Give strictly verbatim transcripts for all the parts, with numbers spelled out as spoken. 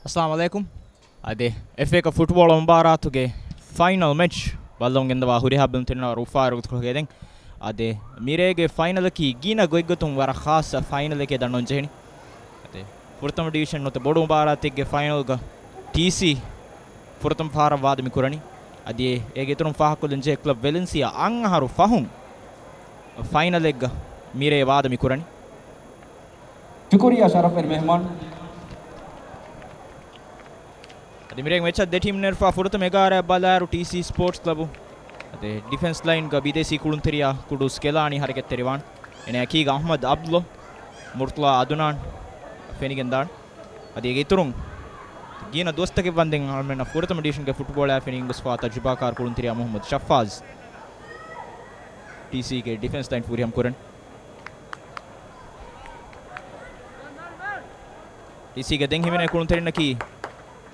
އައްސަލާމު ޢަލައިކުމް. އަދި އެފްއޭ ކަޕް ފުޓްބޯޅަ މުބާރާތުގެ ފައިނަލް މެޗް ބައްލަވަން ގެންދަވާ ހުރިހާ ބެލުންތެރިންނަށް ވަރަށް އުފާވެރި ގޮތަކަށް ހެދެން. އަދި މިރޭގެ ފައިނަލަކީ ގިނަ ގޮތްގޮތުން ވަރަށް ޚާއްޞަ ފައިނަލެކޭ ދަންނަވަން ޖެހެނީ. އަދި ފުރަތަމަ ޑިވިޝަން ނުވަތަ ބޮޑު މުބާރާތެއްގެ ފައިނަލްގަ ޓީސީ ފުރަތަމަ ފަހަރަށް ވާދަ މި ކުރަނީ. އަދި އޭގެ އިތުރުން ފާހަގަކޮށްލަން ޖެހޭ ކްލަބް ވެލެންސިއާ އަށް އަހަރު ފަހުން ފައިނަލެއްގަ މިރޭ ވާދަ މި ކުރަނީ. ޝުކުރިއްޔާ ޝަރަފްވެރި މެހްމާން. އަދި މިރޭގެ މެޗަށް ދެ ޓީމް ނެރުފާ ފުރަތަމަ އެގާރައަށް ބަލާއިރު ޓީސީ ސްޕޯޓްސް ކްލަބު. އަދި ޑިފެންސް ލައިންގަ ބިދޭސީ ކުޅުންތެރިޔާ ކުޑޫސް ކެލާނީ ހަރަކަތްތެރިވާން. އޭނާ އެކީގަ އަޙްމަދު އަބްދުﷲ، މުރުތަޟާ އަދުނާން ފެނިގެންދާނެ. އަދި އޭގެ އިތުރުން ގިނަ ދުވަސްތަކެއް ވަންދެން އަޅުމެންނަށް ފުރަތަމަ ޑިވިޝަންގެ ފުޓްބޯޅައާ ފެނިގެންގޮސްފާ ތަޖުރިބާކާރު ކުޅުންތެރިޔާ މުޙައްމަދު ޝައްފާޒް ޓީސީގެ ޑިފެންސް ލައިން ފުރިހަމަ ކުރަނީ. ޓީސީގެ ދެން ހިމެނޭ ކުޅުންތެރިންނަކީ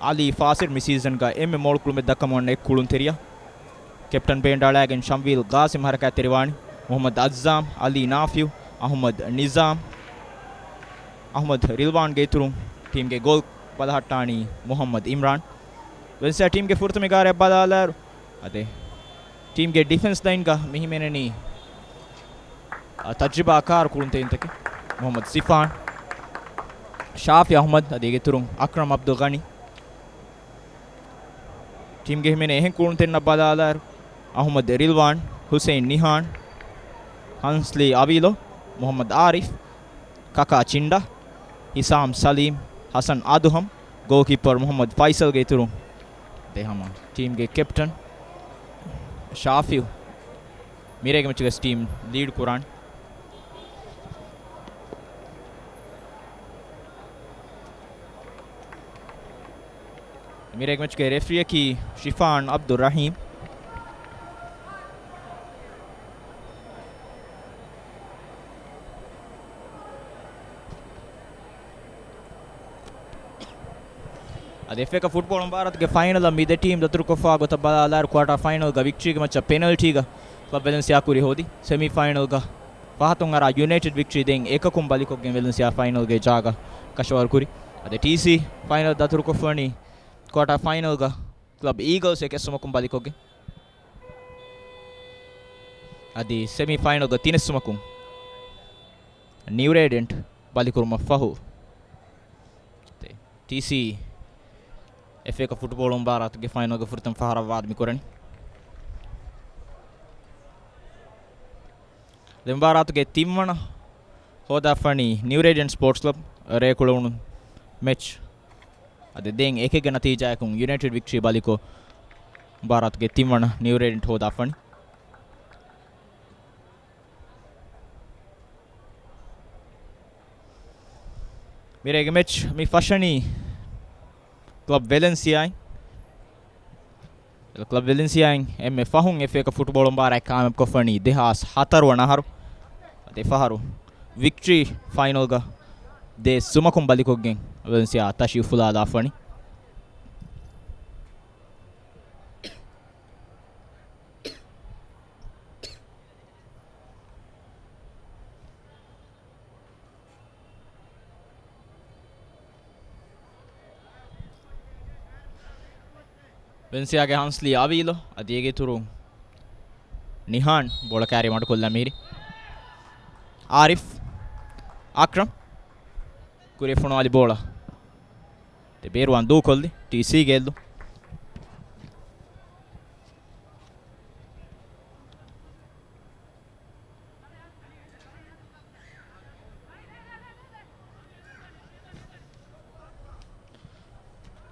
އަލީ ފާސިރް، މި ސީޒަންގަ އެންމެ މޮޅު ކުޅުމެއް ދައްކަމުން އަންނަ އެއް ކުޅުންތެރިޔާ. ކެޕްޓަން ބޭންޑް އަޅާގެން ޝަމްވީލް ގާސިމް ހަރަކާތްތެރިވާނީ. މުޙައްމަދު އައްޒާމް، އަލީ ނާފިޢު، އަޙްމަދު ނިޒާމް، އަޙްމަދު ރިލްވާންގެ އިތުރުން ޓީމްގެ ގޯލް ބަލަހައްޓާނީ މުޙައްމަދު އިމްރާން. ވެލެންސިއާ ޓީމްގެ ފުރަތަމަ އެގާރައަށް ބަލާލާއިރު، އަދި ޓީމްގެ ޑިފެންސް ލައިންގަ މި ހިމެނެނީ، އަ، ތަޖްރިބާކާރު ކުޅުންތެރިންތަކެއް. މުޙައްމަދު ސިފާން، ޝާފި އަޙްމަދު، އަދި އޭގެ އިތުރުން އަކްރަމް އަބްދުލް ޣަނީ. ޓީމްގެ ހިމެނޭ އެހެން ކުޅުންތެރިންނަށް ބަލާލާއިރު، އަޙްމަދު ރިލްވާން، ޙުސައިން ނިހާން، ހަންސްލީ އަވީލޯ، މުޙައްމަދު އާރިފް، ކަކާ ޗިންޑާ، ހިސާމް ސަލީމް، ހަސަން އަދުހަމް، ގޯލްކީޕަރު މުޙައްމަދު ފައިސަލްގެ އިތުރުން ދެހަމަ ޓީމްގެ ކެޕްޓަން ޝާފިޢު. މިރޭގެ މެޗުގަސް ޓީމް ލީޑް ކުރާން. މިރޭގެ މެޗުގެ ރެފްރީއަކީ ޝިފާން އަބްދުއްރަޙީމް. އަދި އެފްއޭ ކަޕް ފުޓްބޯޅަ މުބާރާތުގެ ފައިނަލަށް މި ދެ ޓީމް ދަތުރުކޮށްފާ ގޮތަށް ބަލާލާއިރު، ކުއާޓާ ފައިނަލްގަ ވިކްޓްރީގެ މައްޗަށް ޕެނަލްޓީގަ ކްލަބް ވެލެންސިއާ ކުރި ހޯދި. ސެމީ ފައިނަލްގަ ފަހަތުން އަރާ ޔުނައިޓެޑް ވިކްޓްރީ ދެން އެކަކުން ބަލިކޮށްގެން ވެލެންސިއާ ފައިނަލްގެ ޖާގަ ކަށަވަރު ކުރި. އަދި ޓީސީ ފައިނަލް ދަތުރުކޮށްފަނީ ކުއާޓާ ފައިނަލްގަ ކްލަބް އީގަލްސް އެކެއްސުމަކުން ބަލިކޮށްގެން. އަދި ސެމީ ފައިނަލްގަ ތިނެއްސުމަކުން ނިއު ރޭޑިއަންޓް ބަލިކުރުމަށް ފަހު، ޓީސީ އެފްއޭ ކަޕް ފުޓްބޯޅަ މުބާރާތުގެ ފައިނަލްގެ ފުރަތަމަ ފަހަރަށް ވާދަ މި ކުރަނީ. ދެ މުބާރާތުގެ ތިންވަނަ ހޯދާފަނީ ނިއު ރޭޑިއަންޓް ސްޕޯޓްސް ކްލަބް ރޭ ކުޅެވުނު މެޗް. އަދި ދެން އެކެއްގެ ނަތީޖާއަކުން ޔުނައިޓެޑް ވިކްޓްރީ ބަލިކޮށް، މުބާރާތުގެ ތިންވަނަ ނިއު ރޭޑިއަންޓް ހޯދާފަނީ. މިރޭގެ މެޗް މި ފަށަނީ ކްލަބް ވެލެންސިއާއިން. ކްލަބް ވެލެންސިއާއިން އެންމެ ފަހުން އެފްއޭ ކަޕް ފުޓްބޯޅަ މުބާރާތް ކާމިޔާބުކޮށްފަނީ ދެހާސް ހަތަރު ވަނަ އަހަރު. އަދި އެފަހަރު ވިކްޓްރީ ފައިނަލްގަ ދޭއް ސުމަކުން ބަލިކޮށްގެން ވެލެންސިއާ ތަށި އުފުލާލާފަނީ. ވެންސިއާގެ ހަންސްލީ އަވީލޯ އަދި އޭގެ އިތުރު ނިހާން ބޯޅަ ކާރި މަޑުކޮށްލާ މިހިރީ. އާރިފް، އަކްރަމް، ކުރިއަށް ފޮނުވާލި ބޯޅަ ދެ ބޭރުވާން ދޫކޮށްލި ޓީސީގެ އެއްލު.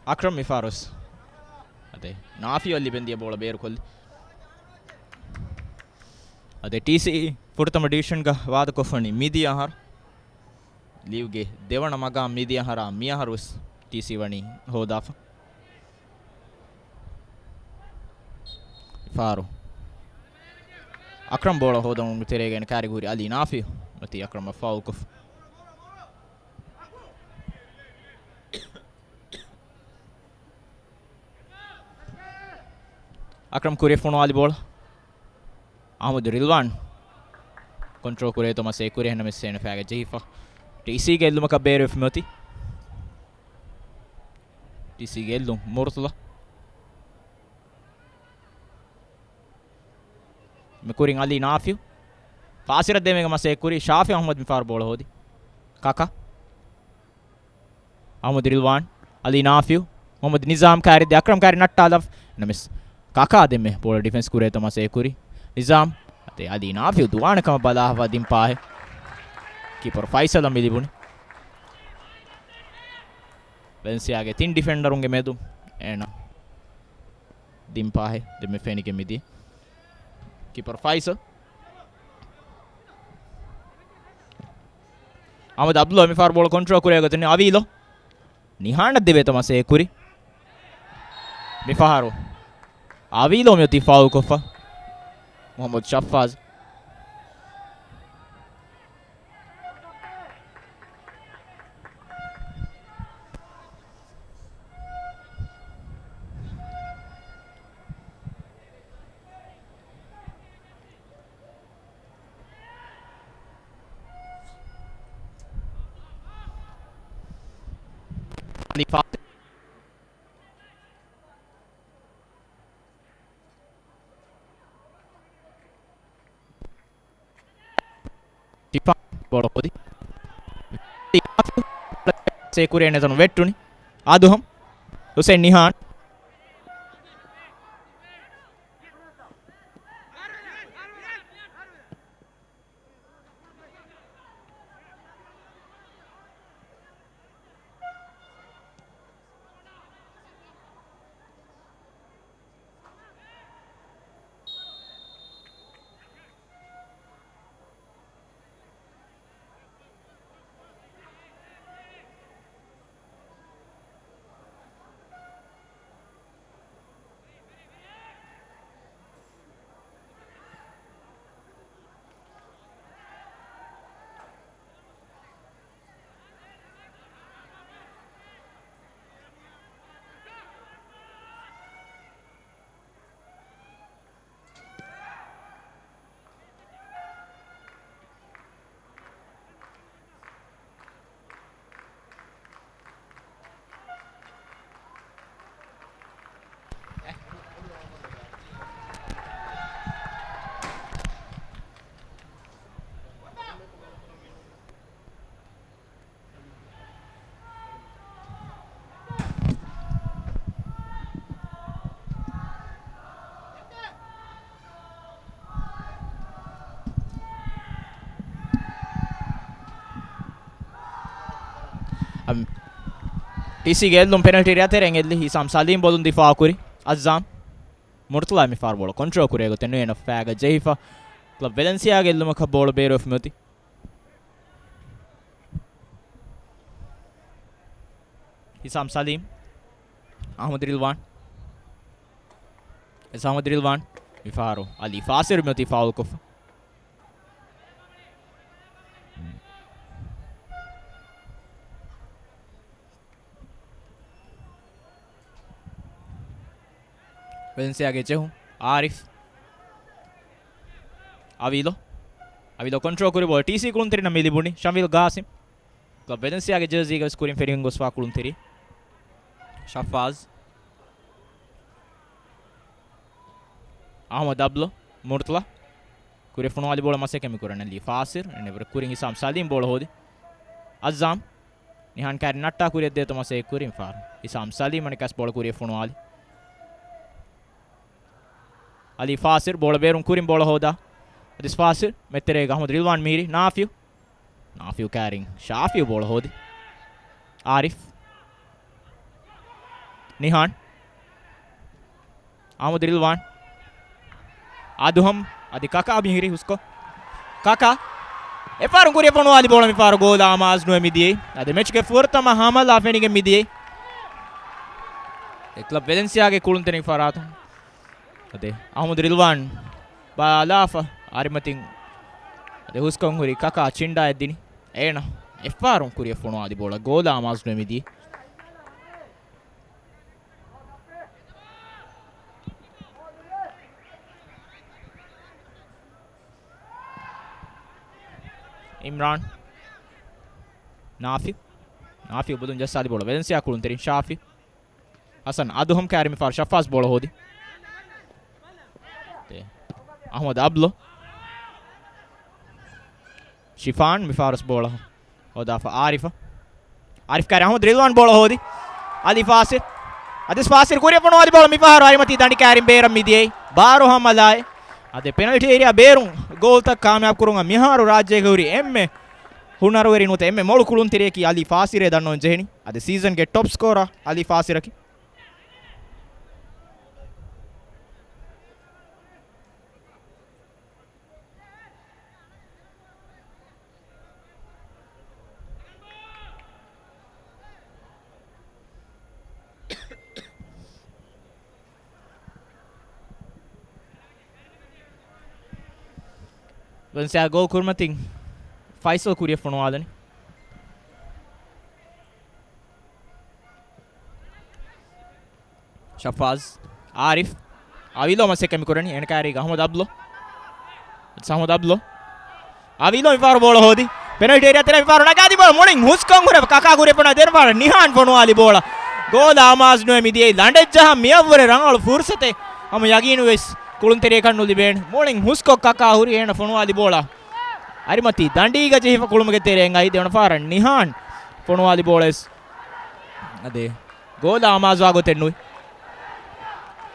އަކްރަމް މިފާރުސް އަދެ ނާފިޔަށް ލިބެން ދިޔަ ބޯޅަ ބޭރުކޮށްލި. އަދެ ޓީސީ ފުރަތަމަ ޑިވިޝަންގަ ވާދަކޮށްފަނީ މިދިޔަ އަހަރު. ލީގުގެ ދެވަނަ މަގާމް މިދިޔަ އަހަރާ މިއަހަރުވެސް ޓީސީ ވަނީ ހޯދާފަ. ފާރު. އަކްރަމް ބޯޅަ ހޯދަމުން ތެރޭގައި ކާރި ހުރި އަލީ ނާފިޔު މަތީ އަކްރަމަށް ފައުލްކޮށް. އަކްރަމް ކުރިއަށް ފޮނުވާލި ބޯޅަ. އަޙްމަދު ރިލްވާން ކޮންޓްރޯލް ކުރޭތޯ މަސޭ ކުރި އެހެންނަމަވެސް އޭނަ ފައިގަ ޖެހިފަ. ޓީސީގެ އެއްލުމަކަށް ބޭރުވެފަ މިއޮތީ. އިސީގެ އެއްލުން މުރުތުލާ. މި ކުރިން އަލީ ނާފިއު. ފާސިރަށް ދެމޭގެ މަސައްކަތް ކުރި ޝާފި އަހްމަދު މިފަހަރު ބޯޅަ ހޯދި. ކަކާ. އަހްމަދު ރިލްވާން. އަލީ ނާފިއު. މުހައްމަދު ނިޒާމް ކާރި ދެ އަކްރަމް ކާރި ނައްޓާލަ. ނަމަވެސް ކަކާ ދެންމެ ބޯޅަ ޑިފެންސް ކުރޭތޯ މަސައްކަތް ކުރި. ނިޒާމް. އަދި އަލީ ނާފިއު ދުވާނެ ކަމަށް ބަލާ ހަވާ ދިން ޕާހެއް. ކީޕަރު ފައިސަލަށް މި ލިބުނީ. ވެލެންސިއާގެ ތިން ޑިފެންޑަރުންގެ މެދު އޭނަ ދިން ޕާހެއް ދެންމެ ފެނިގެން މިދިޔަ. ކީޕަރު ފައިސަލް. އަހްމަދު އަބްދުﷲ މިފަހަރު ބޯޅަ ކޮންޓްރޯލް ކުރޭ ގޮތުން އަވީލޯ. ނިހާނަށް ދެވޭތޯ މަސައްކަތް ކުރި. މިފަހަރު އަވީލޯ މިއޮތީ ފައުލް ކޮށްފަ. މުހައްމަދު ޝައްފާޒް. އަލީ ފާތިމް. ޝިފާ ބޯޅަ ހޯދި. ސޭ ކުރިއަށް ނެތަނު ވެއްޓުނި. އާދުހަމް. ހުސެން ނިހާން. ޓީސީގެ އެއްލުން ޕެނަލްޓީ އެރިއާ ތެރެއިން އެއްލި. ހިސާމް ސަލީމް ބޯޅަ ދިފާއު ކުރި. އައްޒާމް. މުރުތަލާ މިފަހަރު ބޯޅަ ކޮންޓްރޯލް ކުރޭ ގޮތެއް ނުވޭ އޭނަ ފައިގަ ޖެހިފަ. ކްލަބް ވެލެންސިއާގެ އެއްލުމަކަށް ބޯޅަ ބޭރުވެފަ މިއޮތީ. ހިސާމް ސަލީމް. އަހްމަދު ރިލްވާން. އެސް އަހްމަދު ރިލްވާން. މިފަހަރު އަލީ ފާސިރު މިއޮތީ ފައުލް ކޮށްފަ. ވެލެންސިއާގެ ޖެހުން. އާރިފް. އަވީލޯ. އަވީލޯ ކޮންޓްރޯލް ކުރި ބޯޅަ ޓީސީ ކުޅުންތެރިންނަށް މި ލިބުނީ. ޝަމްވިލް ގާސިމް. ކްލަބް ވެލެންސިއާގެ ޖާސީގަ ވެސް ކުރިން ފެނިގެން ގޮސްފާ ކުޅުންތެރި. ޝައްފާޒް. އަހްމަދު އަބްލޯ. މުރުތަލާ. ކުރި ފޮނުވާލި ބޯޅަ މަސައްކަތް މި ކުރަން އަލީ ފާސިރު. އެންމެ ކުރިން ހިސާމް ސަލީމް ބޯޅަ ހޯދި. އައްޒާމް. ނިހާން ކާރި ނައްޓާ ކުރިއަށް ދޭތޯ މަސައްކަތް ކުރިން ފާރު. ހިސާމް ސަލީމް އަނެއްކާސް ބޯޅަ ކުރިއަށް ފޮނުވާލި. އަލީ ފާސިރު ބޯޅަ ބޭރުން ކުރިން ބޯޅަ ހޯދާ. އަދިސް ފާސިރު މެތެރޭގަ އަހްމަދު ރިލްވާން މީރި ނާފިއު. ނާފިއު ކާރިން ޝާފިއު ބޯޅަ ހޯދި. އާރިފް. ނިހާން. އަހްމަދު ރިލްވާން. އާދުހަމް. އަދި ކަކާ މިހިރީ ހުސްކޮށް. ކަކާ. އެފާރު ކުރިއަށް ފޮނުވާލި ބޯޅަ މިފާރު ގޯލާ އަމާޒް ނުވެ މިދިޔައީ. އަދި މެޗުގެ ފުރަތަމަ ހަމަލާ ފެނިގެން މިދިޔައީ. އެ ކްލަބް ވެލެންސިއާގެ ކުޅުންތެރިން ފަރާތުން. އަދި އަހްމަދު ރިލްވާން ބަލާފަ އަރިމަތިން. އަދި ހުސްކޮށް ހުރި ކަކާ ޗިންޑާއެއް ދިނި. އޭނަ އެފާރުން ކުރިއަށް ފޮނުވާލި ބޯޅަ ގޯލާ އަމާޒް ނުވެ މިދިޔައީ. އިމްރާން. ނާފި. ނާފި އުބުދުން ޖައްސާލި ބޯޅަ ވެލެންސިއާ ކުޅުންތެރިން ޝާފި. ހަސަން އަދުހަމް ކާރި މިފާރު ޝަފާޒް ބޯޅަ ހޯދި. އަހްމަދު އަބްލޯ. ޝިފާން މިފާރުސް ބޯޅަ ހޯދާފަ އާރިފަށް. އާރިފް ކާރި އަހްމަދު ރިލްވާން ބޯޅަ ހޯދި. އަލީ ފާސިލް. އަދިސް ފާސިލް ކުރިއަށް ފޮނުވާލި ބޯޅަ މިފަހަރު އަރިމަތީ ދަނޑި ކާރިން ބޭރަށް މިދިޔައީ. ބާރު ހަމަލާއެއް. އަދި ޕެނަލްޓީ އޭރިއާ ބޭރުން ގޯލްތައް ކާމިޔާބު ކުރުމަށް މިހާރު ރާއްޖޭގަ ހުރި އެންމެ ހުނަރުވެރިން ނުވަތަ އެންމެ މޮޅު ކުޅުންތެރިޔަކީ އަލީ ފާސިލޭ ދަންނަވަން ޖެހެނީ. އަދި ސީޒަންގެ ޓޮޕް ސްކޯރަރ އަލީ ފާސިލަކީ. ވެލެންސިއާ ގޯލް ކުރިމަތިން ފައިސަލް ކުރިއަށް ފޮނުވާލަނީ. ޝަފާޒް، އާރިފް، އަވީލޯ މަސައްކަތް މި ކުރަނީ. އޭނަ ކާރީގަ އަހްމަދު އަބްލޯ. އަހްމަދު އަބްލޯ. އަވީލޯ މިފަހަރު ބޯޅަ ހޯދި. ޕެނަލްޓީ އޭރިއާ ތެރޭ މިފަހަރު ނަގާދި ބޯޅަ މުޅިން ހުސްކޮށް ހުރެ ކަކާ ކުރިއަށް ފޮނުވާ ދެން ފަހަރު ނިހާން ފޮނުވާލި ބޯޅަ. ގޯލާ އަމާޒު ނުވެ މިދިޔައީ. ލަނޑެއް ޖަހަން މިއަށްވުރެ ރަނގަޅު ފުރުސަތެއް. ހަމަ ޔަގީނު ވެސް ކުޅުންތެރިޔަކަށް ނުލިބޭނެ. މުޅިން ހުސްކޮށް ކަކާ ހުރި އޭނަ ފޮނުވާލި ބޯޅަ. އަރިމަތީ ދަނޑީގަ ޖެހިފަ ކުޅުމުގެ ތެރެއިން އައި ދެވަނަ ފަހަރަށް ނިހާން ފޮނުވާލި ބޯޅަ ވެސް. އަދި ގޯލާ އަމާޒުވާ ގޮތެއް ނުވި.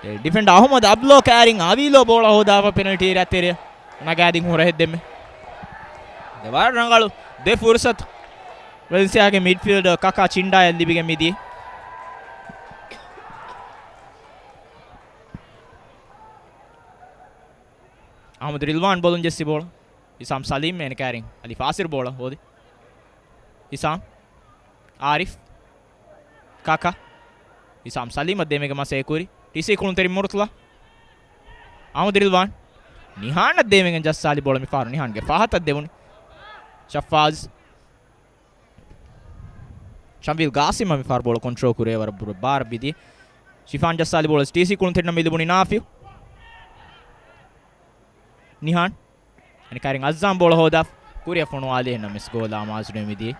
އެ، ޑިފެންޑަރ އަހުމަދު އަބްލޯ ކައިރިން އަވީލޯ ބޯޅަ ހޯދާފަ ޕެނަލްޓީ އޭރިއާ ތެރެއަށް ނަގާދިން ހުރަހެއް ދެންމެ. އަދި ވަރަށް ރަނގަޅު ދެ ފުރުސަތު ވެލެންސިއާގެ މިޑްފީލްޑަރ ކަކާ ޗިންޑާޔަށް ލިބިގެން މިދިޔަ. އަހްމަދު ރިލްވާން ބޯލުން ޖެއްސި ބޯޅަ. ހިސާމް ސަލީމް އޭނަ ކައިރިން އަލީ ފާސިލް ބޯޅަ ހޯދި. ހިސާމް. އާރިފް. ކާކާ. ހިސާމް ސަލީމަށް ދޭމެގެ މަސޭ ކުރި. ޓީސީ ކުޅުންތެރިން މުރުތުލާ. އަހްމަދު ރިލްވާން. ނިހާނަށް ދޭމެގެން ޖައްސާލި ބޯޅަ މިފަހަރު ނިހާންގެ ފަހަތަށް ދެވުނި. ޝަފާޒް. ޝަމްވީލް ގާސިމަށް މިފަހަރު ބޯޅަ ކޮންޓްރޯލް ކުރޭ ވަރަށް ބުރަ ބާރަށް ބިދި. ޝިފާން ޖައްސާލި ބޯޅަ ޓީސީ ކުޅުންތެރިންނަށް މި ލިބުނީ ނާފިއު. ނިހާން. އަނެއްކާރިން އައްޒާން ބޯޅަ ހޯދާ ކުރިއަށް ފޮނުވާލި އެހެންނަމަވެސް ގޯލާ އަމާޒު ނުވެ މިދިޔަ.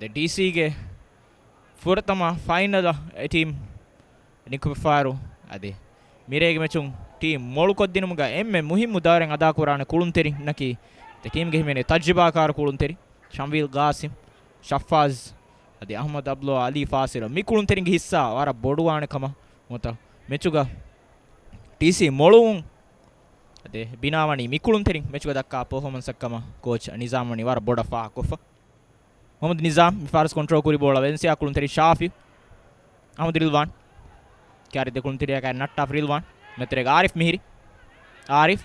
ދެ ޑީސީގެ ފުރަތަމަ ފައިނަލަށް އެ ޓީމް ނިކުމެފާރު އަދި މިރޭގެ މެޗުން ޓީމް މޮޅުކޮށްދިނުމުގަ އެންމެ މުހިއްމު ދައުރެއް އަދާކުރާނެ ކުޅުންތެރިންނަކީ ދެ ޓީމްގެ ހިމެނޭ ތަޖްރިބާކާރު ކުޅުންތެރި ޝަމްވީލް ގާސިމް، ޝައްފާޒް އަދި އަހްމަދު އަބްލޯ އަލީ ފާސިލް. މި ކުޅުންތެރިންގެ ހިއްސާ ވަރަށް ބޮޑުވާނެ ކަމަށް ނުވަތަ މެޗުގަ ޓީސީ މޮޅުވުން އަދި ބިނާވަނީ މި ކުޅުންތެރިން މެޗުގަ ދައްކާ ޕަރފޯމަންސަށް ކަމަށް ކޯޗް ނިޒާމް ވަނީ ވަރަށް ބޮޑަށް ފާހަގަކޮށްފަ. މުހައްމަދު ނިޒާމް މި ފާރަސް ކޮންޓްރޯލް ކުރި ބޯޅަ ވެލެންސިއާ ކުޅުންތެރި ޝާފި. އަހްމަދު ރިލްވާން. ކާރި ދެ ކުޅުންތެރިޔާ ކާރި ނައްޓާފަ ރިލްވާން. މެތެރޭގަ އާރިފް މިހިރި. އާރިފް.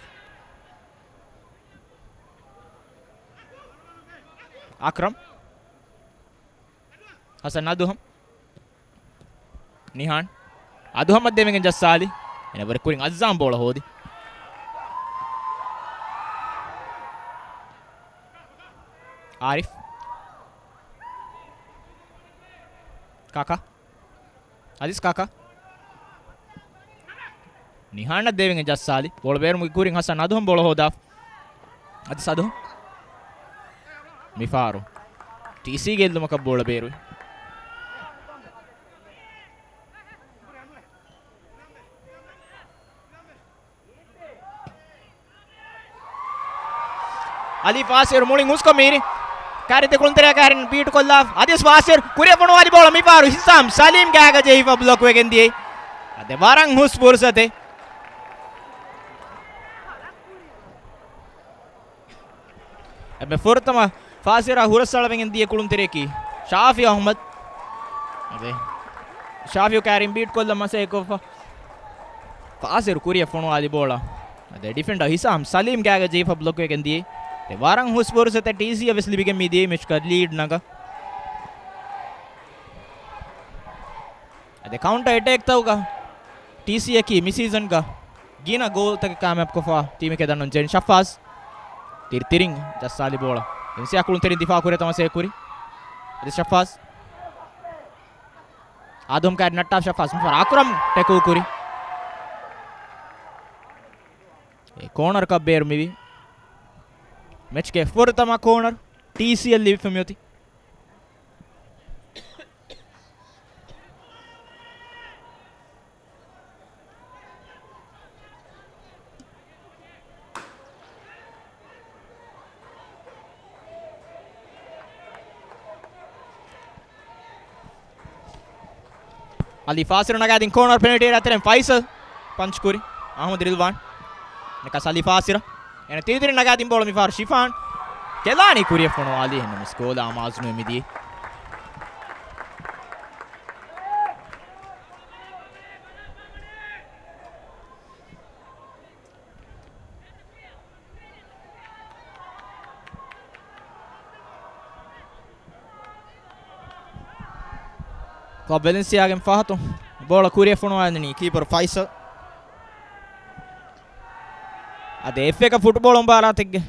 އަކްރަމް. ހަސަން އަދުހަމް. ނިހާން. އަދުހަމަށް ދެމިގެން ޖައްސާލި. އޭނަ ވަރަށް ކުރިން އައްޒާން ބޯޅަ ހޯދި. އާރިފް. ކާކާ. އަދިސް ކާކާ. ނިހާނަށް ދޭވެގެން ޖައްސާލި. ބޯޅަ ބޭރުމުގެ ކުރިން ހަސަން އަދުހަމް ބޯޅަ ހޯދާ. އަދިސް އަދުހަމް. މިފާރު. ޓީސީގެ އެއްލުމަކަށް ބޯޅަ ބޭރުވި. އަލީ ފާސިރު މުޅިން ހުސްކޮށް މީރި. ކާރި ދެ ކުޅުންތެރިޔާ ކާރިން ބީޓް ކޮށްލާ. އަދިސް ފާސިރު ކުރިއަށް ފޮނުވާލި ބޯޅަ މިފާރު ހިސާމް ސަލީމް ގާގަ ޖެހިފަ ބްލޮކް ވެގެން ދިޔައީ. އަދި ވަރަށް ހުސް ފުރުސަތެއް. އެންމެ ފުރަތަމަ ފާސިރާ ހުރަސްއަޅަވެގެން ދިޔަ ކުޅުންތެރިޔަކީ ޝާފި އަހްމަދު. އަދި ޝާފިއު ކާރިން ބީޓް ކޮށްލަން މަސައްކަތްކޮށްފަ. ފާސިރު ކުރިއަށް ފޮނުވާލި ބޯޅަ. އަދި ޑިފެންޑަރ ހިސާމް ސަލީމް ގާގަ ޖެހިފަ ބްލޮކް ވެގެން ދިޔައީ. އެ ވަރަށް ހުސް ފުރުސަތެއް ޓީސީއަށް ވެސް ލިބިގެން މި ދިޔައީ މެޗުގަ ލީޑް ނަގަ. އަދި ކައުންޓަރ އެޓޭކްތަކުގަ ޓީސީއަކީ މި ސީޒަންގަ ގިނަ ގޯލްތަކެއް ކާމިޔާބުކޮށްފަ ޓީމެކޭ ދަންނަވަން ޖެހެނީ. ޝައްފާޒް ތިރި ތިރިން ޖައްސާލި ބޯޅަ. ވެލެންސިއާ ކުޅުންތެރިން ދިފާއު ކުރި ތަމަސޭ ކުރި. އަދި ޝައްފާޒް. އާދަމް ކާރި ނައްޓާ ޝައްފާޒް. މިފަހަރު އަކްރަމް ޓެކުލް ކުރި. އެ ކޯނަރަކަށް ބޭރު މިވީ. މެޗްގެ ފުރަތަމަ ކޯނަރ ޓީސީއެލް ލިބިފަ މިއޮތީ. އަލީ ފާސިރު ނަގާދިން ކޯނަރ ޕެނަލްޓީ އެރިއާ ތެރެއިން ފައިސަލް ޕަންޗް ކުރި. އަހްމަދު ރިލްވާން. އެނަކަސް އަލީ ފާސިރަށް. އޭނަ ތިރިތިރި ނަގާދިން ބޯޅަ މިފަހަރު ޝިފާން. ކެލާނީ ކުރިއަށް ފޮނުވާލީ އެހެންނަމަވެސް ގޯލާ އަމާޒުނުވެ މިދިޔަ. ކްލަބް ވެލެންސިއާގެ ފަހަތުން ބޯޅަ ކުރިއަށް ފޮނުވާލަނީ ކީޕަރު ފައިސަލް. އަދި އެފްއޭ ކަޕް ފުޓްބޯޅަ މުބާރާތެއްގެ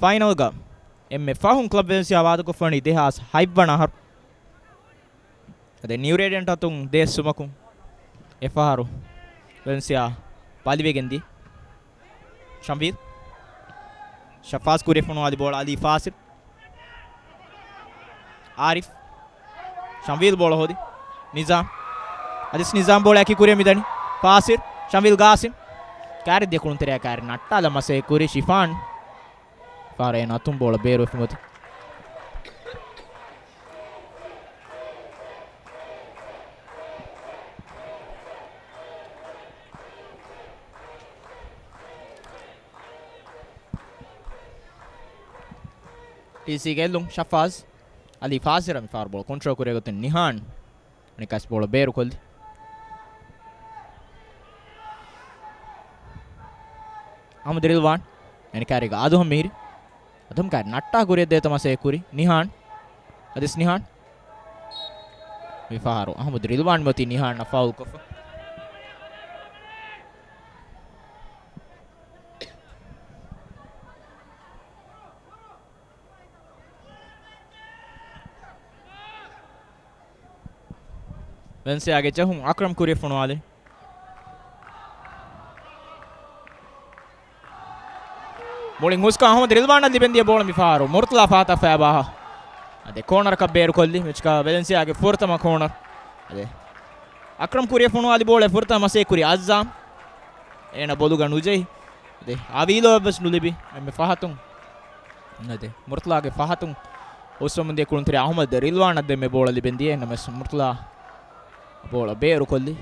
ފައިނަލްގަ އެންމެ ފަހުން ކްލަބް ވެލެންސިއާ ވާދަކޮށްފަނީ ދެހާސް ހަތްވަނަ އަހަރު. އަދި ނިއުރޭޑިއަންޓް އަތުން ދޭއްސުމަކުން އެފަހަރު ވެލެންސިއާ ބަލިވެގެން ދިޔަ. ޝަމްވީލް. ޝަފާޒް ކުރިއަށް ފޮނުވާލި ބޯޅަ އަލީ ފާސިލް. އާރިފް. ޝަމްވީލް ބޯޅަ ހޯދި. ނިޒާމް. އަދިސް ނިޒާމް ބޯޅަ އެކި ކުރިއަށް މިދަނީ. ފާސިލް. ޝަމްވީލް ގާސިމް. ކާރި ދެކުޅުން ތެރެއާ ކާރި ނައްޓާލަ މަސޭ ކުރި ޝިފާން. ފާރޭ ނަތުން ބޯޅަ ބޭރުވެފަ މިއޮތީ. ޓީސީ ގެއްލުން ޝަފާޒް. އަލީ ފާސިރަށް މިފާރު ބޯޅަ ކޮންޓްރޯލް ކުރިއަށް ގޮތުން ނިހާން. އަނެކާސް ބޯޅަ ބޭރުކޮށްލި. އަހްމަދު ރިލްވާން. އެނިކާރީގަ އަދުހަމް މީރި. އަދުހަމް ކާރި ނައްޓާ ކުރިއަށް ދޭތަ މަސޭ ކުރި. ނިހާން. އަދިސް ނިހާން. މިފަހަރު އަހްމަދު ރިލްވާން މިއޮތީ ނިހާން ފައުލް ކޮށްފަ. ވެލެންސިއާގެ ޖަހުން އަކްރަމް ކުރިއަށް ފޮނުވާލި. މުޅިން ހުސްކޮށް އަހްމަދު ރިލްވާނަށް ލިބެންދިޔަ ބޯޅަ މިފަހަރު މުރުތަލާ ފާތަށް ފައިބާހަ. އަދި ކޯނަރަކަށް ބޭރުކޮށްލި މެޗްގަ ވެލެންސިއާގެ ފުރަތަމަ ކޯނަރ. އަދި އަކްރަމް ކުރިއަށް ފޮނުވާލި ބޯޅަ ފުރަތަމަ މަސޭ ކުރި އައްޒާމް. އޭނަ ބޮލުގަ ނުޖެހި. އަދި އާވީލޯއަށްވެސް ނުލިބި. އެންމެ ފަހަތުން. އަދި މުރުތަލާގެ ފަހަތުން އުސްވަމުންދިޔަ ކުޅުންތެރި އަހުމަދު ރިލްވާނަށް ދެންމެ ބޯޅަ ލިބެންދިޔަ. އެންނަމެސް މުރުތަލާ ބޯޅަ ބޭރުކޮށްލި.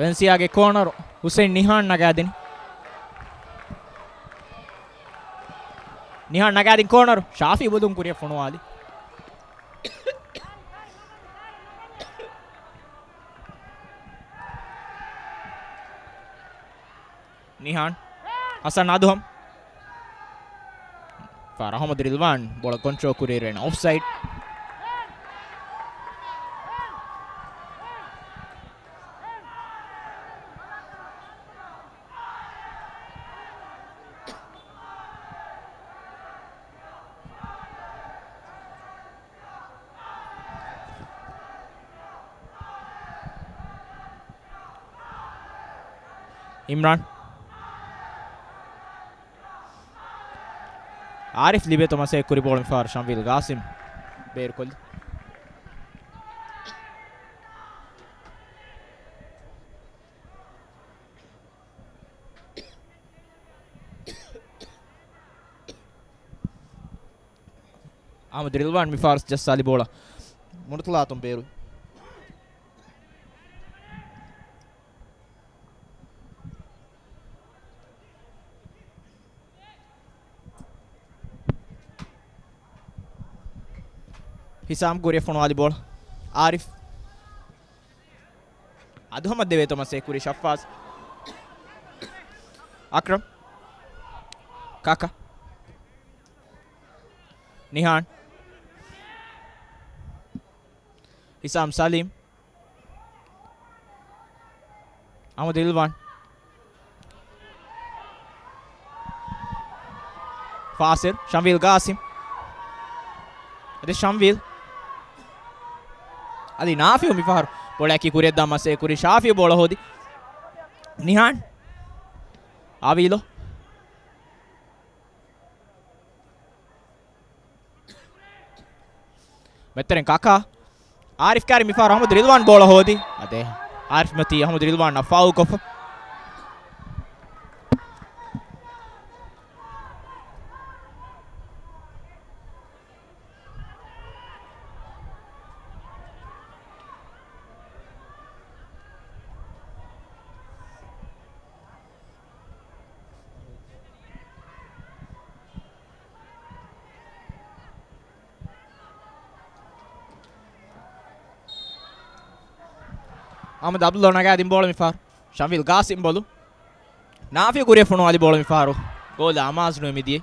ވެލެންސިއާގެ ކޯނަރު ހުސެއިން ނިހާން ނަގާދިން. ނިހާން ނަގާދިން ކޯނަރު ޝާފީ ބޮލުން ކުރިއަށް ފޮނުވާލި. ނިހާން. ހަސަން އަދުހަމް. ފާރު އަހުމަދު ރިލްވާން ބޯޅަ ކޮންޓްރޯލް ކުރި ރޭން އޮފްސައިޑް. އިމްރާން. އާރިފް ލިބޭތޯ މަސޭ ކުރި ބޯޅަ މިފަހަރު ޝަމްވީލް ގާސިމް ބޭރުކޮށްލި. އަހްމަދު ރިލްވާން މިފަހަރު ޖައްސާލި ބޯޅަ މުރުތަލާ އަތުން ބޭރު. ހިސާމް ކުރިއަށް ފޮނުވާލި ބޯޅަ. އާރިފް. އަދުހަމަށް ދެވޭތޯ މަސޭ ކުރި ޝައްފާޒް. އަކްރަމް. ކާކާ. ނިހާން. ހިސާމް ސަލީމް. އަހްމަދު ރިލްވާން. ފާސިލް، ޝަމްވީލް ގާސިމް. އަދި ޝަމްވީލް. އަލީ ނާފިއު މިފަހަރު ބޯޅައަކީ ކުރިއަށްދާ މަސޭ ކުރި. ޝާފިއު ބޯޅަ ހޯދި. ނިހާން. އާވީލޯ. މެތްތެރެން ކާކާ. އާރިފް ކާރި މިފަހަރު އަހްމަދު ރިލްވާން ބޯޅަ ހޯދި. އަދެ އާރިފް މަތީ އަހްމަދު ރިލްވާން ފާއުލް ކޮށްފަ. އަހްމަދު އަބްދުﷲ ނަގާދިން ބޯޅަ މިފަހަރު. ޝަމްވީލް ގާސިމް ބޮލު. ނާފިޔު ކުރިއަށް ފޮނުވާލި ބޯޅަ މިފަހަރު. ގޯލާ އަމާޒުނުވެ މިދިޔައީ.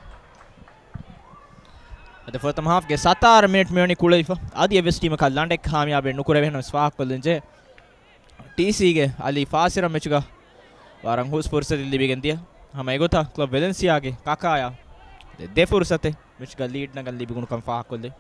އަދި ފުރަތަމަ ހާފްގެ ސަތާރަ މިނެޓް މިވަނީ ކުޅެފަ. އަދި އެއްވެސް ޓީމަކަށް ލަނޑެއް ކާމިޔާބެއް ނުކުރެވޭ ނަމަވެސް ފާހަގަކޮށްލަންޖެހޭ. ޓީސީގެ އަލީ ފާސިރަށް މެޗުގަ ވަރަށް ހުސް ފުރުސަތެއް ލިބިގެން ދިޔަ. ހަމަ އެގޮތަށް ކްލަބް ވެލެންސިއާގެ ކާކާޔާ ދެ، ދެ ފުރުސަތެއް މެޗުގަ ލީޑް ނަގަން ލިބިގުނުކަން ފާހަގަކޮށްލި.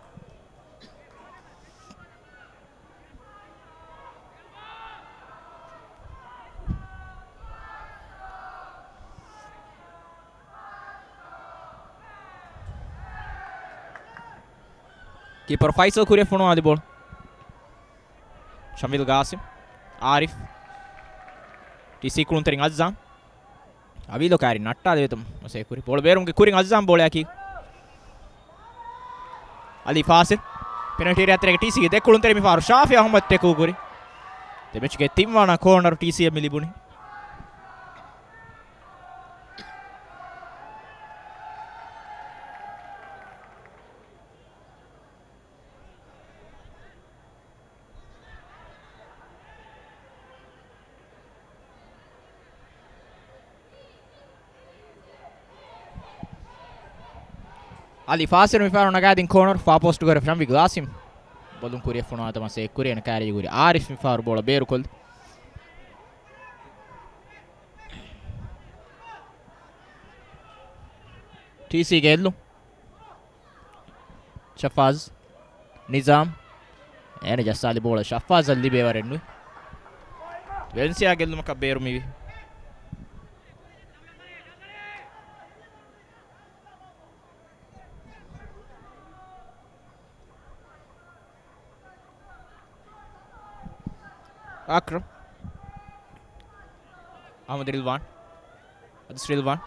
ކީޕަރު ފައިސަލް ކުރިއަށް ފޮނުވާލި ބޯޅަ. ޝަމްވީލް ގާސިމް، އާރިފް، ޓީސީ ކުޅުންތެރިން އައްޒާމް. އަވީލޯ ކާރި ނައްޓާލެވޭތަ މަސޭ ކުރި. ބޯޅަ ބޭރުމުގެ ކުރިން އައްޒާމް ބޯޅައަކީ. އަލީ ފާސިލް. ޕެނަލްޓީ އެރިއާ ތެރޭގަ ޓީސީގެ ދެ ކުޅުންތެރި މިފަހަރު ޝާފި އަހުމަދު ޓެކުލް ކުރި. ދެ މެޗުގެ ތިންވަނަ ކޯނަރު ޓީސީއަށް މި ލިބުނީ. އަލީ ފާސިލް މިފަހަރު ނަގާދިން ކޯނަރު ފާ ޕޯސްޓް ގޮރެ ޝަމްވީލް ގާސިމް. ބޮލުން ކުރިއަށް ފޮނުވާ ތަމަ ސޭ ކުރި އެން ކާރި ކުރި. އާރިފް މިފަހަރު ބޯޅަ ބޭރުކޮށްލި. ޓީސީގެ އެއްލުން. ޝަފާޒް، ނިޒާމް. އޭނަ ޖައްސާލި ބޯޅަ ޝަފާޒަށް ލިބޭ ވަރެއް ނުވި. ވެލެންސިއާ ގެއްލުމަކަށް ބޭރު މިވި. އަކްރަމް. އަހްމަދު ރިލްވާން. އަދިސް ރިލްވާން.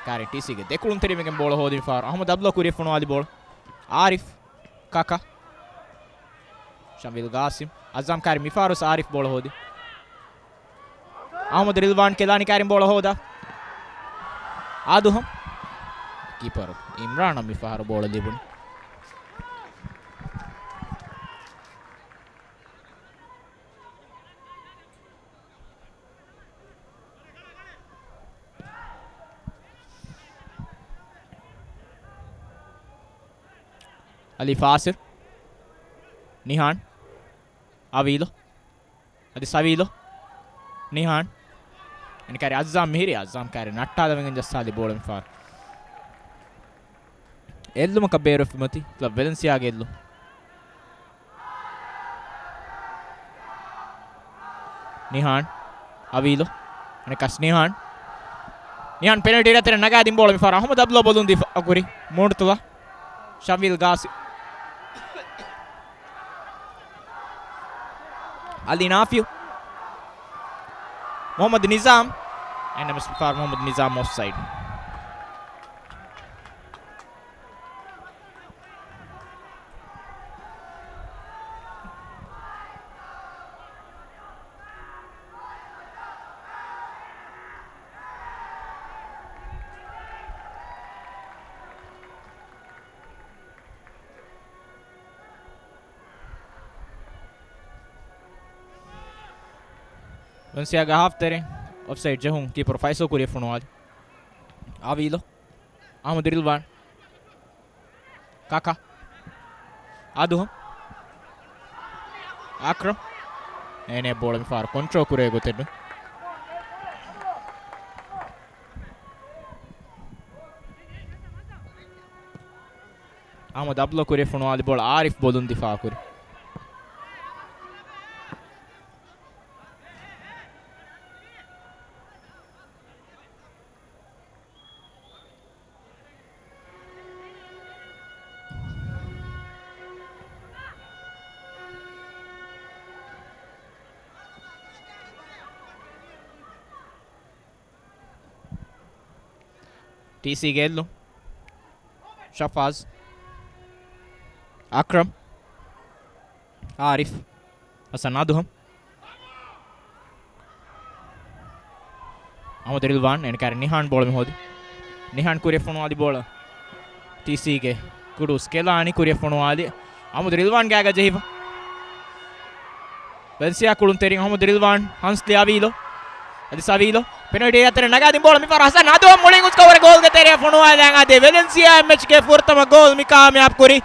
ކާރި ޓީސީގެ ދެ ކުޅުންތެރިމެގެން ބޯޅަ ހޯދި ފާރު. އަހްމަދު އަބްދުﷲ ކުރިއަށް ފޮނުވާލި ބޯޅަ. އާރިފް. ކަކަ. ޝަމްވީލް ގާސިމް. އައްޒާމް ކާރި މިފާރުސް އާރިފް ބޯޅަ ހޯދި. އަހްމަދު ރިލްވާން ކެލާނި ކާރިން ބޯޅަ ހޯދާ. އާދުހަމް. ކީޕަރު އިމްރާނަށް މިފަހަރު ބޯޅަ ލިބުނު. އަލީ ފާސިލް. ނިހާން. އަވީލޯ. އަދި ސަވީލޯ. ނިހާން. އެނިކާރި އައްޒާމް މިހިރި. އައްޒާމް ކާރި ނައްޓާލަމެން ޖައްސާލި ބޯޅަ މިފާރު. އެއްލުމަކަށް ބޭރުވެފަ މަތި ކްލަބް ވެލެންސިއާގެ އެއްލުން. ނިހާން. އަވީލޯ. އަނެކަސް ނިހާން. ނިހާން ޕެނަލްޓީ އެރިއާ ތެރެ ނަގާދިން ބޯޅަ މިފަހަރު އަހްމަދު އަބްދުﷲ ބޮލުން ދީފަ އަކުރި. މޫނުތުލާ. ޝަމްވީލް ގާސިމް. އަލީ ނާފިޔު. މުޙައްމަދު ނިޒާމް. އެންއެމްއެސް މިފަހަރު މުޙައްމަދު ނިޒާމް އޮފްސައިޑް. ވެލެންސިއާގެ ހާފް ތެރެއިން އޮފްސައިޑް ޖެހުން ކީޕަރު ފައިސަލް ކުރިއަށް ފޮނުވާލި. އާވީލޯ. އަހްމަދު ރިލްވާން. ކާކާ. އާދުހަމް. އަކްރަމް. އޭނަ ބޯޅަ މިފަހަރު ކޮންޓްރޯލް ކުރޭ ގޮތެއް ނު. އަހްމަދު އަބްދުﷲ ކުރިއަށް ފޮނުވާލި ބޯޅަ އާރިފް ބޮލުން ދިފާއު ކުރި. ޓީސީގެ އެއްލުން. ޝަފާޒް. އަކްރަމް. އާރިފް. ހަސަން އަދުހަމް. އަހުމަދު ރިލްވާން އޭނަ ކާރި ނިހާން ބޯޅަ މި ހޯދި. ނިހާން ކުރިއަށް ފޮނުވާލި ބޯޅަ. ޓީސީގެ ކުޑޫސް ކެލާނީ ކުރިއަށް ފޮނުވާލި. އަހުމަދު ރިލްވާން ގާގަ ޖެހިފަ. ވެލެންސިއާ ކުޅުންތެރިން އަހުމަދު ރިލްވާން ހަންސްލި އަވީލޯ. އަދި ސަވީލޯ. ޕެނަލްޓީ އެރިއާ ތެރެ ނަގާދިން ބޯޅަ މިފަހަރު ހަސަން އަދުހަމް މުޅިން އުސްކަވަރެ ގޯލްގެ ތެރެއަށް ފޮނުވާލާ އަދި ވެލެންސިއާ މެޗްގެ ފުރަތަމަ ގޯލް މި ކާމިޔާބު ކުރީ.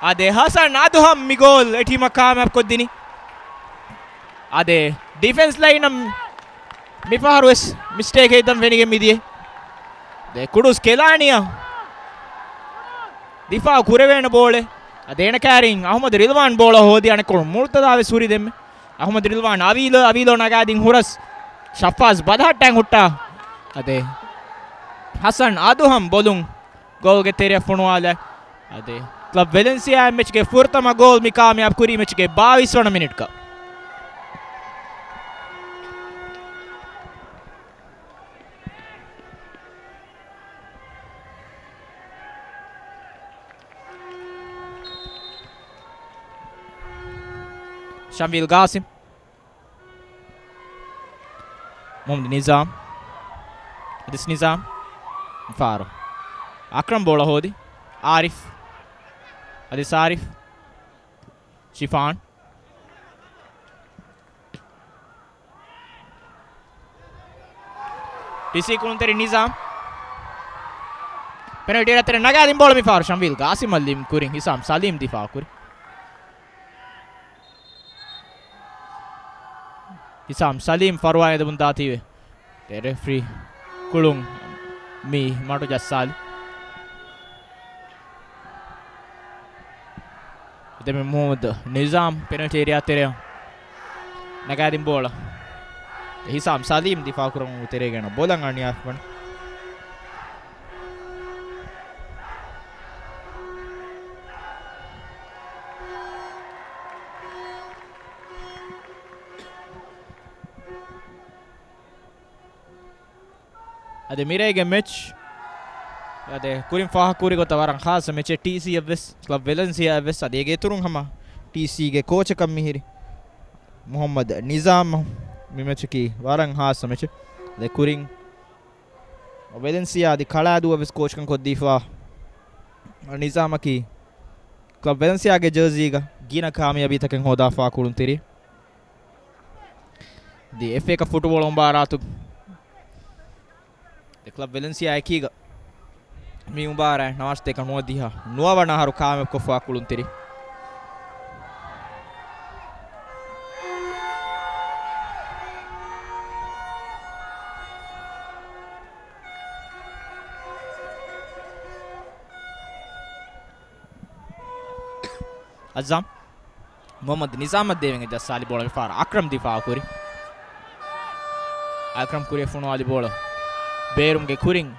އަދި ހަސަން އަދުހަމް މި ގޯލް އެ ޓީމަށް ކާމިޔާބު ކޮށްދިނީ. އާދެ، ޑިފެންސް ލައިނަށް މިފަހަރު ވެސް މިސްޓޭކެއް އެއްދަން ފެނިގެން މިދިޔަ. ދެ ކުޑުސް ކެލާނިއަށް ދިފާއު ކުރެވޭނެ ބޯޅެއް. އާދެ، އޭނަ ކާރިން އަހުމަދު ރިލްވާން ބޯޅަ ހޯދި އަނެއްކޮޅު މުރުތަދާ ވެސް ހުރި ދެންމެ. އަހުމަދު ރިލްވާން އަވީލޯ، އަވީލޯ ނަގާދިން ހުރަސް ޝަފާޒް ބަލަހައްޓަން ހުއްޓާ. އާދެ، ހަސަން އަދުހަމް ބޮލުން ގޯލްގެ ތެރެއަށް ފޮނުވާލާ. އާދެ، ކްލަބް ވެލެންސިއާ މެޗްގެ ފުރަތަމަ ގޯލް މި ކާމިޔާބު ކުރީ މެޗްގެ ބާވީސް ވަނަ މިނިޓްގަ. ޝަމްވީލް ގާސިމް. މުހައްމަދު ނިޒާމް. އަދިސް ނިޒާމް. ފާރު. އަކްރަމް ބޯޅަ ހޯދި. އާރިފް. އަދިސް އާރިފް. ޝިފާން. ޓީސީ ކުޅުންތެރި ނިޒާމް. ޕެނަލްޓީ އެރިއާ ތެރެ ނަގާދިން ބޯޅަ މިފަހަރު ޝަމްވީލް ގާސިމް އަށް ލިބުން ކުރިން ހިސާމް ސަލީމް ދިފާ ކުރި. ހިސާމް ސަލީމް ފަރުވާ އެދެމުން ދާތީވެ. ދެ ރެފްރީ ކުޅުން މި މަޑު ޖައްސާލި. ދެމެ މުހައްމަދު ނިޒާމް ޕެނަލްޓީ އެރިއާ ތެރެއަށް ނަގާދިން ބޯޅަ. ހިސާމް ސަލީމް ދިފާ ކުރަމުން ތެރޭގަނޑަށް ބޮލަށް އަނިޔާވެފަ ވަނީ. އަދި މިރޭގެ މެޗް އަދި ކުރިން ފާހަގަކުރި ގޮތަށް ވަރަށް ޚާއްޞަ މެޗެއް ޓީސީއަށް ވެސް، ކްލަބް ވެލެންސިއާއަށް ވެސް. އަދި އޭގެ އިތުރުން ހަމަ ޓީސީގެ ކޯޗަކަށް މިހިރި މުހައްމަދު ނިޒާމަށް މި މެޗަކީ ވަރަށް ޚާއްޞަ މެޗެއް. އަދި ކުރިން ވެލެންސިއާ އަދި ކަޅާދޫއަށް ވެސް ކޯޗްކަން ކޮށްދީފާ ނިޒާމަކީ ކްލަބް ވެލެންސިއާގެ ޖާސީގަ ގިނަ ކާމިޔާބީތަކެއް ހޯދާފާ ކުޅުންތެރި. ދި އެފްއޭ ކަޕް ފުޓުބޯޅަ މުބާރާތު ދެ ކްލަބް ވެލެންސިއާ އެކީގަ މި މުބާރާތް ނަވާރަ ސަތޭކަ ނުވަދިހަ ނުވަ ވަނަ އަހަރު ކާމިޔާބުކޮށްފާ ކުޅުންތެރި. އައްޒާމް. މުހައްމަދު ނިޒާމަށް ދޭވެން ޖައްސާލި ބޯޅަ މިފަހަރު އަކްރަމް ދިފާއު ކުރި. އަކްރަމް ކުރިއަށް ފޮނުވާލި ބޯޅަ ބޭރުމުގެ ކުރިން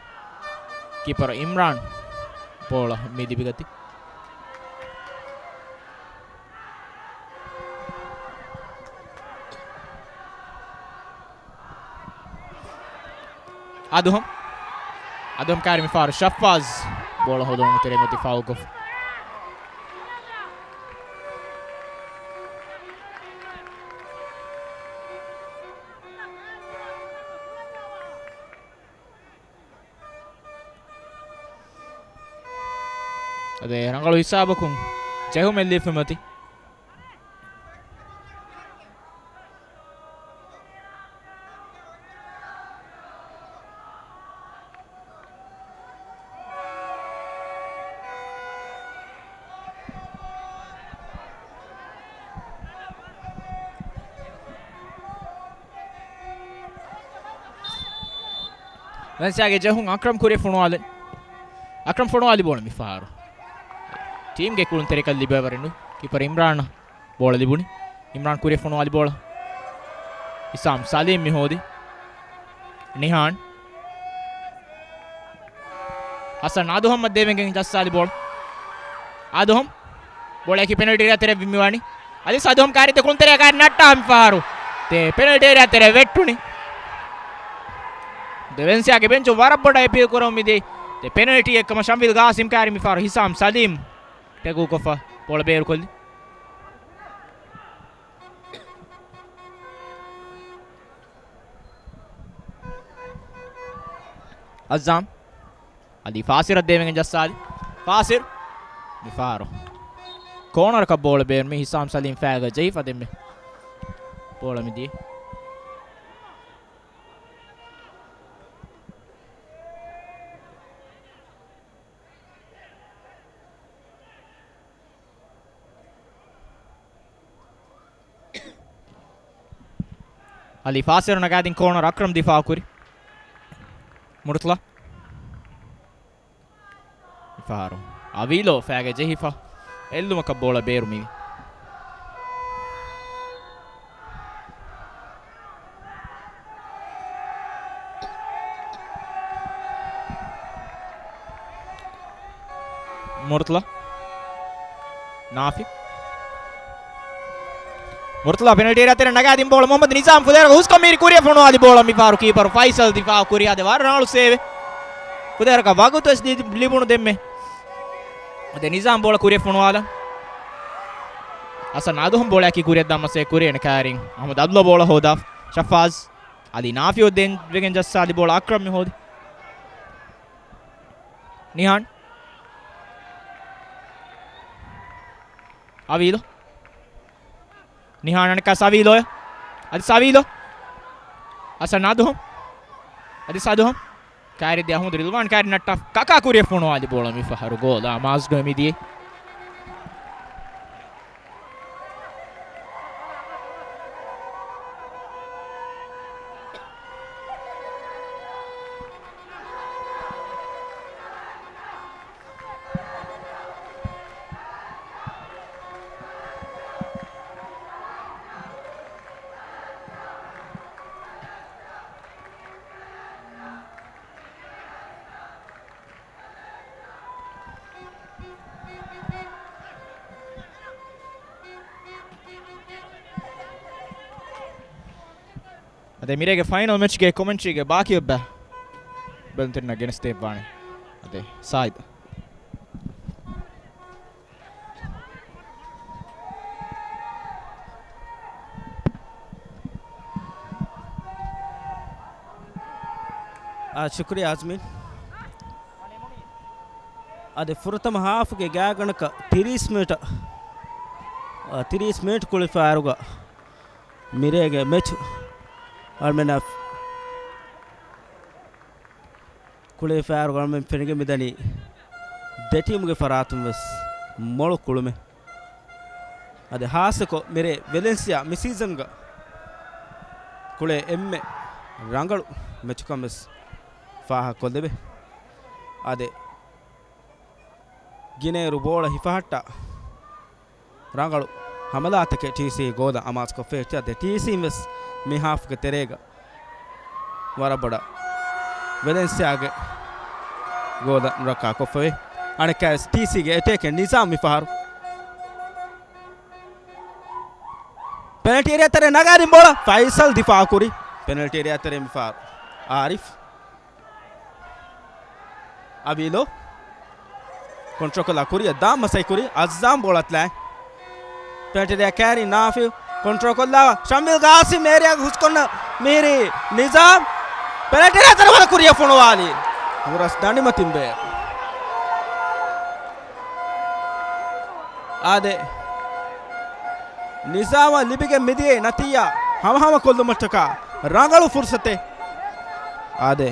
ކީޕަރު އިމްރާން ބޯޅަ މި ލިބިގަތީ. އަދުހަމް. އަދުހަމް ކާރި މިފަހަރު ޝައްފާޒް ބޯޅަ ހޯދުމުގެ ތެރޭގަ ދިފާއުކޮށް. އަދި ރަނގަޅު ހިސާބަކުން ޖެހުމެއް ލިބިފަ މަތި. ވެލެންސިއާގެ ޖެހުން އަކްރަމް ކުރިއަށް ފޮނުވާލި. އަކްރަމް ފޮނުވާލި ބޯޅަ މިފަހަރު ޓީމްގެ ކުޅުންތެރިކަން ލިބޭވަރެއް ނު. ކީޕަރު އިމްރާން ބޯޅަ ލިބުނީ. އިމްރާން ކުރިއަށް ފޮނުވާލި ބޯޅަ. ހިސާމް ސަލީމް މި ހޯދި. ނިހާން. ހަސަން އަދުހަމްއަށް ދޭވެން ޖައްސާލި ބޯޅަ. އަދުހަމް. ބޯޅައަކީ ޕެނަލްޓީ އެރިއާ ތެރެ ވި މިވާނީ. އަދިސް އަދުހަމް ކާރި ދެ ކުޅުންތެރެއަށް ކާރި ނައްޓާ މިފަހަރު. ދެ ޕެނަލްޓީ އެރިއާ ތެރެ ވެއްޓުނީ. ވެލެންސިއާގެ ބެންޗުން ވަރަށް ބޮޑަށް އެޕީލް ކުރަމުން މިދިޔައީ. ދެ ޕެނަލްޓީއެއްކަމަށް ޝަމްވިލް ގާސިމް ކާރި މިފަހަރު ހިސާމް ސަލީމް ޓެކުލްކޮށްފަ ބޯޅަ ބޭރުކޮށްލި. އައްޒާމް. އަލީ ފާސިރަށް ދެވެގެން ޖައްސާލި. ފާސިރު. މިފަހަރު ކޯނަރަކަށް ބޯޅަ ބޭރު މި ހިސާމް ސަލީމް ފައިގަ ޖެހިފަ ދެންމެ. ބޯޅަ މިދިޔަ. އަލީ ފާސިރު ނަގާދިން ކޯނަރު އަކްރަމް ދިފާއު ކުރި. މުރުތުލާ. މިފަހަރު އަވީލޯ ފައިގަ ޖެހިފަ އެއްލުމަކަށް ބޯޅަ ބޭރު މިވި. މުރުތުލާ. ނާފި. މުރުތުލާ ޕެނަލްޓީ އެރިއާ ތެރެ ނަގާދިން ބޯޅަ މުހައްމަދު ނިޒާމް ފުދޭވަރަކަށް ހުސްކޮށް މީރި ކުރިއަށް ފޮނުވާލި ބޯޅަ މިފަހަރު ކީޕަރު ފައިސަލް ދިފާއު ކުރި އާދެ ވަރަށް ރަނގަޅު ސޭވެއް. ފުދޭވަރަކަށް ވަގުތުވެސް ލި-، ލިބުނު ދެންމެ. އަދެ ނިޒާމް ބޯޅަ ކުރިއަށް ފޮނުވާލަން. އަސަން އަދުހަމް ބޯޅައަކީ ކުރިއަށް ދާން މަސައްކަތް ކުރި އޭނަ ކާރިން. އަހްމަދު އަބްދުﷲ ބޯޅަ ހޯދާ. ޝަފާޒް. އަލީ ނާފިއު ދެން ވެގެން ޖައްސާލި ބޯޅަ އަކްރަމް މި ހޯދި. ނިހާން. އަވީލޯ. ނިހާން އަނެއްކާ ސަވީލޯ. އަދި ސަވީލޯ. އަސަން އަދުހަމް. އަދި ސަދުހަމް. ކާރި ދިޔަ އަހުމަދު ރިލްވާން ކާރި ނައްޓާ ކަކާ ކުރިއަށް ފޮނުވާލި ބޯޅަ މި ފަހަރު ގޯލާ މާޒްގޮ މިދިޔަ. އަދި މިރޭގެ ފައިނަލް މެޗްގެ ކޮމެންޓްރީގެ ބާކީ އޮއްބަ ބެލުންތެރިންނަށް ގެނެސްދޭއްވާނެ. އަދި ސާއިދު. އާ، ޝުކުރިއްޔާ އާޒްމީން. އަދި ފުރަތަމަ ހާފުގެ ގާތްގަނޑަކަށް ތިރީސް މިނިޓަށް، އާ، ތިރީސް މިނިޓް ކުޅިފައިރުގަ މިރޭގެ މެޗު އަޅުމެންނަށް ކުޅިފައިރުގަ އަޅުމެން ފެނިގެން މިދަނީ ދެ ޓީމުގެ ފަރާތުން ވެސް މޮޅު ކުޅުމެއް. އަދި ހާއްސަކޮށް މިރޭ ވެލެންސިއާ މި ސީޒަންގަ ކުޅޭ އެންމެ ރަނގަޅު މެޗުކަން ވެސް ފާހަގަކޮށްލެވޭ. އާދެ، ގިނައިރު ބޯޅަ ހިފަހައްޓާ ރަނގަޅު ހަމަލާތަކެއް ޓީސީ ގޯލަށް އަމާޒުކޮށްފައި އެއްޗެއް. އާދެ، ޓީސީން ވެސް މި ހާފްގެ ތެރޭގަ ވަރަށް ބޮޑަށް ވެލެންސިއާގެ ގޯލަށް ނުރައްކާ ކޮށްފަވޭ. އަނެއްކާވެސް ޓީސީގެ އެޓޭކެއް ނިޒާމް މިފަހަރު. ޕެނަލްޓީ އެރިއާ ތެރޭ ނަގާދިން ބޯޅަ ފައިސަލް ދިފާއު ކުރި. ޕެނަލްޓީ އެރިއާ ތެރޭ މިފަހަރު އާރިފް. އަވީލޯ. ކޮންޓްރޯލް ކޮށްލާ ކުރިއަށް ދާން މަސައްކަތް ކުރި އައްޒާމް ބޯޅަ އަތުލާ. ޕެނަލްޓީ އެރިއާ ކާރި ނާފި ކޮންޓްރޯލް ކޮށްލާ ޝަމީލް ގާސިމް އޭރިއާގަ ހުސްކޮށްނަ މީރި ނިޒާމް. ޕެނަލްޓީ އެރިއާ ތެރޭ ވަރަށް ކުރިއަށް ފޮނުވާލި. ހުރަސް ދަނޑިމަތިން ބޭރު. އާދެ، ނިޒާމަށް ލިބިގެން މިދިޔައީ ނަތީޖާ ހަމަހަމަ ކޮށްލުމަށްޓަކާ ރަނގަޅު ފުރުސަތެއް. އާދެ،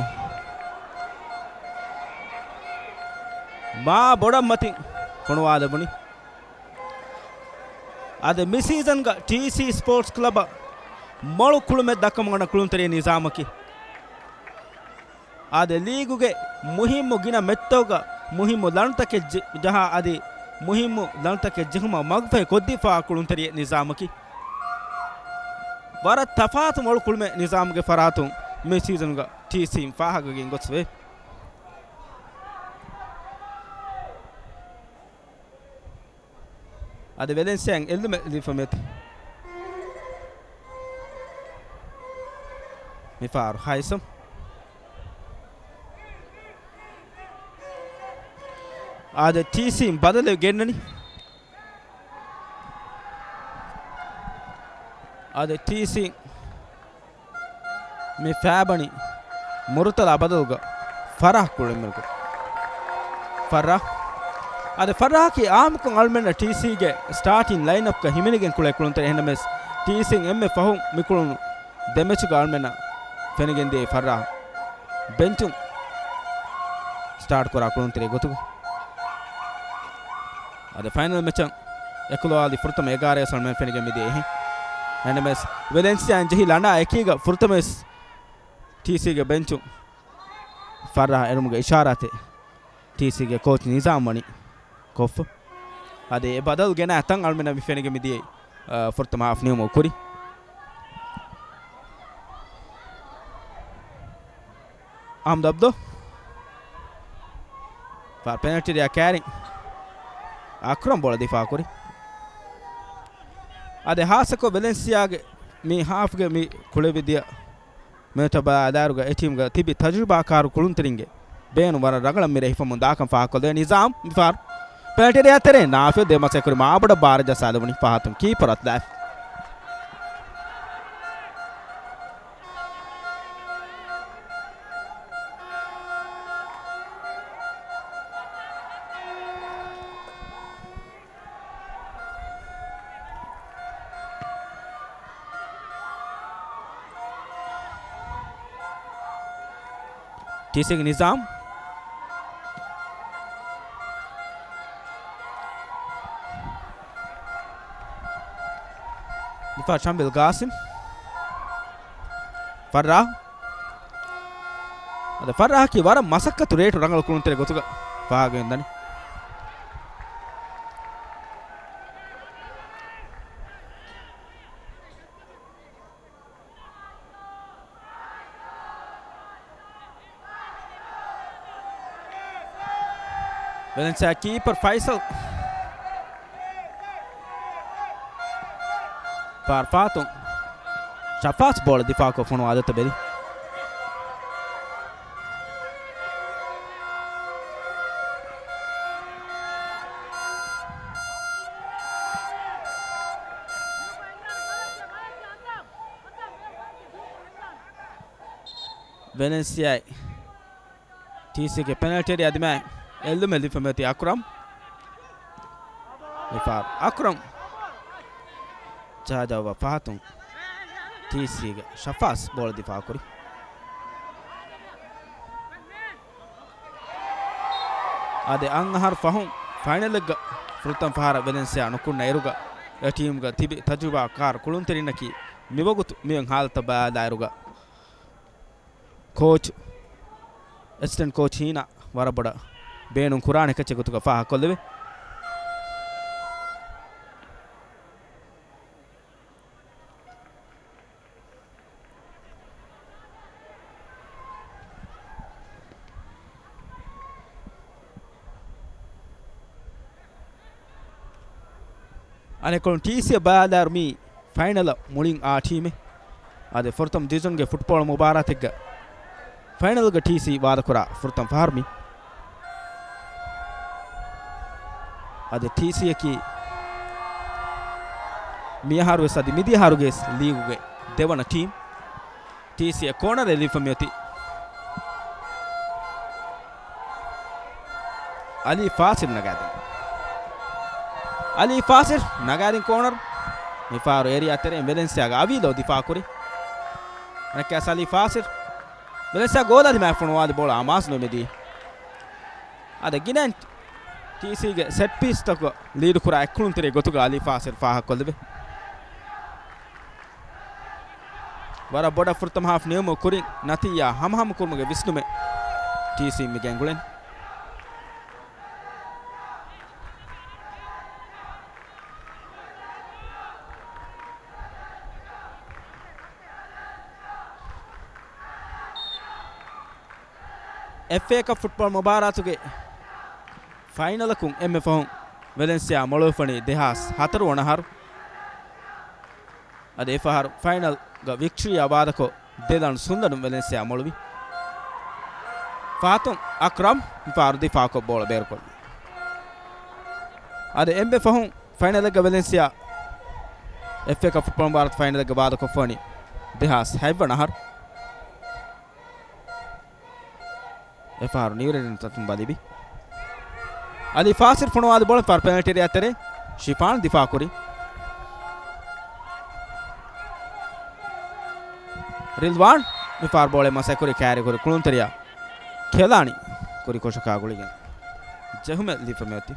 މާ ބޮޑަށް މަތިން ފޮނުވާލެވުނީ. އާދެ، މި ސީޒަންގަ ޓީސީ ސްޕޯޓްސް ކްލަބަށް މޮޅު ކުޅުމެއް ދައްކަމުން އަންނަ ކުޅުންތެރިޔާ ނިޒާމަކީ. އާދެ، ލީގުގެ މުހިއްމު ގިނަ މެޗްތަކުގަ މުހިއްމު ލަނޑުތަކެއް ޖެ-، ޖަހާ އަދި މުހިއްމު ލަނޑުތަކެއް ޖެހުމަށް މަގުފަހި ކޮށްދީފާ ކުޅުންތެރިޔެއް ނިޒާމަކީ. ވަރަށް ތަފާތު މޮޅު ކުޅުމެއް ނިޒާމްގެ ފަރާތުން މި ސީޒަންގަ ޓީސީން ފާހަގަވެގެން ގޮސްފައި. އަދި ވެލެންސިއާއިން އެއްލުމެއް ލިބިފަ މިއޮތީ. މިފަހަރު ހައިސަމް. އާދެ، ޓީސީން ބަދަލެއް ގެންނަނީ. އާދެ، ޓީސީން މި ފާބަނި މުރުތަލާ ބަދަލުގަ ފަރާހް ކުޅެން މިރުގަ. ފަރާހް. އާދެ، ފަރާހަކީ އާއްމުކޮށް އަޅުމެންނަށް ޓީސީގެ ސްޓާޓިން ލައިންއަޕްގަ ހިމެނިގެން ކުޅޭ ކުޅުންތެރި. އެހެންނަމަވެސް، ޓީސީން އެންމެ ފަހުން މި ކުޅުނު ދެ މެޗުގަ އަޅުމެންނަށް ފެނިގެންދިޔައީ ފަރާހް ބެންޗުން ސްޓާޓް ކުރާ ކުޅުންތެރި ގޮތުގަ. އަދި ފައިނަލް މެޗަށް އެކުލަވާލި ފުރަތަމަ އެގާރަ ވެސް އަޅުމެން ފެނިގެން މިދިޔަ އެހެން. އެހެންނަމަވެސް، ވެލެންސިއާއިން ޖެހި ލަނޑާ އެކީގަ ފުރަތަމަވެސް ޓީސީގެ ބެންޗުން ފަރާހް އެރުމުގެ އިޝާރާތެއް ޓީސީގެ ކޯޗް ނިޒާމް ވަނީ ކޮށްފަ. އަދި އެ ބަދަލު ގެނައި ތަން އަޅުމެންނަށް މި ފެނިގެން މިދިޔައީ، އަ، ފުރަތަމަ ހާފް ނިމުމުގެ ކުރިން. އަހްމަދު އަބްދު. ފާ ޕެނަލްޓީއާ ކައިރިން އަކްރަމް ބޯޅަ ދިފާ ކުރި. އަދި ހާއްސަކޮށް ވެލެންސިއާގެ މި ހާފްގެ މި ކުޅެވިދިޔަ މެޗަށް ބަލާލާއިރުގަ އެ ޓީމްގަ ތިބި ތަޖުރިބާކާރު ކުޅުންތެރިންގެ ބޭނުން ވަރަށް ރަނގަޅަށް މިރޭ ހިފަމުން ދާކަން ފާހަގަކޮށްލެވޭ. ނިޒާމް މިފަހަރު ޕެނަލްޓީ އެރިއާ ތެރޭ ނާފިލް ދެ މަސް އެކުރި މާބޮޑަށް ބާރަށް ޖައްސާލެވުނީ ފަހަތުން ކީޕަރު އަތުލާފި. ޓީސީގެ ނިޒާމް. ދިފާ ޝަމްބިލް ގާސިމް. ފައްރާ. އަދި ފައްރާހަކީ ވަރަށް މަސައްކަތު ރޭޓު ރަނގަޅު ކުޅުންތެރި ގޮތުގަ ފާހަގަވެގެންދަނީ. ވެލެންސިއާ ކީޕަރ ފައިސަލް ފާރް ފާތުން ޝަފާސް ބޯޅަ ދިފާކޮށް ފޮނުވާ ދޮތަ ބެލި. ވެލެންސިއާއި ޓީސީގެ ޕެނަލްޓީ އެރިއާ ދިމާއި އެއްލުމެއް ލިބިފަ މިއޮތީ އަކްރަމް. މިފަހަރު އަކްރަމް ޖަހާޖައްވާ ފަހަތުން ޓީސީގެ ޝަފާސް ބޯޅަ ދިފާކުރި. އަދި އަށް އަހަރު ފަހުން ފައިނަލެއްގަ ފުރަތަމަ ފަހަރަށް ވެލެންސިއާ ނުކުންނަ އިރުގަ އެ ޓީމްގަ ތިބި ތަޖުރިބާކާރު ކުޅުންތެރިންނަކީ މިވަގުތު މިއޮތް ހާލަތަށް ބަލާލާއިރުގަ ކޯޗް، އެސިސްޓެންޓް ކޯޗް ހީނާ ވަރަށް ބޮޑަށް ބޭނުން ކުރާނެ ކައްޗެއް ގޮތުގަ ފާހަގަކޮށްލެވޭ. އަނެއްކޮޅުން ޓީސީއަށް ބަލާލާއިރު މީ ފައިނަލަށް މުޅިން އާ ޓީމެއް. އާދެ، ފުރަތަމަ ޑިވިޒަންގެ ފުޓްބޯޅަ މުބާރާތެއްގަ ފައިނަލްގަ ޓީސީ ވާދަކުރާ ފުރަތަމަ ފަހަރު މީ. އަދި ޓީސީއަކީ މިއަހަރުވެސް އަދި މިދިޔަ އަހަރުގެ ލީގުގެ ދެވަނަ ޓީމް. ޓީސީއަށް ކޯނަރެއް ލިބިފަ މިއޮތީ އަލީ ފާސިލް ނަގާދިން. އަލީ ފާސިލް ނަގާދިން ކޯނަރު. މިފަހަރު އެރިއާ ތެރެއިން ވެލެންސިއާގެ އަވީލޯ ދިފާ ކުރި. އަނެއްކާސް އަލީ ފާސިލް. ވެލެންސިއާ ގޯލާ ދިމާއަށް ފޮނުވާލި ބޯޅަ އަމާޒު ނުމެދީ. އަދި ގިނައިން ޓީސީގެ ސެޓް ޕީސްތަކުގަ ލީޑުކުރާ އެއްކުޅުންތެރި ގޮތުގަ އަލީ ފާސިލް ފާހަގަކޮށްލެވޭ. ވަރަށް ބޮޑަށް ފުރަތަމަ ހާފް ނިމުމުގެ ކުރިން ނަތީޖާ ހަމަހަމަ ކުރުމުގެ ވިސްނުމެއް ޓީސީ މި ގެންގުޅެން. އެފްއޭ ކަޕް ފުޓްބޯޅަ މުބާރާތުގެ ފައިނަލަކުން އެންމެ ފަހުން ވެލެންސިއާ މޮޅުވެފަނީ ދެހާސް ހަތަރު ވަނަ އަހަރު. އަދި އެފަހަރު ފައިނަލްގަ ވިކްޓްރީއާ ވާދަކޮށް، ދެލަން ސުންލަނުން ވެލެންސިއާ މޮޅުވި. ފާތުން އަކްރަމް މިފަހަރު ދިފާކޮށް ބޯޅަ ބޭރުކޮށްލި. އަދި އެންމެ ފަހުން ފައިނަލެއްގަ ވެލެންސިއާ އެފްއޭ ކަޕް ފުޓްބޯޅަ މުބާރާތު ފައިނަލެއްގަ ވާދަކޮށްފަވަނީ ދެހާސް ހަތްވަނަ އަހަރު. އެފަހަރު ނިއުރެން ތަތުން ބަލިބި. އަލީ ފާސިލް ފޮނުވާލި ބޯޅަ ފާރު ޕެނަލްޓީ އެރިއާ ތެރޭ ޝިފާން ދިފާ ކުރި. ރިލްވާން މި ފާރު ބޯޅަ މަސައްކަތް ކުރި ކައިރި ކުރި ކުޅުންތެރިޔާ ކެލާނީ ކުރި ކުށަކާ ގުޅިގެން ޖެހުމެއް ލިބިފަ މިއޮތީ.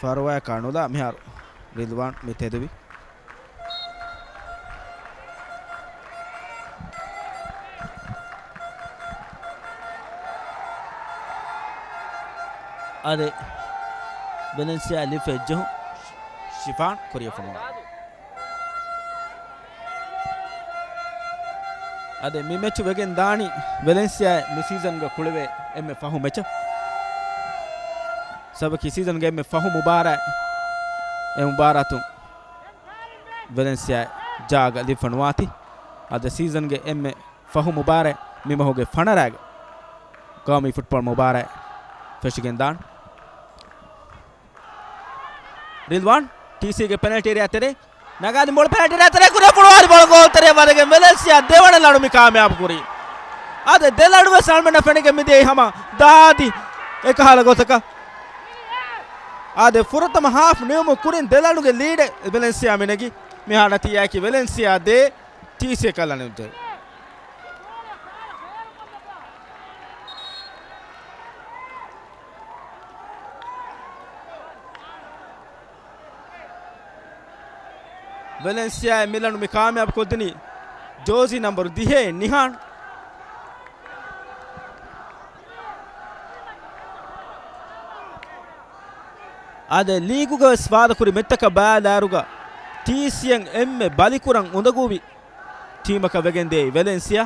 ފަރުވާއަކާ ނުލާ މިހާރު ރިލްވާން މި ތެދުވި. އަދި ވެލެންސިއާ ލިބިފަ އެއްޖެހުން ޝިފާން ކުރިއަށް ފޮނުވާ. އަދި މި މެޗު ވެގެން ދާނީ ވެލެންސިއާ މި ސީޒަންގަ ކުޅެވޭ އެންމެ ފަހު މެޗަށް. ސަބަކީ ސީޒަންގެ އެންމެ ފަހު މުބާރާތް އެ މުބާރާތުން ވެލެންސިއާ ޖާގަ ލިބިފަ ނުވާތީ. އަދި ސީޒަންގެ އެންމެ ފަހު މުބާރާތް މި މަހުގެ ފަނަރައިގަ ގައުމީ ފުޓްބޯޅަ މުބާރާތް ފެށިގެން ދާން. ރިލްވާން ޓީސީގެ ޕެނަލްޓީ އެރިއާ ތެރޭ ނަގާދިން ބޯޅަ ޕެނަލްޓީ އެރިއާ ތެރޭ ކުރިއަށް ފޮނުވާލި ބޯޅަ ގޯލް ތެރެއަށް ވަދެގެން ވެލެންސިއާ ދެވަނަ ލަނޑު މި ކާމިޔާބު ކުރީ. އާދެ، ދެ ލަނޑުވެސް އަޅުމެންނަށް ފެނިގެން މިދިޔައީ ހަމަ ދާދި އެކަހަލަ ގޮތަކަށް. އާދެ، ފުރަތަމަ ހާފް ނިމުމުގެ ކުރިން ދެ ލަނޑުގެ ލީޑެއް ވެލެންސިއާ މި ނެގި. މިހާ ނަތީޖާއަކީ ވެލެންސިއާ ދޭ، ޓީސީ އެކަހަލަ ލަނޑު ދޭ. ވެލެންސިއާއިން މި ލަނޑު މި ކާމިޔާބު ކޮށްދިނީ ޖޯޒީ ނަންބަރު ދިހައެއް ނިހާން. އާދެ، ލީގުގަ ވެސް ވާދަކުރި މެޗްތަކަށް ބަލާލާއިރުގަ ޓީސީއަށް އެންމެ ބަލިކުރަން އުނދަގޫވި ޓީމަކަށް ވެގެންދިޔައީ ވެލެންސިއާ.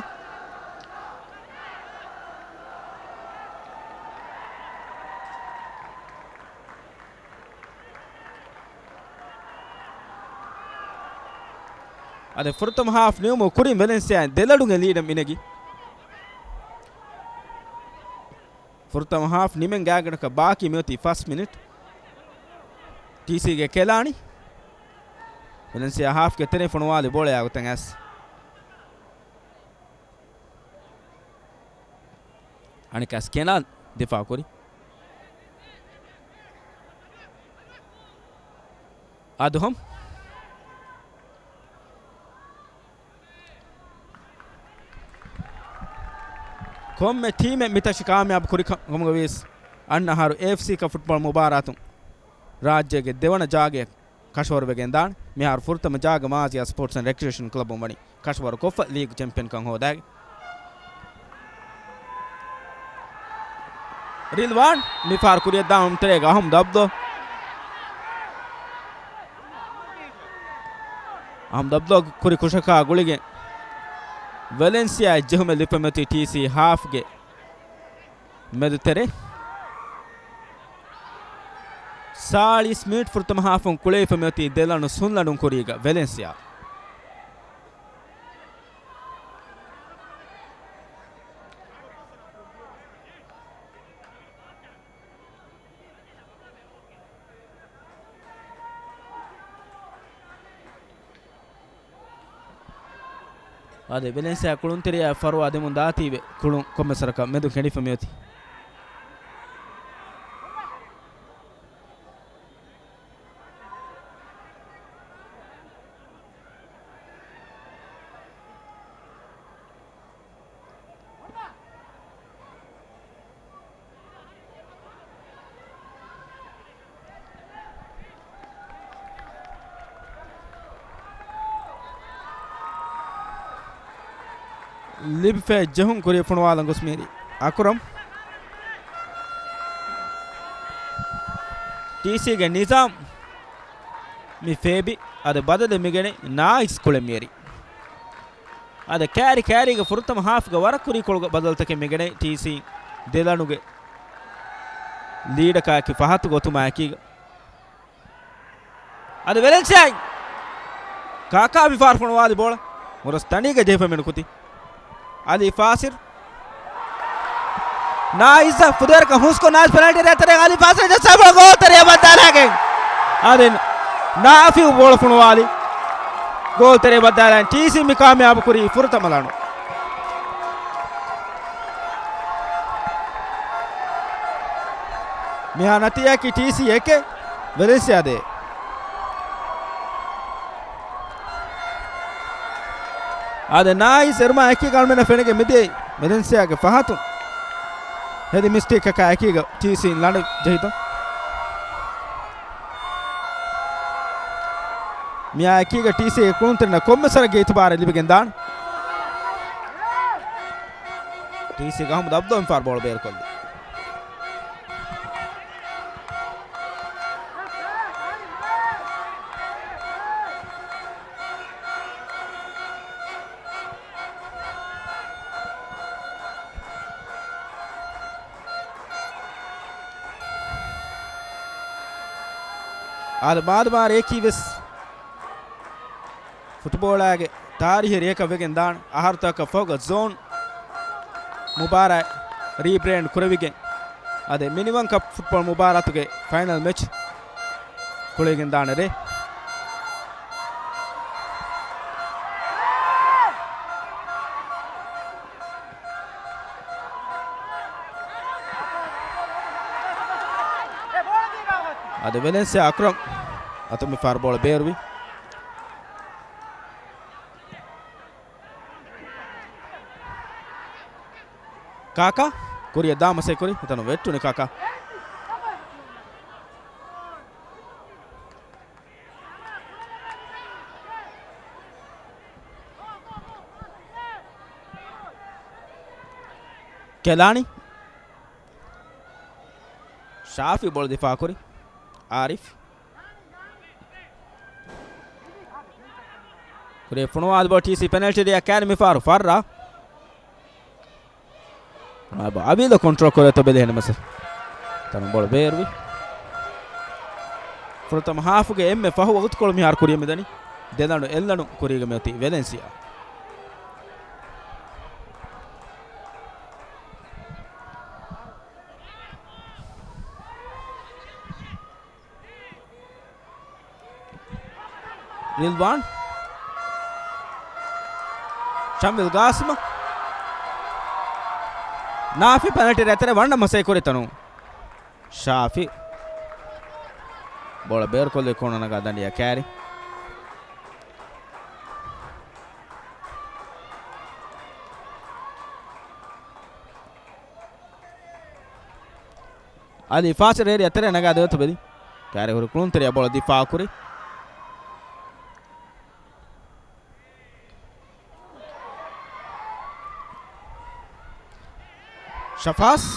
އަދި ފުރަތަމަ ހާފް ނިމުމުގެ ކުރިން ވެލެންސިއާއިން ދެ ލަނޑުގެ ލީޑެއް މި ނެގި. ފުރަތަމަ ހާފް ނިމެން ގާތްގަނޑަކަށް ބާކީ މިއޮތީ ފަސް މިނިޓް. ޓީސީގެ ކެލާނީ ވެލެންސިއާ ހާފްގެ ތެރެއިން ފޮނުވާލި ބޯޅަޔާ ގޮތަށް އައިސް. އަނެއްކާސް ކެލާން ދިފާ ކުރި. އަދުހަމް. ކޮންމެ ޓީމެއް މިތަށި ކާމިޔާބު ކުރި ކަ-، ކަމުގަވިޔަސް އަންނަ އަހަރު އޭއެފްސީ ކަޕް ފުޓްބޯޅަ މުބާރާތުން ރާއްޖޭގެ ދެވަނަ ޖާގަޔަށް ކަށަވަރުވެގެން ދާނެ. މިހާރު ފުރަތަމަ ޖާގަ މާޒިޔާ ސްޕޯޓްސް އެންޑް ރެކްރިއޭޝަން ކްލަބުން ވަނީ ކަށަވަރު ކޮށްފަ ލީގް ޗެމްޕިއަންކަން ހޯދާގެން. ރިލްވާން މިފަހަރު ކުރިއަށްދާން ތެރޭގަ އަހުމްދު އަބްދު. އަހުމްދު އަބްދު ކުރި ކުށަކާ ގުޅިގެން ވެލެންސިއާ ޖެހުމެއް ލިބިފަ މިއޮތީ ޓީސީ ހާފްގެ މެދުތެރޭ. ސާޅީސް މިނިޓް ފުރަތަމަ ހާފުން ކުޅެވިފަ މިއޮތީ ދެ ލަނޑު ސުން ލަނޑުން ކުރީގަ ވެލެންސިއާ. އާދެ، ވެލެންސިއާ ކުޅުންތެރިޔާ ފަރުވާ ދެމުން ދާތީވެ، ކުޅުން ކޮންމެ ސަރަކަށް މެދު ކެނޑިފަ މިއޮތީ. ލިބިފައި ޖެހުން ކުރިއަށް ފޮނުވާލަން ގޮސް މިއެރި އަކުރަމް. ޓީސީގެ ނިޒާމް މި ފޭބި. އަދި ބަދަލެއް މިގެނެ ނާއިސް ކުޅެ މިއެރި. އަދި ކައިރި ކައިރީގެ ފުރަތަމަ ހާފްގަ ވަރަށް ކުރީކޮޅުގެ ބަދަލުތަކެއް މިގެނައި ޓީސީ ދެލަނޑުގެ ލީޑަކާއެކީ ފަހަތު ގޮތުމާއެކީގަ. އަދި ވެލެންސިއާއިން ކާކާ މިފަހަރު ފޮނުވާލި ބޯޅަ މުރަސް ތަނީގަ ޖެހިފަ މިނުކުތީ. އަލީ ފާސިލް. ނާއިޒަށް ފުދޭވަރަކަށް ހުސްކޮށް ނާއިޒް ޕެނަލްޓީ އެރިއާ ތެރޭ އަލީ ފާސިލް ޖައްސާފަ ގޯލް ތެރެއަށް ވައްދާލާގެން. އަދި ނާފިއު ބޯޅަ ފޮނުވާލި. ގޯލް ތެރެއަށް ވައްދާލާ ޓީސީ މި ކާމިޔާބު ކުރީ ފުރަތަމަ ލަނޑު. މިހާ ނަތީޖާއަކީ ޓީސީ އެކެއް، ވެލެންސިއާ ދޭއް. އާދެ، ނާއިޒް އެރުމާ އެކީގަ އަޅުމެންނަށް ފެނިގެން މިދިޔައީ ވެލެންސިއާގެ ފަހަތުން ހެދި މިސްޓޭކަކާ އެކީގަ ޓީސީން ލަނޑު ޖެހިތޯ. މިއާ އެކީގަ ޓީސީގެ ކުޅުންތެރިންނަށް ކޮންމެ ސަރަގެ އިތުބާރެއް ލިބިގެން ދާނެ. ޓީސީގެ އަހުމަދު އަބްދުލް މިފަހަރު ބޯޅަ ބޭރުކޮށްލީ. އާދެ، މާދަމާ ރޭކީ ވެސް ފުޓްބޯޅާގެ ތާރީހީ ރެއަކަށް ވެގެން ދާނެ. އަހަރުތަކަށް ފަހުގަ ޒޯން މުބާރާތް ރީބްރޭންޑް ކުރެވިގެން، އަދި މިނިވަން ކަޕް ފުޓްބޯޅަ މުބާރާތުގެ ފައިނަލް މެޗް ކުޅެވިގެން ދާނެ ރޭ. އަދި ވެލެންސިއާ އަކްރަމް އަތުން މިފަހަރު ބޯޅަ ބޭރުވި. ކާކާ ކުރިއަށް ދާ މަސައްކަތް ކުރި، އެތަނުން ވެއްޓުނީ ކާކާ. ކެލާނީ. ޝާފި ބޯޅަ ދިފާ ކުރި. އާރިފް. ކުރި ފޮނުވާލި ބޯ ޓީސީ ޕެނަލްޓީ އެރިއާ ކައިރި މިފަހަރު ފައްރާ. އަބ-، އަބީލަ ކޮންޓްރޯލް ކުރޭތޯ ބެލި ހެން މަސަ. ތަނު ބޯޅަ ބޭރުވި. ފުރަތަމަ ހާފުގެ އެންމެ ފަހު ވަގުތުކޮޅު މިހާރު ކުރިއަށް މިދަނީ. ދެލަނޑު އެއްލަނޑު ކުރީގަ މިއޮތީ ވެލެންސިއާ. ރިލްވާން. ޝަމްވިލް ގާސިމަށް. ނާފި ޕެނަލްޓީ އެރިއާ ތެރޭ ވަންނަ މަސައްކަތް ކުރި ތަނު. ޝާފި. ބޯޅަ ބޭރުކޮށްލި ކޯނަރ ނަގާ ދަނޑިއަށް ކައިރި. އަލީ ފާސިލް އެރިއާ ތެރޭ ނަގާ ދެއޮތު ބެލި. ކައިރި ހުރި ކުޅުންތެރިއަށް ބޯޅަ ދިފާއު ކުރި. ޝަފާސް.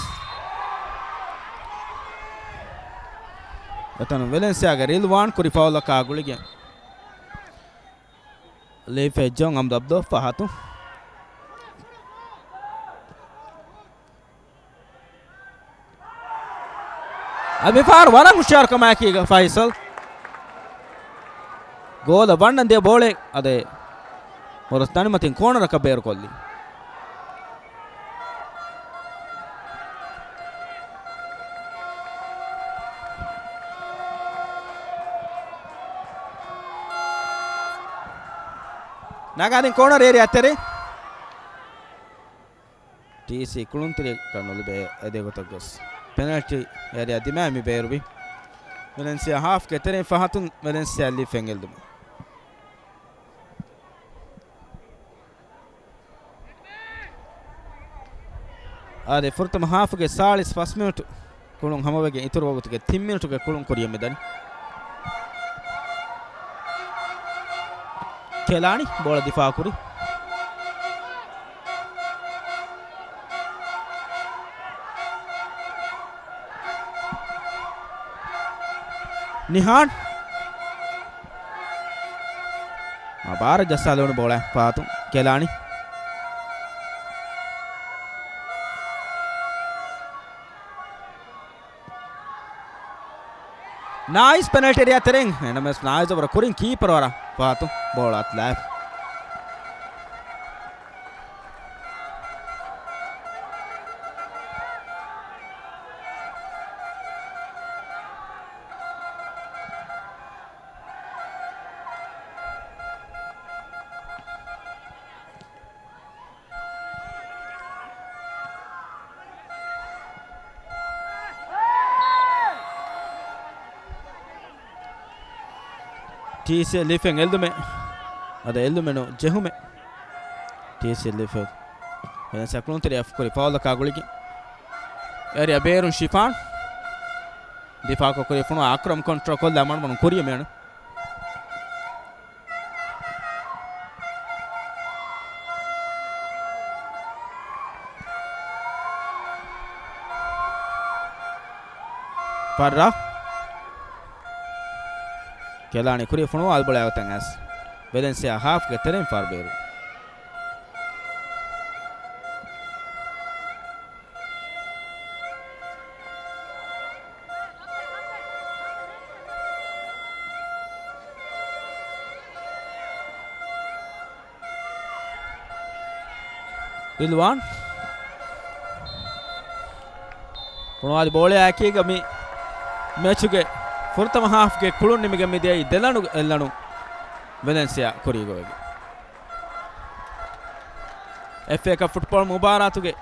އެތަނުން ވެލެންސިއާގެ ރިލްވާން ކުރި ފައުލަކާ ގުޅިގެން ލީފެއްޖޯން އަމްދަ އަބްދޯ ފަހަތު. އަދި މިފަހަރު ވަރަށް ހުޝިޔާރުކަމާއެކީގަ ފައިސަލް. ގޯލަށް ވަންނަން ދިޔަ ބޯޅައެއް އަދެ މުރަސް ތަނިމަތިން ކޯނަރަކަށް ބޭރުކޮށްލި. ނަގާދިން ކޯނަރ އެރިއާ ތެރޭ. ޓީސީ ކުޅުންތެރިއަކަށް ނުލިބޭ އެދޭ ގޮތަށް ގޮސް ޕެނަލްޓީ އެރިއާ ދިމާއި މި ބޭރުވި. ވެލެންސިއާ ހާފްގެ ތެރެއިން ފަހަތުން ވެލެންސިއާ ލީ ފެންގެލުމުން. އާދެ، ފުރަތަމަ ހާފުގެ ސާޅީސް ފަސް މިނެޓު ކުޅުން ހަމަވެގެން އިތުރު ވަގުތުގެ ތިން މިނެޓުގެ ކުޅުން ކުރިއަށް މިދަނީ. ކެލާނީ ބޯޅަ ދިފާ ކުރި. ނިހާން. އާ، ބާރަށް ޖައްސާލެވުނު ބޯޅަ ފާތު ކެލާނީ. ނާއިސް ޕެނަލްޓީ އެރިއާ ތެރެއިން. އެންއެމްއެސް ނާއިސް އެވަރަށް ކުރިން ކީޕަރު ވަރަށް ފަހަތު ބޯޅަ އަތުލާފި. ޓީސީ ލިފެން އެއްލުމެއް. އަދަ އެއްލުމެއް ނު ޖެހުމެއް. ޓީސީ ލިފެން. ވެލެންސިއާ ކުޅުންތެރިޔާ ކުރި ފައުލަކާ ގުޅިގެން. އެރިއާ ބޭރުން ޝިފާން. ދިފާކޮށް ކުރި ފުނު އަކްރަމް ކޮންޓްރޯލް ކޮށްލާ މަންމަނު ކުރިޔަ މިއަނު. ފައްރާ. ކެލާނީ ކުރި ފުނު އަލްބޮޅަޔާ ގޮތަށް އައިސް. ވެލެންސިއާ ހާފްގެ ތެރެއިން ފާރު ބޭރު. ރިލްވާން. ފުނުވާލި ބޯޅަޔާ އެކީގަ މި މެޗުގެ ފުރަތަމަ ހާފްގެ ކުޅުން ނިމިގެން މިދިޔައީ ދެލަނޑު އެއްލަނޑު ވެލެންސިއާ ކުރީގޮވެގެން. އެފްއޭ ކަޕް ފުޓްބޯޅަ މުބާރާތުގެ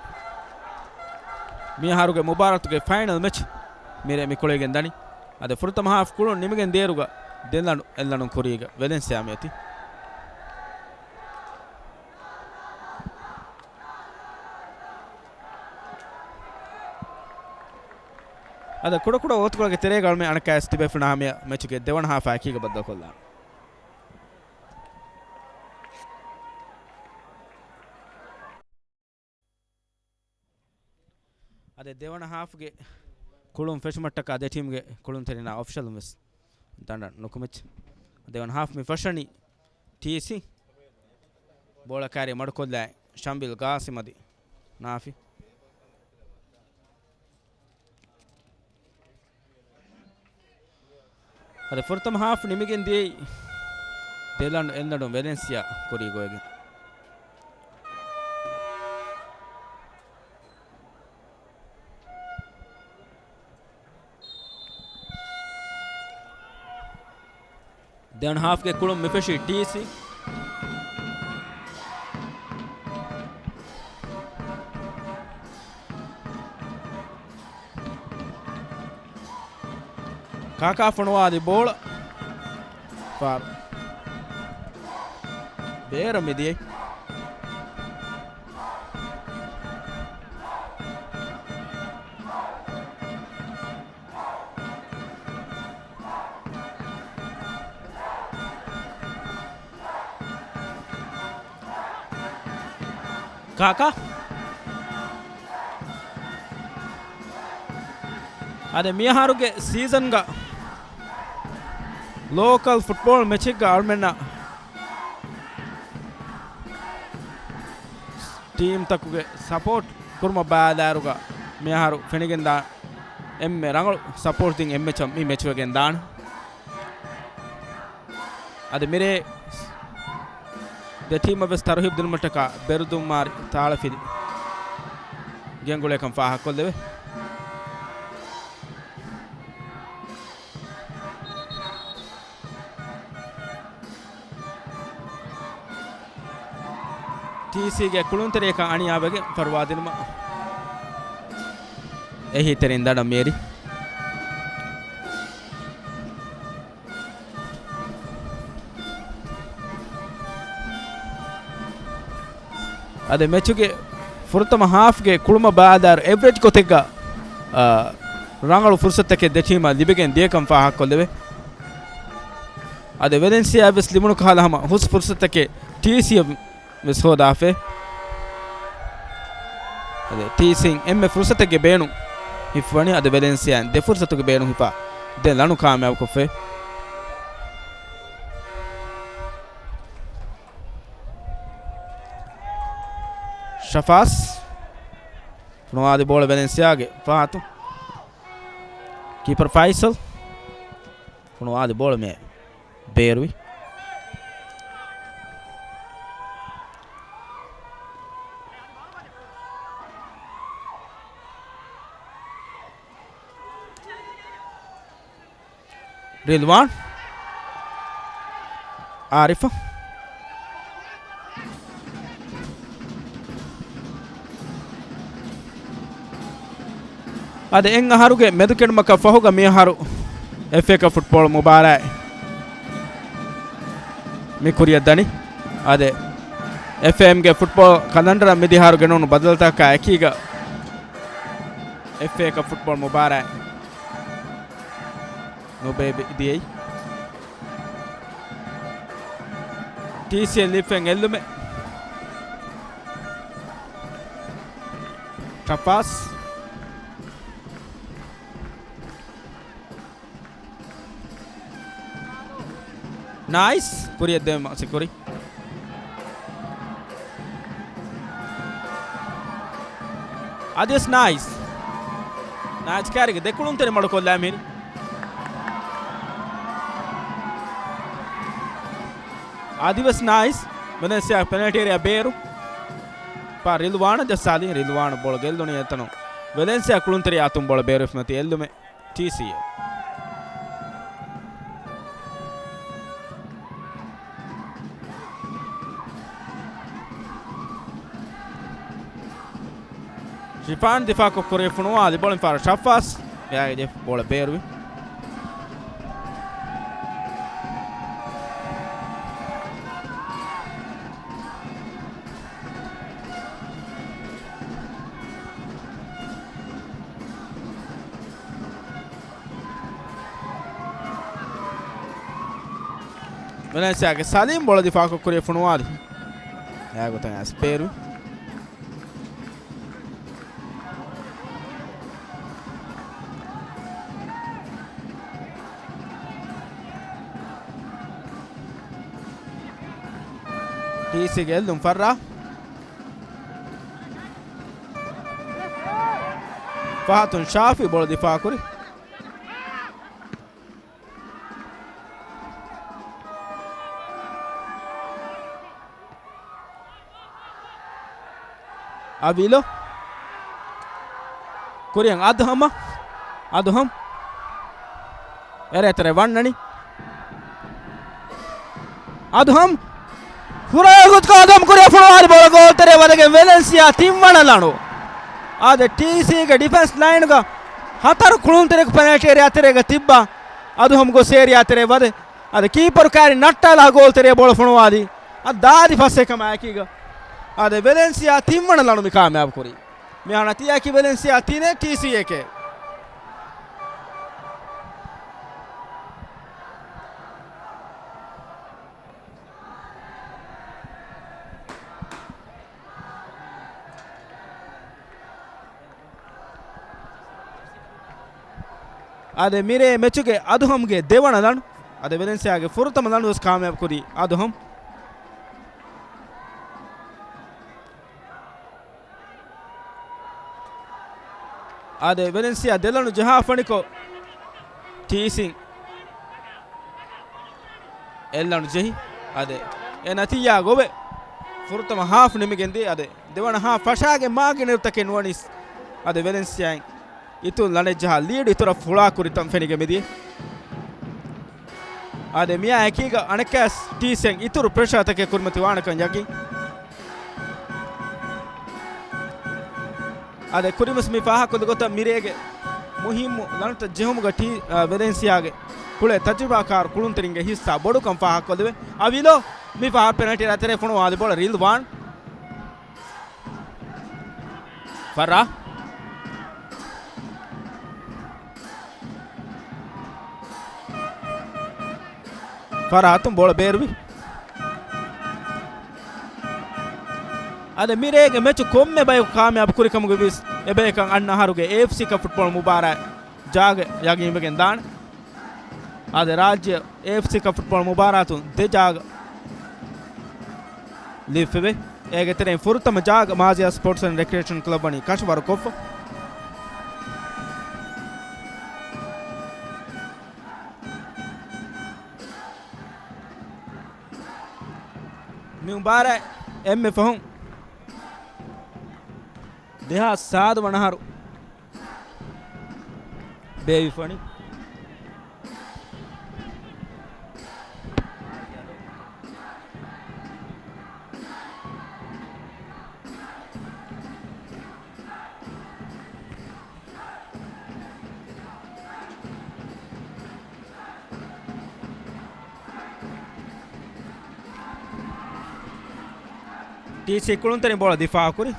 މިއަހަރުގެ މުބާރާތުގެ ފައިނަލް މެޗް މިރޭ މި ކުޅެގެން ދަނީ. އަދި ފުރަތަމަ ހާފް ކުޅުން ނިމިގެން ދޭރުގަ ދެލަނޑު އެއްލަނޑުން ކުރީގަ ވެލެންސިއާ މިއޮތީ. އަދި ކުޑަކުޑަ ވަގުތުކޮޅެއްގެ ތެރޭގަ އަޅުމެން އަނެއްކާވެސް ތިބޭފުޅުންނާ ހަމަޔަށް މެޗުގެ ދެވަނަ ހާފާ އެކީގަ ބައްދަލުކޮށްލާނަން. އަދި ދެވަނަ ހާފްގެ ކުޅުން ފެށުމަށްޓަކާ ދެ ޓީމްގެ ކުޅުންތެރިންނާ އޮފިޝަލުން ވެސް ދަނޑަށް ނުކުމެއްޖެ. ދެވަނަ ހާފް މި ފަށަނީ ޓީސީ ބޯޅަ ކާރި މަޑުކޮށްލާ ޝަމްބިލް ގާސިމް އަދި ނާފި. އަދި ފުރަތަމަ ހާފް ނިމިގެން ދިޔައީ ދެލަނޑު އެއްލަނޑުން ވެލެންސިއާ ކުރީގޮވެގެން. ދެވަނަ ހާފްގެ ކުޅުން މިފެށީ ޓީސީ. ކާކާ ފޮނުވާލި ބޯޅަ. ފާރު. ބޭރަށް މިދިޔައީ. ކާކާ. އަދި މިއަހަރުގެ ސީޒަންގަ ލޯކަލް ފުޓްބޯޅަ މެޗެއްގަ އަޅުމެންނަށް ޓީމްތަކުގެ ސަޕޯޓް ކުރުމަށް ބަލާލާއިރުގަ މިއަހަރު ފެނިގެންދާ އެންމެ ރަނގަޅު ސަޕޯޓް ދިން އެއް މެޗަށް މި މެޗުވެގެން ދާނެ. އަދި މިރޭ ދެ ޓީމަށް ވެސް ތަރުހީބު ދިނުމަށްޓަކާ ބެރުދުންމާރި ތާޅަފިލި ގެންގުޅޭކަން ފާހަގަކޮށްލެވޭ. ޓީސީގެ ކުޅުންތެރިޔަކަށް އަނިޔާވެގެން ފަރުވާދިނުމަށް އެހީތެރިން ދަނޑަށް މިއެރި. އަދި މެޗުގެ ފުރަތަމަ ހާފްގެ ކުޅުމަށް ބަލާލާއިރު އެވްރެޖް ގޮތެއްގަ، އާ، ރަނގަޅު ފުރުސަތުތަކެއް ދެ ޓީމަށް ލިބިގެން ދިޔަކަން ފާހަގަކޮށްލެވޭ. އަދި ވެލެންސިއާއަށް ވެސް ލިބުނު ކަހަލަ ހަމަ ހުސް ފުރުސަތުތަކެއް ޓީސީއަށް ވެސް ހޯދާފައި. އަދި ޓީސީން އެންމެ ފުރުސަތެއްގެ ބޭނުން ހިފުވަނީ. އަދި ވެލެންސިއާއިން ދެ ފުރުސަތުގެ ބޭނުން ހިފާ ދެ ލަނޑު ކާމިޔާބުކޮށްފައި. ޝަފާސް ފޮނުވާލި ބޯޅަ ވެލެންސިއާގެ ފަހަތު. ކީޕަރ ފައިސަލް. ފޮނުވާލި ބޯޅަ މި ބޭރުވި. ރިލްވާން. އާރިފަށް. އަދި އެއް އަހަރުގެ މެދުކެނޑުމަކަށް ފަހުގަ މިއަހަރު އެފްއޭ ކަޕް ފުޓްބޯޅަ މުބާރާތް މި ކުރިއަށް ދަނީ. އަދި އެފްއޭއެމްގެ ފުޓްބޯޅަ ކަލަންޑަރަށް މިދިހާރު ގެނުނު ބަދަލުތަކާ އެކީގަ އެފްއޭ ކަޕް ފުޓްބޯޅަ މުބާރާތް ނުބޭ ދިޔައީ. ޓީސީއެ ލިފެން އެއްލުމެއް. ޓަޕާސް. ނައިސް. ކުރިއަށް ދެވެމަ ސިކުރި. އަދިވެސް ނައިސް. ނައިސް ކާރިގެ ދެކުޅުންތެރި މަޑުކޮށްލާ މިހިރި. އަދިވެސް ނައިސް. ވެލެންސިއާ ޕެނަލްޓީ އޭރިއާ ބޭރު. ޕާ ރިލްވާނަށް ޖައްސާލި. ރިލްވާނު ބޯޅަ ގެއްލުނީ އެތަނުން. ވެލެންސިއާ ކުޅުންތެރި އަތުން ބޯޅަ ބޭރުވެފަ މިތި އެއްލުމެއް. ޓީސީއެ. ޝިފާން ދިފާކޮށް ކުރި ފޮނުވާލި ބޯޅަ ފާރު ޝައްފާސް. އެއާގެ ޖެފް ބޯޅަ ބޭރުވި. ވެލެންސިއާގެ ސަލީމް ބޯޅަ ދިފާކޮށް ކުރި ފޮނުވާލި. އެއާގޮތަށް އަސް ބޭރު. ޓީސީގެ އެއްލުން ފައްރާ. ފަހަތުން ޝާފި ބޯޅަ ދިފާކުރި. އަވިލޯ. ކުރިއަށް އަދުހަމަށް. އަދުހަމް. އެރޭތެރޭ ވަންނަނީ. އަދުހަމް. ހުރައެއް ގޮތުގަ އަދުހަމް ކުރިއަށް ފޮނުވާލި ބޯޅަ ގޯލްތެރޭ ވަދެގެން ވެލެންސިއާ ތިންވަނަ ލަނޑު. އާދެ، ޓީސީގެ ޑިފެންސް ލައިނުގަ ހަތަރު ކުޅުންތެރިއަކު ޕެނަލްޓީ އޭރިއާ ތެރޭގަ ތިއްބާ. އަދުހަމް ގޮސް އޭރިއާ ތެރޭ ވަދެ. އަދި ކީޕަރު ކާރި ނައްޓާލާ ގޯލްތެރޭ ބޯޅަ ފޮނުވާލީ. އަދި ދާދި ފަސް އެކަމާ އެކީގަ. އަދި ވެލެންސިއާ ތިންވަނަ ލަނޑު މި ކާމިޔާބު ކުރީ. މިހާރު ނަތީޖާއަކީ ވެލެންސިއާ ތިނެއް، ޓީސީ އެކެއް. އާދެ، މިރޭ މެޗުގެ އަދުހަމްގެ ދެވަނަ ލަނޑު. އާދެ، ވެލެންސިއާގެ ފުރަތަމަ ލަނޑު ވެސް ކާމިޔާބު ކުރީ އަދުހަމް. އާދެ، ވެލެންސިއާ ދެލަނޑު ޖަހާފަނިކޮށް، ޓީސީ އެއްލަނޑު ޖެހި. އާދެ، އެ ނަތީޖާ ގޮވެ، ފުރަތަމަ ހާފް ނިމިގެން ދިޔަ. އާދެ، ދެވަނަ ހާފް ފަށާގެން މާގިނައިރުތަކެއް ނުވަނީސް. އާދެ، ވެލެންސިއާއިން އިތުރު ލަނޑެއް ޖަހާ ލީޑު އިތުރަށް ފުޅާ ކުރިތަން ފެނިގެން މިދިޔަ. އާދެ، މިއާ އެކީގަ އަނެއްކާސް ޓީސީއަށް އިތުރު ޕްރެޝާތަކެއް ކުރިމަތި ވާނެކަން ޔަގީން. އާދެ، ކުރިންވެސް މި ފާހަގަކޮށްލި ގޮތަށް މިރޭގެ މުހިއްމު ލަނޑުތައް ޖެހުމުގަ ޓީ، އާ، ވެލެންސިއާގެ ކުޅޭ ތަޖުރިބާކާރު ކުޅުންތެރިންގެ ހިއްސާ ބޮޑުކަން ފާހަގަކޮށްލެވޭ. އަވިލޯ މި ފަހަރު ޕެނަލްޓީ އޭރިއާ ތެރޭ ފޮނުވާލި ބޯޅަ ރިލްވާން. ފަރާ. ފަރާތުން ބޯޅަ ބޭރުވި. އަދި މިރޭގެ މެޗު ކޮންމެ ބަޔަކު ކާމިޔާބު ކުރިކަމުގެ ވިސް އެބަޔަކަށް އަންނަ އަހަރުގެ އޭއެފްސީ ކަޕް ފުޓްބޯޅަ މުބާރާތް ޖާގަ ޔަގީންވެގެން ދާނެ. އަދި ރާއްޖެ އޭއެފްސީ ކަޕް ފުޓްބޯޅަ މުބާރާތުން ދެ ޖާގަ ލިބިފައިވޭ. އޭގެ ތެރެއިން ފުރަތަމަ ޖާގަ މާޒިޔާ ސްޕޯޓްސް އެންޑް ރެކްރިއޭޝަން ކްލަބް ވަނީ ކަށަވަރުކޮށްފަ. މި މުބާރާތް އެންމެ ފަހުން ދެހާސް ސާދަ ވަނަ އަހަރު ބޭއްވިފަ ވަނީ. ޓީސީ ކުޅުންތެރިން ބޯޅަ ދިފާއުކުރި.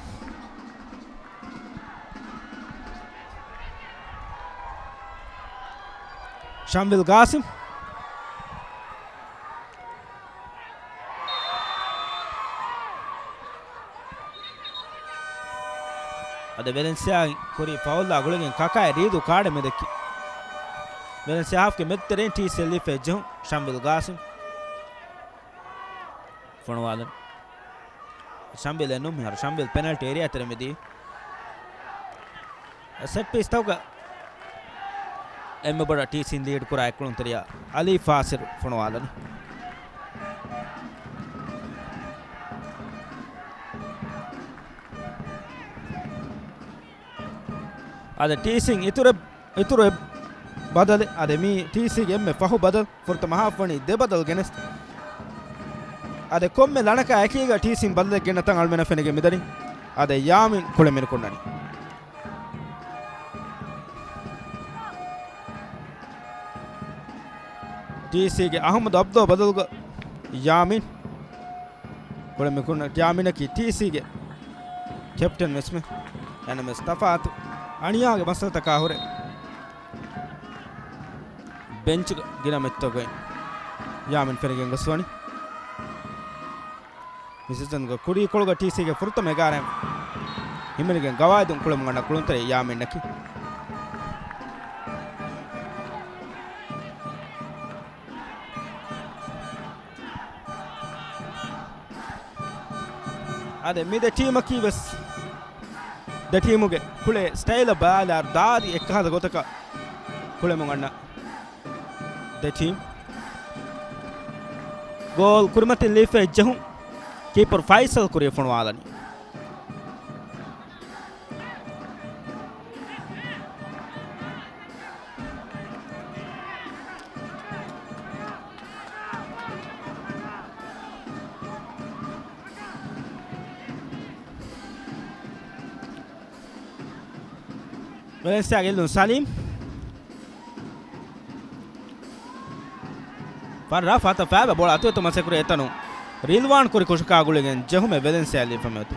ޝަމްވިލް ގާސިމް. އަދި ވެލެންސިއާ ކުރި ފައުލާ ގުޅިގެން ކަކާއި ރީދޫ ކާޑެއް މެދެއްކި. ވެލެންސިއާ ހާފްގެ މެދުތެރެއިން ޓީސީ ލީފް އެއްޖެހުން ޝަމްވިލް ގާސިމް. ފޮނުވާލަން. ޝަމްވިލް އެންނު މިހާރު ޝަމްވިލް ޕެނަލްޓީ އޭރިއާ ތެރެ މިދީ. ސެޓް ޕީސް ތަކުގަ އެންމެ ބޮޑަށް ޓީސީން ލީޑް ކުރާ ކުޅުންތެރިޔާ އަލީ ފާސިރު ފޮނުވާލަން. އަދި ޓީސީން އިތުރެ-، އިތުރު އެއް ބަދަލެއް. އަދި މީ ޓީސީގެ އެންމެ ފަހު ބަދަލު. ފުރަތަމަ ހާފް ވަނީ ދެ ބަދަލު ގެނެސް. އަދި ކޮންމެ ލަނަކާ އެކީގަ ޓީސީން ބަދަލެއް ގެންނަ ތަން އަޅުމެންނަށް ފެނިގެން މިދަނީ. އަދި ޔާމީން ކުޅެން މިނުކުންނަނީ. ޓީސީގެ އަހުމަދު އަބްދޯ ބަދަލުގަ ޔާމީން. ކުޅެން މިކުންނަ ޔާމީނަކީ ޓީސީގެ ކެޕްޓަން ވެސްމެ. އެނަމެސް ތަފާތު އަނިޔާގެ މައްސަލަތަކާ ހުރެ ބެންޗުގަ ގިނަ މެޗްތަކުގައި ޔާމީން ފެނިގެން ގޮސްވަނީ. މި ސީޒަންގަ ކުރީކޮޅުގަ ޓީސީގެ ފުރަތަމަ އެގާރައިން ހިމެނިގެން ގަވާއިދުން ކުޅެމުން އަންނަ ކުޅުންތެރި ޔާމީންއަކީ. އާދެ، މި ދެ ޓީމަކީ ވެސް ދެ ޓީމުގެ ކުޅޭ ސްޓައިލަށް ބަލާލާ ދާދި އެއްކަހަލަ ގޮތަކަށް ކުޅެމުން އަންނަ ދެ ޓީމް. ގޯލް ކުރިމަތިން ލީފް އެއްޖެހުން. ކީޕަރު ފައިސަލް ކުރިއަށް ފޮނުވާލަނީ. ވެލެންސިއާގެ އެއްލުން ސަލީމް. ފައްރާ ފަތަ ފައިބަ ބޯޅަ އަތުވެތުމަށް ސެކުރި އެތަނުން ރިލްވާން ކުރި ކުށަކާ ގުޅިގެން ޖެހުމެއް ވެލެންސިއާ ލިބިފަ މިއޮތީ.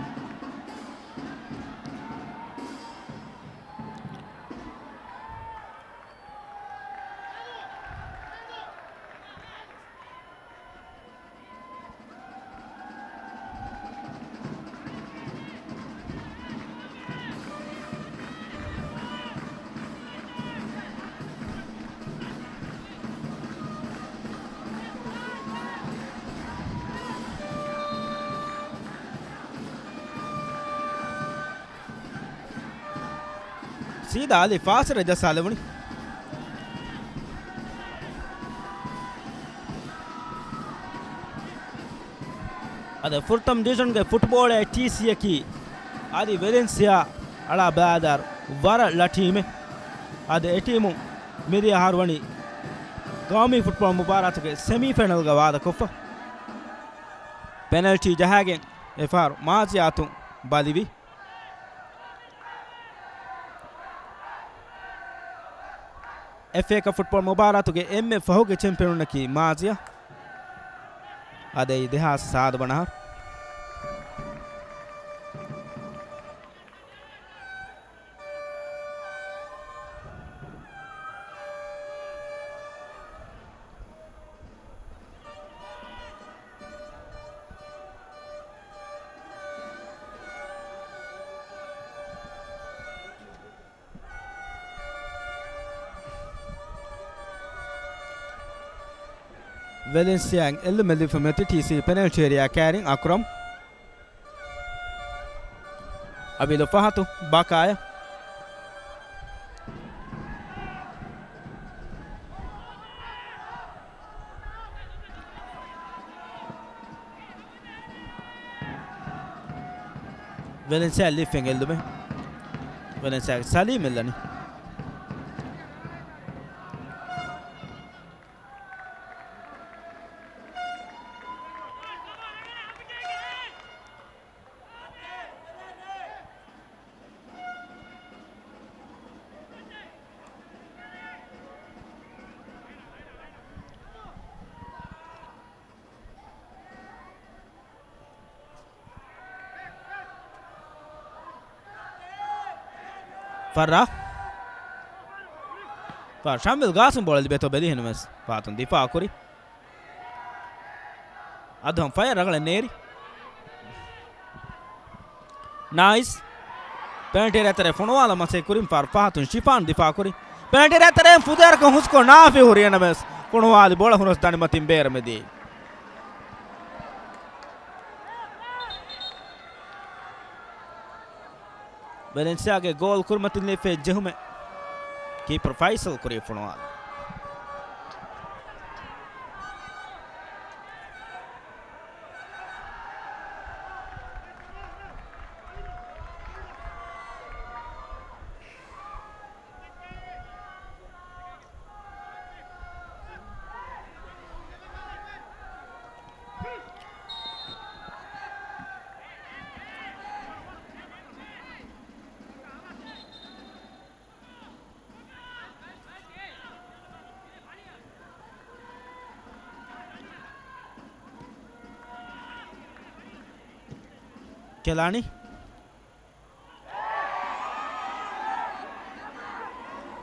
ސީދާ އަލީ ފާސިރަށް ޖައްސާލެވުނީ. އަދި ފުރަތަމަ ޑިވިޝަންގެ ފުޓްބޯޅައި ޓީސީއަކީ އަދި ވެލެންސިއާ އަޅާ ބައިދާރު ވަރަށް ޅަ ޓީމެއް. އަދި އެ ޓީމު މިދިޔަ އަހަރު ވަނީ ގައުމީ ފުޓްބޯޅަ މުބާރާތުގެ ސެމީ ފައިނަލްގަ ވާދަކޮށްފަ. ޕެނަލްޓީ ޖަހާގެން އެފަހަރު މާޒިޔާ އަތުން ބަލިވި. އެފްއޭ ކަޕް ފުޓްބޯޅަ މުބާރާތުގެ އެންމެ ފަހުގެ ޗެމްޕިއަނުންނަކީ މާޒިޔާ. އަދި ދެހާސް ސާދަ ވަނަ އަހަރު. ވެލެންސިއާއިން އެއްލުމެއް ލިބިފަ މިއޮތީ ޓީސީ ޕެނަލްޓީ އޭރިއާ ކައިރިން އަކްރަމް. އަބިލު ފަހަތު ބަކާޔަ. ވެލެންސިއާ ލިފެން އެއްލުމެއް. ވެލެންސިއާގެ ސަލީމް އެއްލަނީ. ފަރާ. ފަ-، ޝަމްވިލް ގާސިމް ބޯޅަ ލިބޭތޯ ބެލި ހެނުމެސް ފާތުން ދިފާ ކުރި. އަދުހަމް ފަޔަރ ރަގަޅެއް ނޭރި. ނައިސް. ޕެނަލްޓީ އެރިއާ ތެރޭ ފޮނުވާލަ މަސޭ ކުރިން ފާރު ފަހަތުން ޝިފާން ދިފާ ކުރި. ޕެނަލްޓީ އެރިއާ ތެރޭން ފުދޭވަރަކަށް ހުސްކޮށް ނާފި ހުރި އެނަމެސް ފޮނުވާލި ބޯޅަ ހުރަސް ދަނޑިމަތިން ބޭރަމެދި. ވެލެންސިއާގެ ގޯލް ކުރިމަތިން ލިފެ ޖެހުމެއް. ކީޕަރ ފައިސަލް ކުރީ ފޮނުވާލި. ކެލާނީ.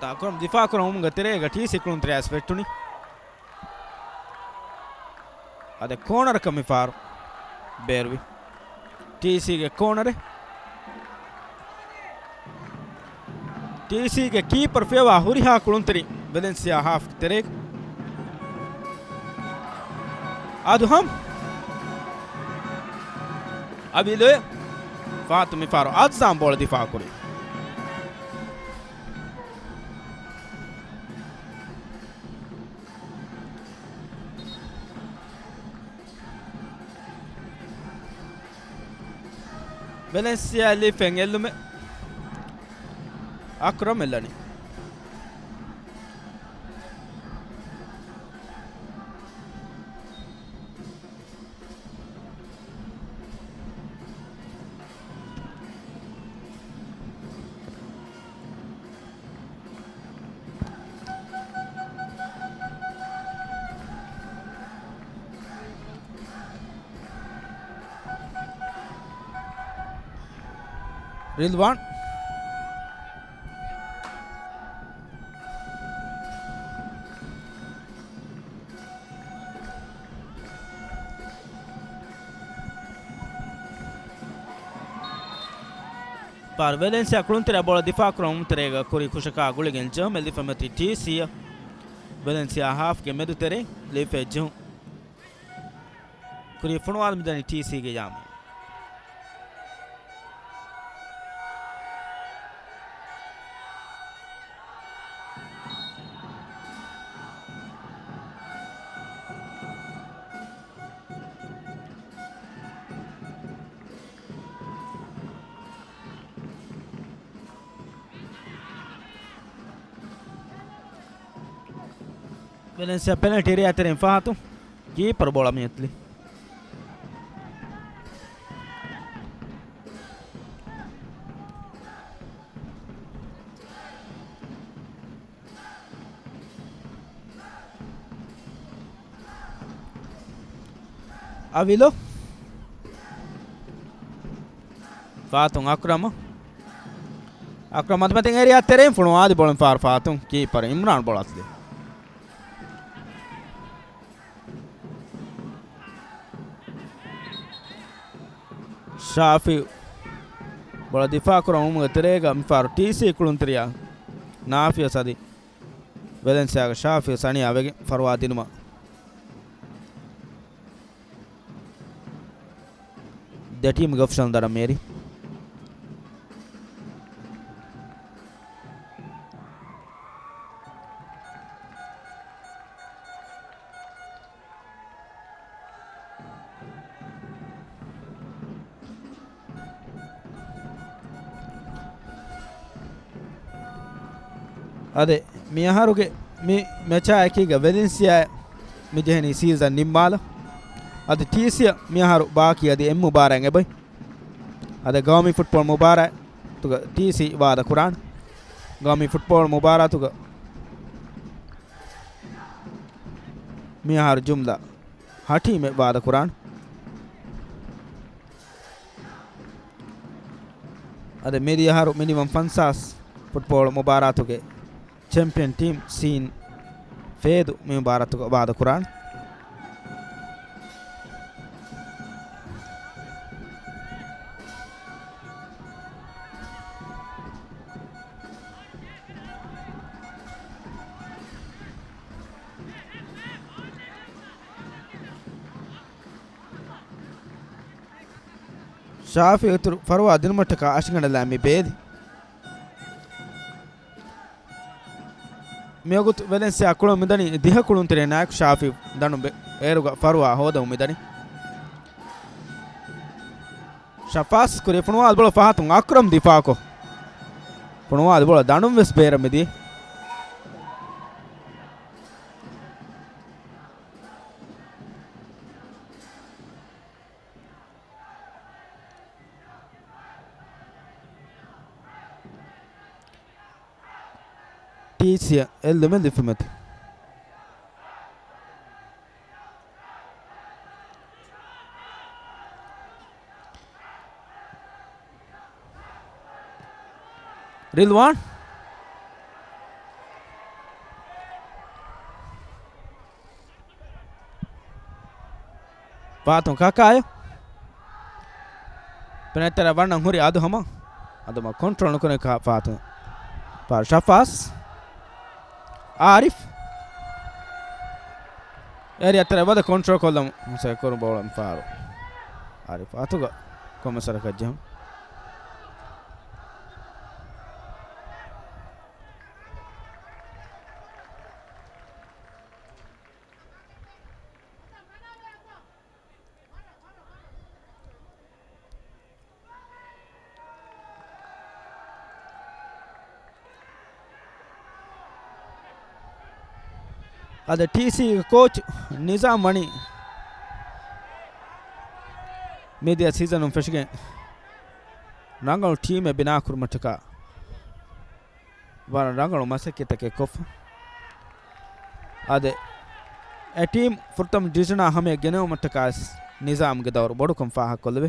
އަކްރަމް ދިފާ ކުރަމުންގެ ތެރޭގަ ޓީސީ ކުޅުންތެރިޔާސް ވެއްޓުނީ. އަދި ކޯނަރަކަށް މި ފާރު ބޭރުވި. ޓީސީގެ ކޯނަރެއް. ޓީސީގެ ކީޕަރ ފިޔަވާ ހުރިހާ ކުޅުންތެރި ވެލެންސިއާ ހާފް ތެރޭގަ. އަދުހަމް. އަވިލޮއެ. ފާތު މި ފާރު އަޒްޒާން ބޯޅަ ދިފާ ކުރި. ވެލެންސިއާ ލިފެން އެއްލުމެއް. އަކްރަމް އެއްލަނީ. ރިލްވާން. ފާރު ވެލެންސިއާ ކުޅުންތެރިޔާ ބޯޅަ ދިފާ ކުރަމުން ތެރޭގަ ކުރި ކުށަކާ ގުޅިގެން ޖެހުމެއް ލިފެމެތި ޓީސީއަށް. ވެލެންސިއާ ހާފްގެ މެދު ތެރޭ ލިފެ ޖެހުން. ކުރި ފޮނުވާލަމިދަނީ ޓީސީގެ ޔާމީން. ވެލެންސިއާ ޕެނަލްޓީ އެރިއާ ތެރެއިން ފަހަތު ކީޕަރު ބޯޅަ މިއަތުލި. އަވިލު. ފާތުން އަކްރަމަށް. އަކްރަމް މަތިމަތިން އެރިއާ ތެރެއިން ފޮނުވާލި ބޯޅަ މި ފާރު ފާތުން ކީޕަރު އިމްރާން ބޯޅަ އަތުލި. ޝާފި ބޯޅަ ދިފާ ކުރަމުންގެ ތެރޭގަ މި ފާރު ޓީސީ ކުޅުންތެރިޔާ ނާފިޔަސް އަދި ވެލެންސިއާގެ ޝާފިޔަސް އަނިޔާވެގެން ފަރުވާ ދިނުމަށް. ދެ ޓީމުގެ އޮފިޝަލް ދަރަ މޭރި. އަދި މިއަހަރުގެ މި މެޗާ އެކީގަ ވެލެންސިއާ މި ޖެހެނީ ސީޒަން ނިންމާލަ. އަދި ޓީސީ މިއަހަރު ބާކީ އަދި އެއް މުބާރާތް އެބައި. އަދި ގައުމީ ފުޓްބޯޅަ މުބާރާތުގަ ޓީސީ ވާދަ ކުރާން. ގައުމީ ފުޓްބޯޅަ މުބާރާތުގަ މިއަހަރު ޖުމްލަ ހަ ޓީމެއް ވާދަ ކުރާން. އަދި މިދިޔަ އަހަރު މިނިވަން ފަންސާސް ފުޓްބޯޅަ މުބާރާތުގެ ޗެމްޕިއަން ޓީމް ސީން ފޭދު މި މުބާރާތުގަ ވާދަ ކުރާން. ޝާފި އިތުރު ފަރުވާ ދިނުމަށްޓަކާ އަށިގަނޑަލާ މި ބޭލި. މިވަގުތު ވެލެންސިއާ ކުޅުން މިދަނީ ދިހަ ކުޅުންތެރި ނާޔަކު ޝާފި ދަނޑު ބެ-، އޭރުގަ ފަރުވާ ހޯދަމުން މިދަނީ. ޝަފާސް ކުރި ފުނުވާލި ބޯޅަ ފަހަތުން އަކްރަމް ދިފާކޮށް. ފުނުވާލި ބޯޅަ ދަނޑުން ވެސް ބޭރަށް މިދިޔަ. ޓީސީ އެއްލުމެއް ލިފުމެތި. ރިލްވާން. ފާތުން ކާކާޔަށް. ޕެނެތަރ ވަންނަން ހުރި އަދު ހަމަ. އަދު މަ ކޮންޓްރޯލް ނުކުރެ ކާ ފާތުން. ފާ ޝަފާސް. އާރިފް. އޭރި އަތަރ ވަދެ ކޮންޓްރޯލް ކޮށްލަމު. ހުސެ ކުރު ބޯޅަ ފާރު. އާރިފް އަތުގަ ކޮމެސަރަކަށް ޖެހުން. އަދި ޓީސީގެ ކޯޗް ނިޒާމް ވަނީ މިދިޔަ ސީޒަނުން ފެށިގެން ރަނގަޅު ޓީމެއް ބިނާކުރުމަށްޓަކާ ވަރަށް ރަނގަޅު މަސައްކަތްތަކެއް ކޮށްފަ. އަދި އެ ޓީމް ފުރަތަމަ ޑިވިޝަނާ ހަމަޔަށް ގެނައުމަށްޓަކާ ވެސް ނިޒާމްގެ ދައުރު ބޮޑުކަން ފާހަގަކޮށްލެވޭ.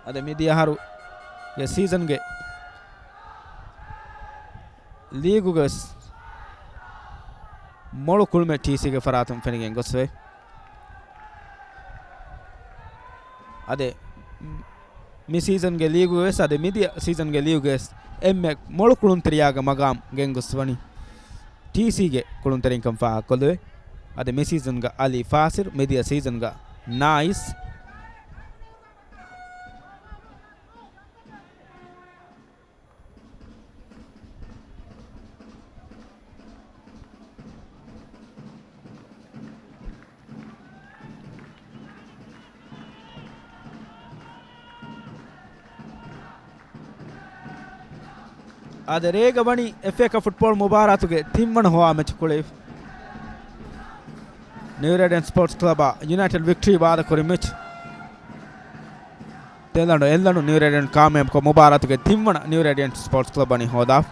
އަދި މިދިޔަ އަހަރުގެ ސީޒަންގެ ލީގުގެ ވެސް މޮޅު ކުޅުމެއް ޓީސީގެ ފަރާތުން ފެނިގެން ގޮސްފައި. އަދި މި ސީޒަންގެ ލީގުގެ ވެސް، އަދި މިދިޔަ ސީޒަންގެ ލީގުގެ ވެސް އެންމެ މޮޅު ކުޅުންތެރިޔާގެ މަގާމް ގެންގޮސް ވަނީ ޓީސީގެ ކުޅުންތެރިންކަން ފާހަގަކޮށްލެވޭ. އަދި މި ސީޒަންގަ އަލީ ފާސިރު، މިދިޔަ ސީޒަންގަ ނާއިސް. އާދެ، ރޭގަ ވަނީ އެފްއޭ ކަޕް ފުޓްބޯޅަ މުބާރާތުގެ ތިންވަނަ ހޮވާ މެޗް ކުޅެފަ. ނިއު ރޭޑިއަންޓް ސްޕޯޓްސް ކްލަބާ ޔުނައިޓެޑް ވިކްޓަރީ ވާދަކުރި މެޗް. ތެލަނޑު އެއްލަނޑު ނިއު ރޭޑިއަންޓް ކާމިޔާބުކޮށް، މުބާރާތުގެ ތިންވަނަ ނިއު ރޭޑިއަންޓް ސްޕޯޓްސް ކްލަބް ވަނީ ހޯދާފަ.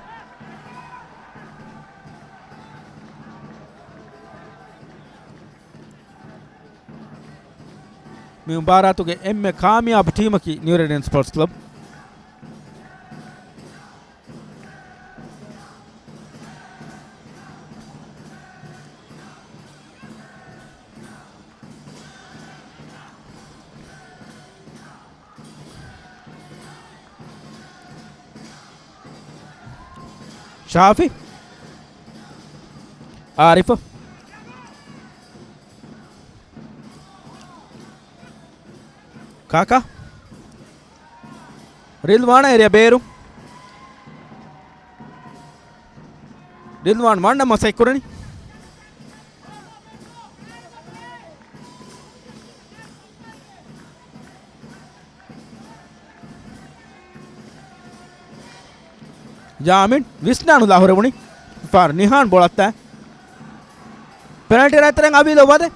މި މުބާރާތުގެ އެންމެ ކާމިޔާބު ޓީމަކީ ނިއު ރޭޑިއަންޓް ސްޕޯޓްސް ކްލަބް. ޝާފި. އާރިފަށް. ކާކާ. ރިލްވާން އޭރިއާ ބޭރު. ރިލްވާން ވަންނަ މަސައްކަތް ކުރަނީ. ޔާމިން ވިސްނާނުލާ ހުރެވުނީ. ފާރު ނިހާން ބޯޅައަށް ތާ. ޕެނަލްޓީ ރައްތަރެން އަވީލޯ ވަދެ.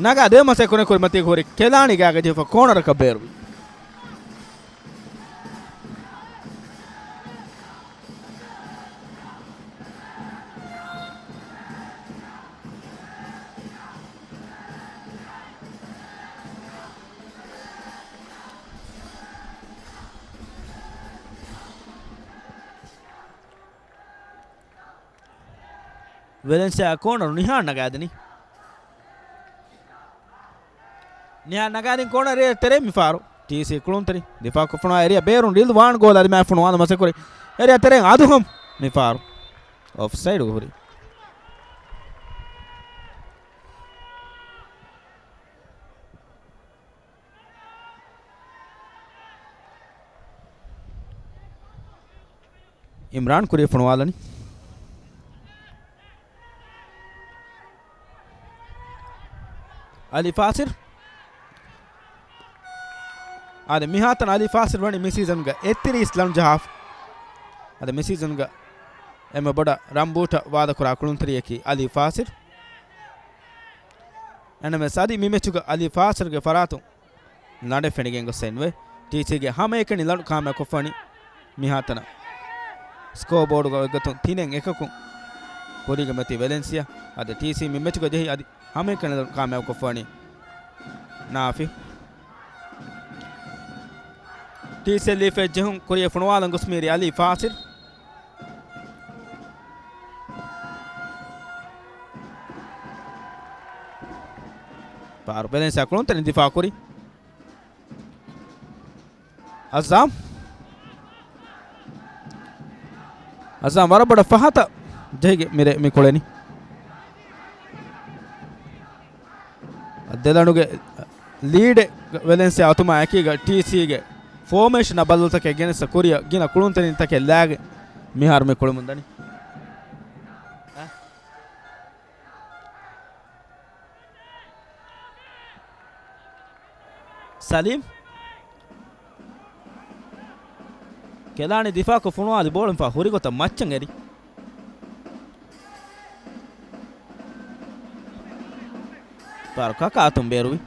ނަގާ ދެ މަސެއް ކުރި ކުރިމަތީ ހުރި ކެލާނީ ގާގަ ޖެހިފަ ކޯނަރަކަށް ބޭރުވި. ވެލެންސިއާ ކޯނަރު ނިހާން ނަގާދިނީ. ނިހާން ނަގާދިން ކޯނަރު އެރިއާ ތެރޭ މިފާރު. ޓީސީ ކުޅުންތެރި ދިފާކޮށްފަނުވާ އެރިއާ ބޭރުން ރިލްވާން ގޯލާ ދިމާ ފޮނުވާލުމަށް ސެކުރި. އެރިއާ ތެރޭން އަދުހަމް މިފާރު. އޮފްސައިޑުގަ ހުރި. އިމްރާން ކުރިއަށް ފޮނުވާލަނީ. އަލީ ފާސިރް. އާދެ، މިހާތަނަށް އަލީ ފާސިރް ވަނީ މި ސީޒަންގަ އެއްތިރީސް ރަން ޖަހާފަ. އާދެ، މި ސީޒަންގަ އެންމެ ބޮޑަށް ރަން ބޫޓަށް ވާދަކުރާ ކުޅުންތެރިޔަކީ އަލީ ފާސިރް. އެންމެ ސަދި މި މެޗުގަ އަލީ ފާސިރްގެ ފަރާތުން ލަނޑެއް ފެނިގެން ގޮސް އެންވޭ. ޓީސީގެ ހަމައެކަނި ލަނޑު ކާމިޔާބުކޮށްފަނީ މިހާތަނަށް. ސްކޯ ބޯޑުގަ އޮތްގޮތުން ތިނެއް އެކަކުން ކުރީގަ މެތި ވެލެންސިއާ. އަދި ޓީސީ މި މެޗުގަ ޖެހި އަދި ހަމައެކަނި ލަނޑު ކާމިޔާބުކޮށްފަނީ ނާފި. ޓީސީ ލީފެއް ޖެހުން ކުރިއަށް ފޮނުވާލަން ގޮސް މީރި އަލީ ފާސިލް. ފާރު ވެލެންސިއާ ކުޅުންތެރިން ދިފާ ކުރި. އަޒާމް. އަޒާމް ވަރަށް ބޮޑަށް ފަހަތަށް ޖެހިގެ މިރޭ މި ކުޅެނީ. ދެލަނޑުގެ ލީޑެއް ވެލެންސިއާ އޮތުމާ އެކީގަ ޓީސީގެ ފޯމޭޝަނާ ބަދަލުތަކެއް ގެނެސް ކުރިއަށް ގިނަ ކުޅުންތެރިންތަކެއް ލާގެ މިހާރު މި ކުޅެމުން ދަނީ. ސަލީމް. ކެލާނީ ދިފާކޮށް ފޮނުވާލި ބޯޅަން ފާ ހުރިގޮތަށް މައްޗަށް އެރި. ފާރު ކަކާތުން ބޭރުވި.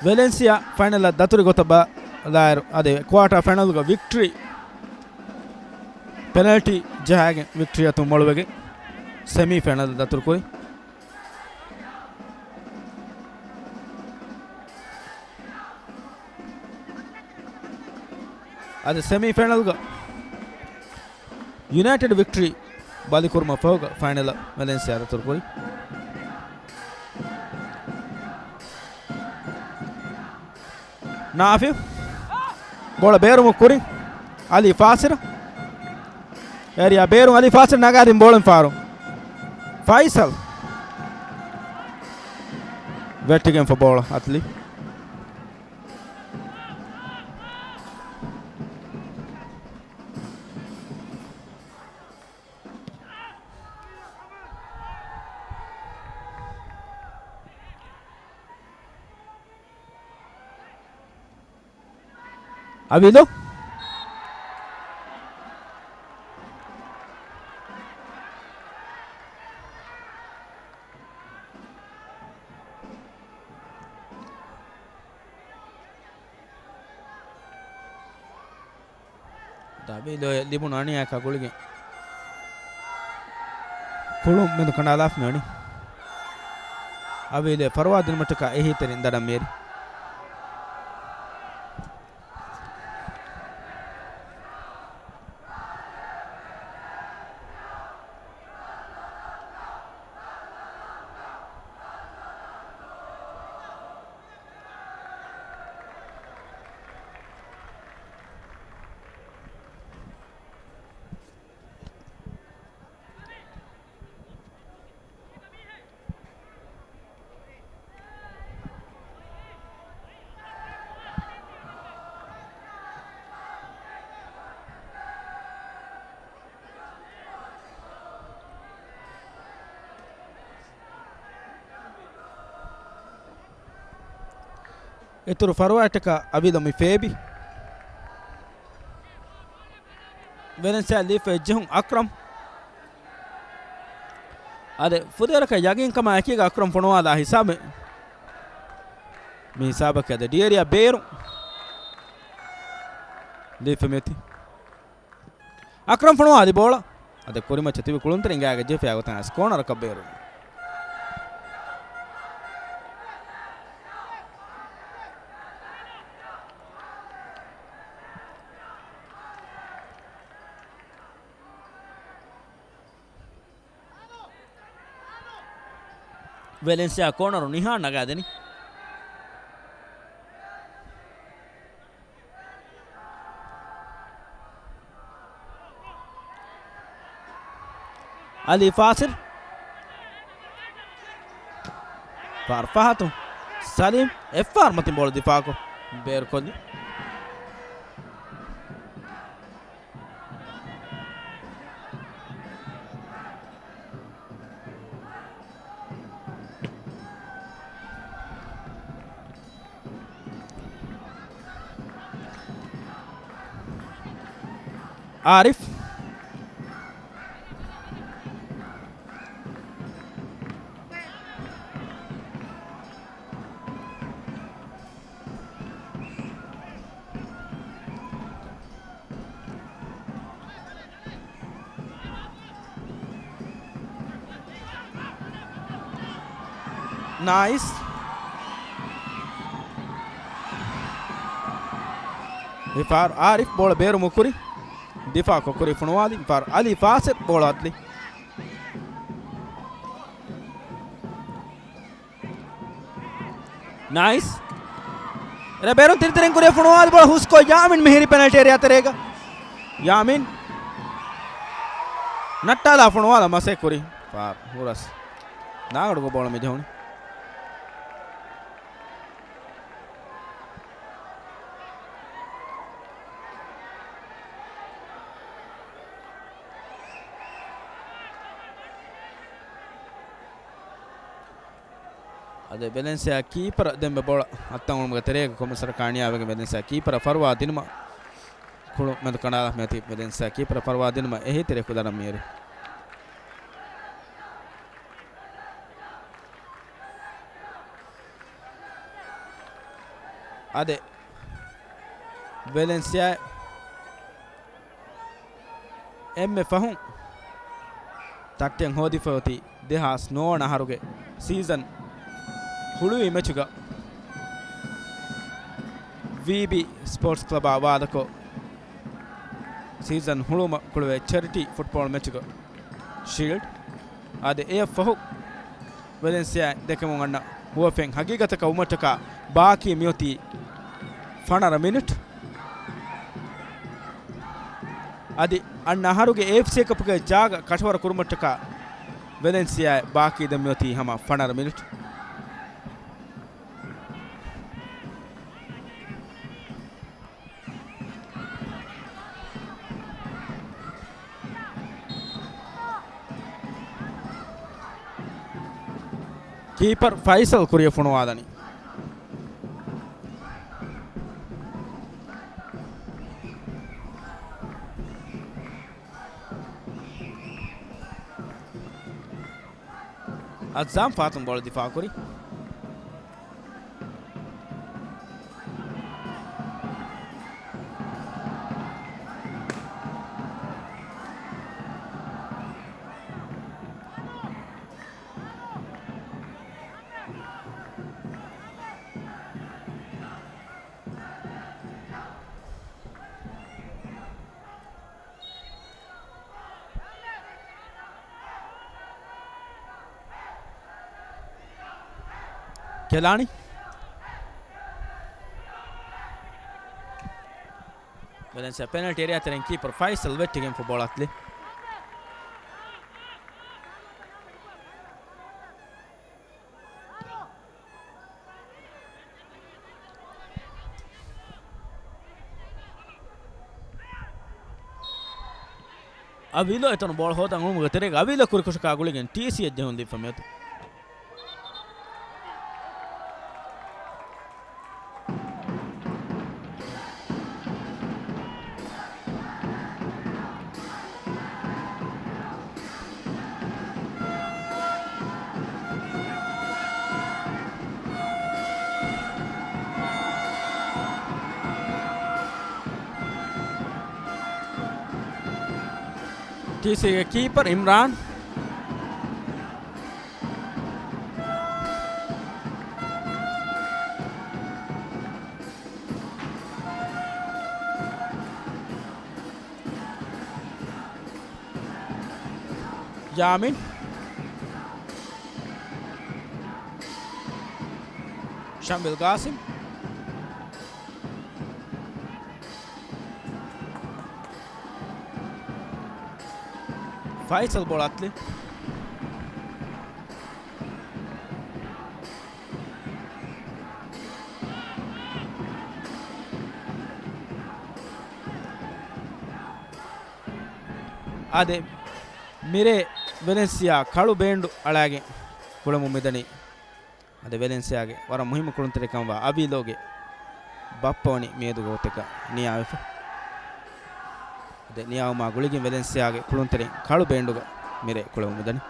ވެލެންސިއާ ފައިނަލަށް ދަތުރި ގޮތަށް ބަލާއިރު، އަދި ކުއާޓާ ފައިނަލްގަ ވިކްޓްރީ ޕެނަލްޓީ ޖަހާގެން ވިކްޓްރީ އަތުން މޮޅުވެގެން ސެމީ ފައިނަލަށް ދަތުރުކުރި. އަދި ސެމީ ފައިނަލްގަ ޔުނައިޓެޑް ވިކްޓްރީ ބަލިކުރުމަށް ފަހުގަ ފައިނަލަށް ވެލެންސިއާ ދަތުރުކުރި. ނާފި ބޯޅަ ބޭރުމު ކުރިން އަލީ ފާސިރަ. އެރިއާ ބޭރުން އަލީ ފާސިރަ ނަގާދިން ބޯޅަން ފާރު. ފައިސަލް ވެއްޓިގެންފަ ބޯޅަ އަތްލި. އަވިލު. އަވިލު ލިބުނު އަނިޔާއަކާ ގުޅިގެން ކުޅުން މެދު ކަނޑާލާފަ މިވަނީ. އަވިލު ފަރުވާ ދިނުމަށްޓަކާ އެހީތެރިން ދަނޑަށް މިއެރި. އިތުރު ފަރުވާއަށްޓަކާ އަވިލަ މި ފޭބި. ވެލެންސިއާ ލީފް އެއްޖެހުން އަކްރަމް. އަދި ފުދޭވަރަކަށް ޔަގީންކަމާ އެކީގަ އަކްރަމް ފޮނުވާލާ ހިސާބެއް. މި ހިސާބަކީ އަދި ޑިއޭރިއާ ބޭރު. ލީފް މިއޮތީ. އަކްރަމް ފޮނުވާލި ބޯޅަ. އަދި ކުރިމައްޗަށް ތިބި ކުޅުންތެރިން ގާގަ ޖެހިފައި ގޮތަށް އައިސް ކޯނަރަކަށް ބޭރު. ވެލެންސިއާ ކޯނަރު ނިހާން ނަގާދެނީ. އަލީ ފާސިލް. ފާރު ފަހަތު. ސަލީމް އެއްފާރު މަތިން ބޯޅަ ދިފާކޮށް ބޭރުކޮށްލި. އާރިފް. ނައިސް. މިފަހަރު އާރިފް ބޯޅަ ބޭރުމުކުރި. ދިފާކޮށް ކުރި ފޮނުވާލި. މިފަހަރު އަލީ ފާސިލް ބޯޅަ އަތުލި. ނައިސް. ރެބޭރުން ތިރިތިރިން ކުރިއަށް ފޮނުވާލި ބޯޅަ ހުސްކޮށް ޔާމިން މިހިރި ޕެނަލްޓީ އެރިއާ ތެރޭގަ. ޔާމިން. ނައްޓާލާ ފޮނުވާލަ މަސޭ ކުރި. ފާރު ހުރަސް. ނާގަޑުގަ ބޯޅަ މި ޖެހުނީ. އަދި ވެލެންސިއާ ކީޕަރ ދެންމެ ބޯޅަ އަތްތަން އުޅުމުގެ ތެރޭގަ ކޮމިސަރ ކާނިޔާވެގެން ވެލެންސިއާ ކީޕަރ ފަރުވާ ދިނުމަށް ކުޅު މެދު ކަނޑާލަ މިއޮތީ ވެލެންސިއާ ކީޕަރ ފަރުވާ ދިނުމަށް އެހީތެރި ކުލަރަން މިއެރި. އަދި ވެލެންސިއާ އެންމެ ފަހުން ތައްޓެއް ހޯދިފައޮތީ ދެހާސް ނުވަ ވަނަ އަހަރުގެ ސީޒަން ހުޅުވި މެޗުގަ ވީބީ ސްޕޯޓްސް ކްލަބާ ވާދަކޮށް، ސީޒަން ހުޅުވުމަށް ކުޅެވޭ ޗެރިޓީ ފުޓްބޯޅަ މެޗުގަ ޝީލްޑް. އާދެ، އެއަށްފަހު ވެލެންސިއާ ދެކެމުން އަންނަ ހުވަފެން ހަގީގަތަކަށް ވުމަށްޓަކާ ބާކީ މިއޮތީ ފަނަރަ މިނިޓް. އަދި އަންނަ އަހަރުގެ އޭއެފްސީ ކަޕުގެ ޖާގަ ކަށަވަރު ކުރުމަށްޓަކާ ވެލެންސިއާ ބާކީ ދެން މިއޮތީ ހަމަ ފަނަރަ މިނިޓް. ކީޕަރ ފައިސަލް ކުރިއަށް ފޮނުވާލަނީ. އަޒާމް ފާތުން ބޯޅަ ދިފާއުކުރި. ކެލާނީ. ވެލެންސިއާ ޕެނަލްޓީ އެރިއާ ތެރެއިން ކީޕަރ ފައިސަލް ވެއްޓިގެން ފުޓްބޯޅަ އަތުލި. އަވިލަ އެތަނު ބޯޅަ ހޯދަން އުޅުމުގެ ތެރޭގަ އަވިލަ ކުރިކޮށަކާ ގުޅިގެން ޓީސީއަށް ޖެހުން ލިބިފަ މިއޮތީ. ޓީސީގެ ކީޕަރ އިމްރާން. ޔާމިން. ޝަމްވިލް ގާސިމް. ފައިސަލް ބޯޅަ އަތުލި. އާދެ، މިރޭ ވެލެންސިއާ ކަޅު ބޭންޑު އަޅާގެން ކުޅަމުން މިދަނީ. އަދި ވެލެންސިއާގެ ވަރަށް މުހިއްމު ކުޅުންތެރިކަންވާ އަވީލޯގެ ބައްޕަ ވަނީ މިއަދު ގޮތެއްގަ ނިޔާވެފަ. އަދި ނިޔާވުމާ ގުޅިގެން ވެލެންސިއާގެ ކުޅުންތެރިން ކަޅު ބޭންޑުގަ މިރޭ ކުޅެވުމުން ދަނީ.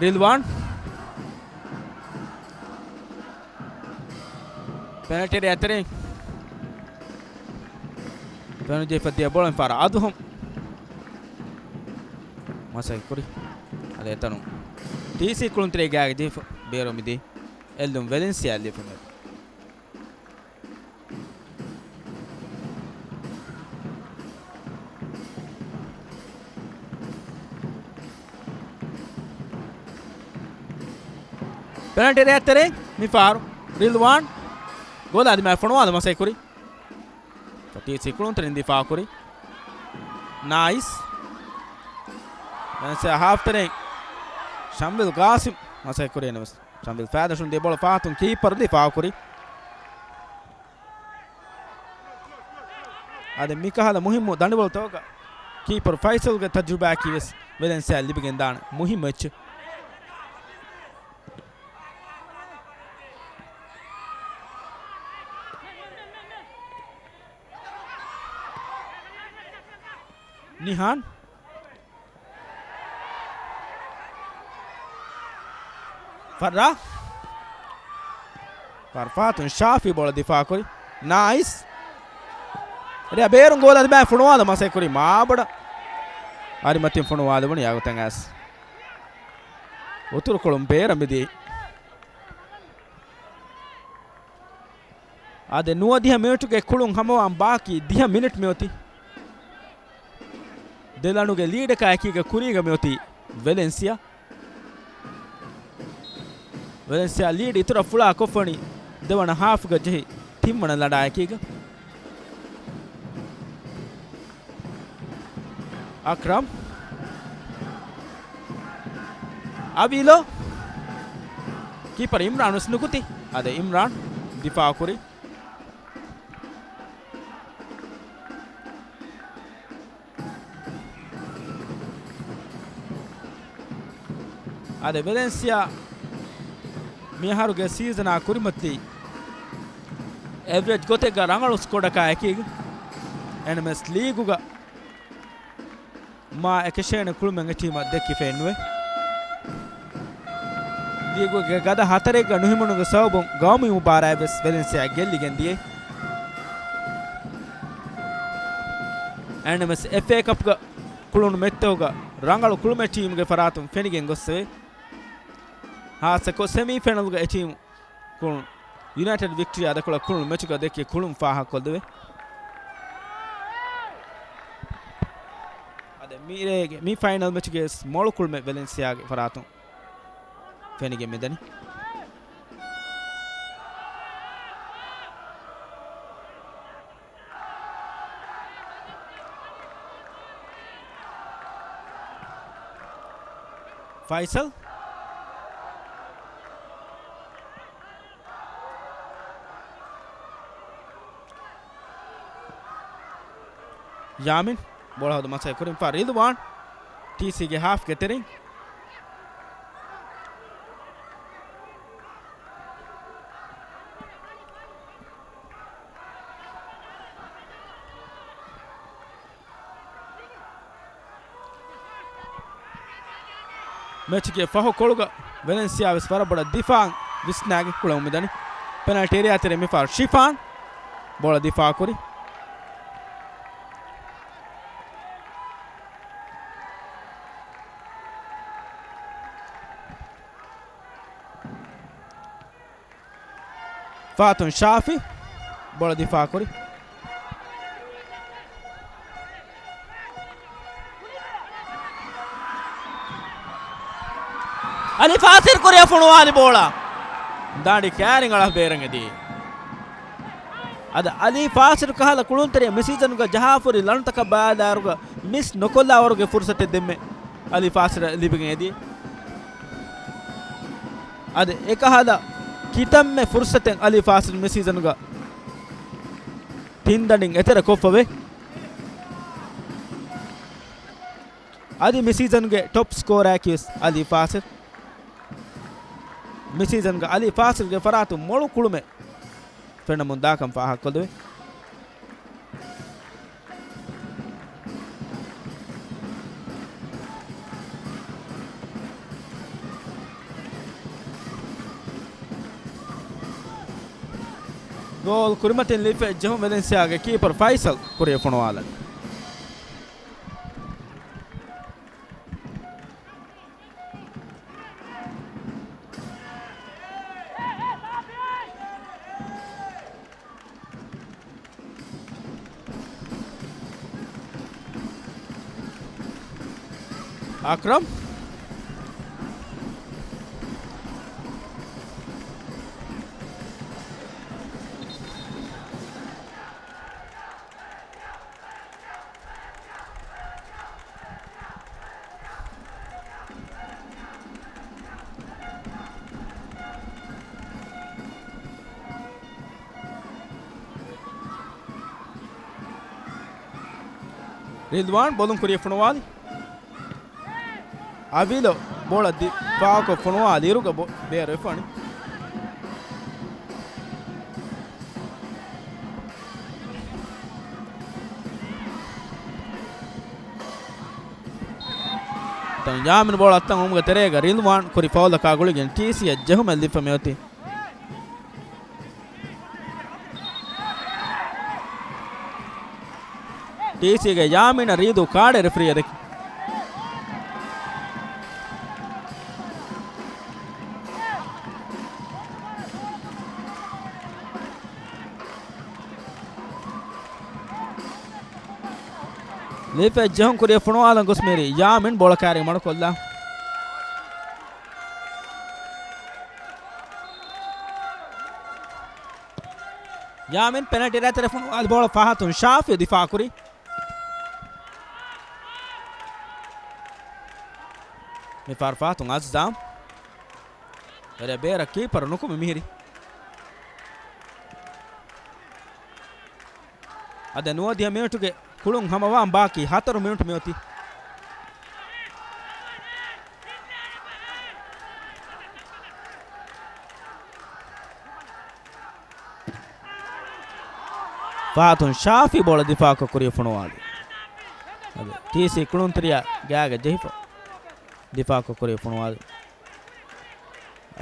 ރިލްވާން. ޕެނަލްޓީ އެރިއާ އެތެރެއިން ފެނުނުޖެހިފަ ދިޔަ ބޯޅަ މިފަހަރަށް އަދުހަމް މަސައްކަތް ކުރި. އަދި އެތަނުން ޓީސީ ކުޅުންތެރި ގާގަ ޖެހިފަ ބޭރު މިދީ. އެއްލުން ވެލެންސިއާ ލިބިފަ މިއަދު. ޕެނަލްޓީ އެރިއާ އެތެރެއިން މިފަހަރު ރިލްވާން ގޯލާ ދިމާ ފޮނުވާލަން މަސައްކަތް ކުރި. ޓީސީ ކުޅުންތެރިން ދިފާ ކުރި. ނައިސް. ނައިސް ހާފް ތެރެއިން ޝަމްވިލް ގާސިމް މަސައްކަތް ކުރީ ނަމަސް. ޝަމްވިލް ފައިދަށުން ދިޔަ ބޯޅަ ފަހަތުން ކީޕަރު ދިފާ ކުރި. އަދި މިކަހަލަ މުހިއްމު ދަނޑިވަޅުތަކުގަ ކީޕަރު ފައިސަލްގެ ތަޖުރިބާއަކީ ވެސް ވެލެންސިއާ ލިބިގެން ދާނެ މުހިއްމު އެއްޗެއް. ނިހާން. ފައްރާ. ފަރްފާތުން ޝާފީ ބޯޅަ ދިފާ ކުރި. ނައިސް. ރެއަށް ބޭރުން ގޯލާ ދިމާ ފޮނުވާލަން މަސައްކަތް ކުރި މާބޮޑަށް. އަރިމަތިން ފޮނުވާލެވުނީ އަގުތައް އައިސް. އުތުރުކޮޅުން ބޭރަށް މިދިޔައީ. އާދެ، ނުވަދިހަ މިނެޓުގެ ކުޅުން ހަމަވާން ބާކީ ދިހަ މިނެޓް މިއޮތީ. ދެ ލަނޑުގެ ލީޑަކާ އެކީގަ ކުރީގަ މިއޮތީ ވެލެންސިއާ. ވެލެންސިއާ ލީޑް އިތުރަށް ފުޅާ ކޮށްފަނީ ދެވަނަ ހާފްގަ ޖެހި ތިންވަނަ ލަނޑާ އެކީގަ. އަކްރަމް. އަވީލޯ. ކީޕަރ އިމްރާން ވެސް ނުކުތީ. އާދެ، އިމްރާން ދިފާ ކުރި. އާދެ، ވެލެންސިއާ މިއަހަރުގެ ސީޒަނާ ކުރިމަތިލީ އެވްރެޖް ގޮތެއްގަ ރަނގަޅު ސްކޮޑަކާ އެކީގަ. އެންއެމްއެސް ލީގުގަ މާ އެކަށޭނެ ކުޅުމެއް އެ ޓީމަށް ދެއްކިފައެއް ނުވޭ. ލީގުގެ ގަދަ ހަތަރެއްގަ ނުހިމުނުމުގެ ސަބަބުން ގައުމީ މުބާރާތް ވެސް ވެލެންސިއާ ގެއްލިގެން ދިޔައީ. އެންއެމްއެސް އެފްއޭ ކަޕްގަ ކުޅުނު މެޗްތަކުގަ ރަނގަޅު ކުޅުމެއް ޓީމުގެ ފަރާތުން ފެނިގެން ގޮއްސެވޭ. ހާއްސަކޮށް ސެމީ ފައިނަލްގަ އެ ޓީމު ކުޅުނު ޔުނައިޓެޑް ވިކްޓަރީ އަދަކޮޅަށް ކުޅުނު މެޗުގަ ދެއްކި ކުޅުން ފާހަގަކޮށްދެވޭ. އަދި މިރޭގެ މި ފައިނަލް މެޗުގެ ވެސް މޮޅު ކުޅުމެއް ވެލެންސިއާގެ ފަރާތުން ފެނިގެން މިދަނީ. ފައިސަލް. ޔާމިން ބޯޅަ ހޯދުން މަސައްކަތް ކުރިން ފާ ރިލްވާން ޓީސީގެ ހާފްގެ ތެރެއިން. މެޗުގެ ފަހު ކޮޅުގަ ވެލެންސިއާ ވެސް ވަރަށް ބޮޑަށް ދިފާއަށް ވިސްނާގެން ކުޅެވުމުން ދަނީ. ޕެނަލްޓީ އެރިއާ ތެރޭ މި ފަހަރު ޝިފާން ބޯޅަ ދިފާ ކުރި. ފާތުން ޝާފި ބޯޅަ ދިފާ ކުރި. އަލީ ފާސިލް ކުރިއަށް ފޮނުވާލި ބޯޅަ. ދާނޑި ކައިރިން އަޅާ ބޭރަށް އެދި. އަދި އަލީ ފާސިލް ކަހަލަ ކުޅުންތެރިޔަށް މި ސީޒަނުގަ ޖަހާފަ ހުރި ލަނޑުތަކަށް ބަލާލާއިރުގަ މިސް ނުކޮށްލާ ވަރުގެ ފުރުސަތެއް ދެންމެ އަލީ ފާސިލަށް ލިބިގެން އެދި. އަދި އެކަހަލަ ކިތަންމެ ފުރުސަތެއް އަލީ ފާސިލް މި ސީޒަނުގަ ތިން ދަނޑިން އެތެރެ ކޮށްފަވޭ. އަދި މި ސީޒަންގެ ޓޮޕް ސްކޯރަރަކީ ވެސް އަލީ ފާސިލް. މި ސީޒަންގަ އަލީ ފާސިލްގެ ފަރާތުން މޮޅު ކުޅުމެއް ފެންނަމުން ދާކަން ފާހަގަކޮށްލެވޭ. ގޯލް ކުރިމަތިން ލިބިފައި ޖެހުން ވެލެންސިއާގެ ކީޕަރު ފައިސަލް ކުރިއަށް ފޮނުވާލަން. އަކްރަމް. ރިލްވާން ބޮލުން ކުރިއަށް ފޮނުވާލި. އަވިލޯ ބޯޅަ ދިފާއުކޮށް ފޮނުވާލިއިރުގަ ބޯ-، ބޭރު ވެފަނި. ތަން ޔާމިން ބޯޅަ އަތްތަން އުމުގެ ތެރޭގަ ރިލްވާން ކުރި ފައުލަކާ ގުޅިގެން ޓީސީއަށް ޖެހުމެއް ލިބިފަ މިއޮތީ. ޓީސީގެ ޔާމީނަށް ރީދޫ ކާޑެއް ރެފްރީއަށް ދެކި. ލިބިފައި ޖެހުން ކުރިއަށް ފޮނުވާލަން ގޮސް މިހިރީ ޔާމީން ބޯޅަ ކައިރި މަޑުކޮށްލާ. ޔާމީން ޕެނަލްޓީ އެރިއާ ތެރޭ ފޮނުވާލި ބޯޅަ ފަހަތުން ޝާފި ދިފާ ކުރި. މި ފަހަރު ފަހަތުން އަޒްޒާމް. އެރެ ބޭރަށް ކީޕަރު ނުކުމެ މިހިރީ. އަދި ނުވަދިހަ މިނެޓުގެ ކުޅުން ހަމަވާން ބާކީ ހަތަރު މިނެޓު މިއޮތީ. ފަހަތުން ޝާފި ބޯޅަ ދިފާކޮށް ކުރިއަށް ފޮނުވާލި. އަދި ޓީސީ ކުޅުންތެރިޔާ ގާގަ ޖެހިފަ ދިފާކޮށް ކުރިއަށް ފޮނުވާލި.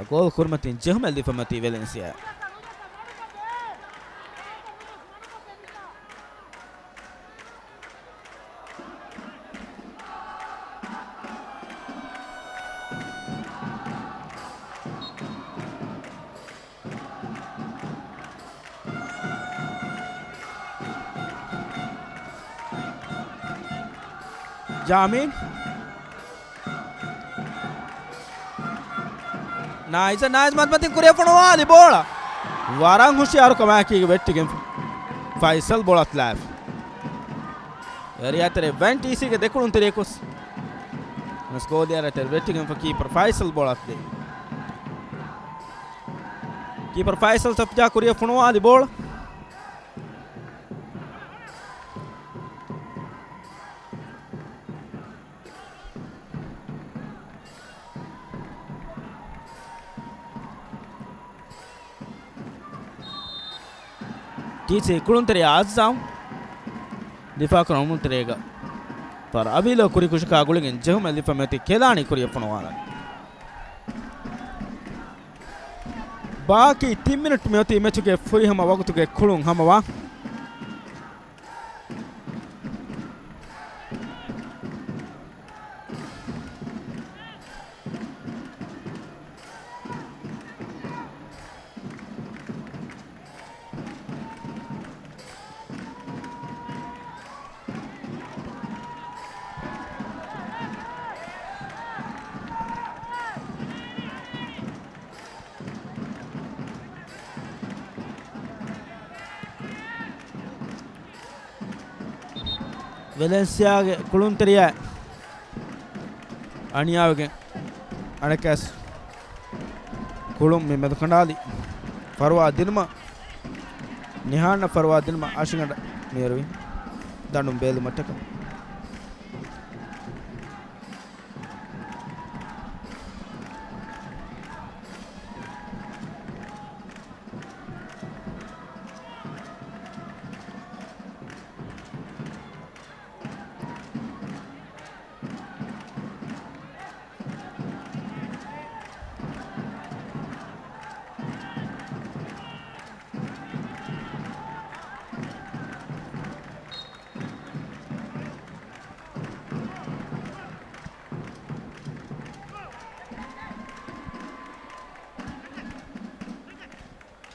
ގޯލް ކުރިމަތިން ޖެހުމެއް ލިބިފަ މިއޮތީ ވެލެންސިއާ. ޔާމީން. ނާއިޒަށް، ނާއިޒް މަތިމަތިން ކުރިއަށް ފޮނުވާލި ބޯޅަ. ވަރަށް ހުޝިޔާރުކަމާއެކީގަ ވެއްޓިގެން ފައިސަލް ބޯޅަ އަތުލާފި. އެރިއާ ތެރޭ ވަން ޓީސީގެ ދެ ކުޅުންތެރިޔަކު ވެސް ގޯލި އަރިއަށް ވެއްޓިގެންފަ ކީޕަރު ފައިސަލް ބޯޅަ އަތުލީ. ކީޕަރު ފައިސަލް ސަފްޖާ ކުރިއަށް ފޮނުވާލި ބޯޅަ. ޓީސީ ކުޅުންތެރިޔާ އަޒްޒާމް ދިފާކުރަން އުމުންތެރޭގަ ފަރު އަވީލޯ ކުރިކުށަކާ ގުޅިގެން ޖެހުމެއް ލިބިފަ މިއޮތީ ކެލާނީ ކުރިއަށް ފޮނުވާލަން. ބާކީ ތިން މިނެޓް މިއޮތީ މެޗުގެ ފުރިހަމަ ވަގުތުގެ ކުޅުން ހަމަވާ. ވެލެންސިއާގެ ކުޅުންތެރިޔާ އަނިޔާވެގެން އަނެކަސް ކުޅުން މި މެދުކަނޑާލި ފަރުވާ ދިނުމަށް، ނިހާންނަށް ފަރުވާ ދިނުމަށް އަށިގަނޑަށް މިއެރުވި ދަނޑުން ބޭލުމަށްޓަކަ.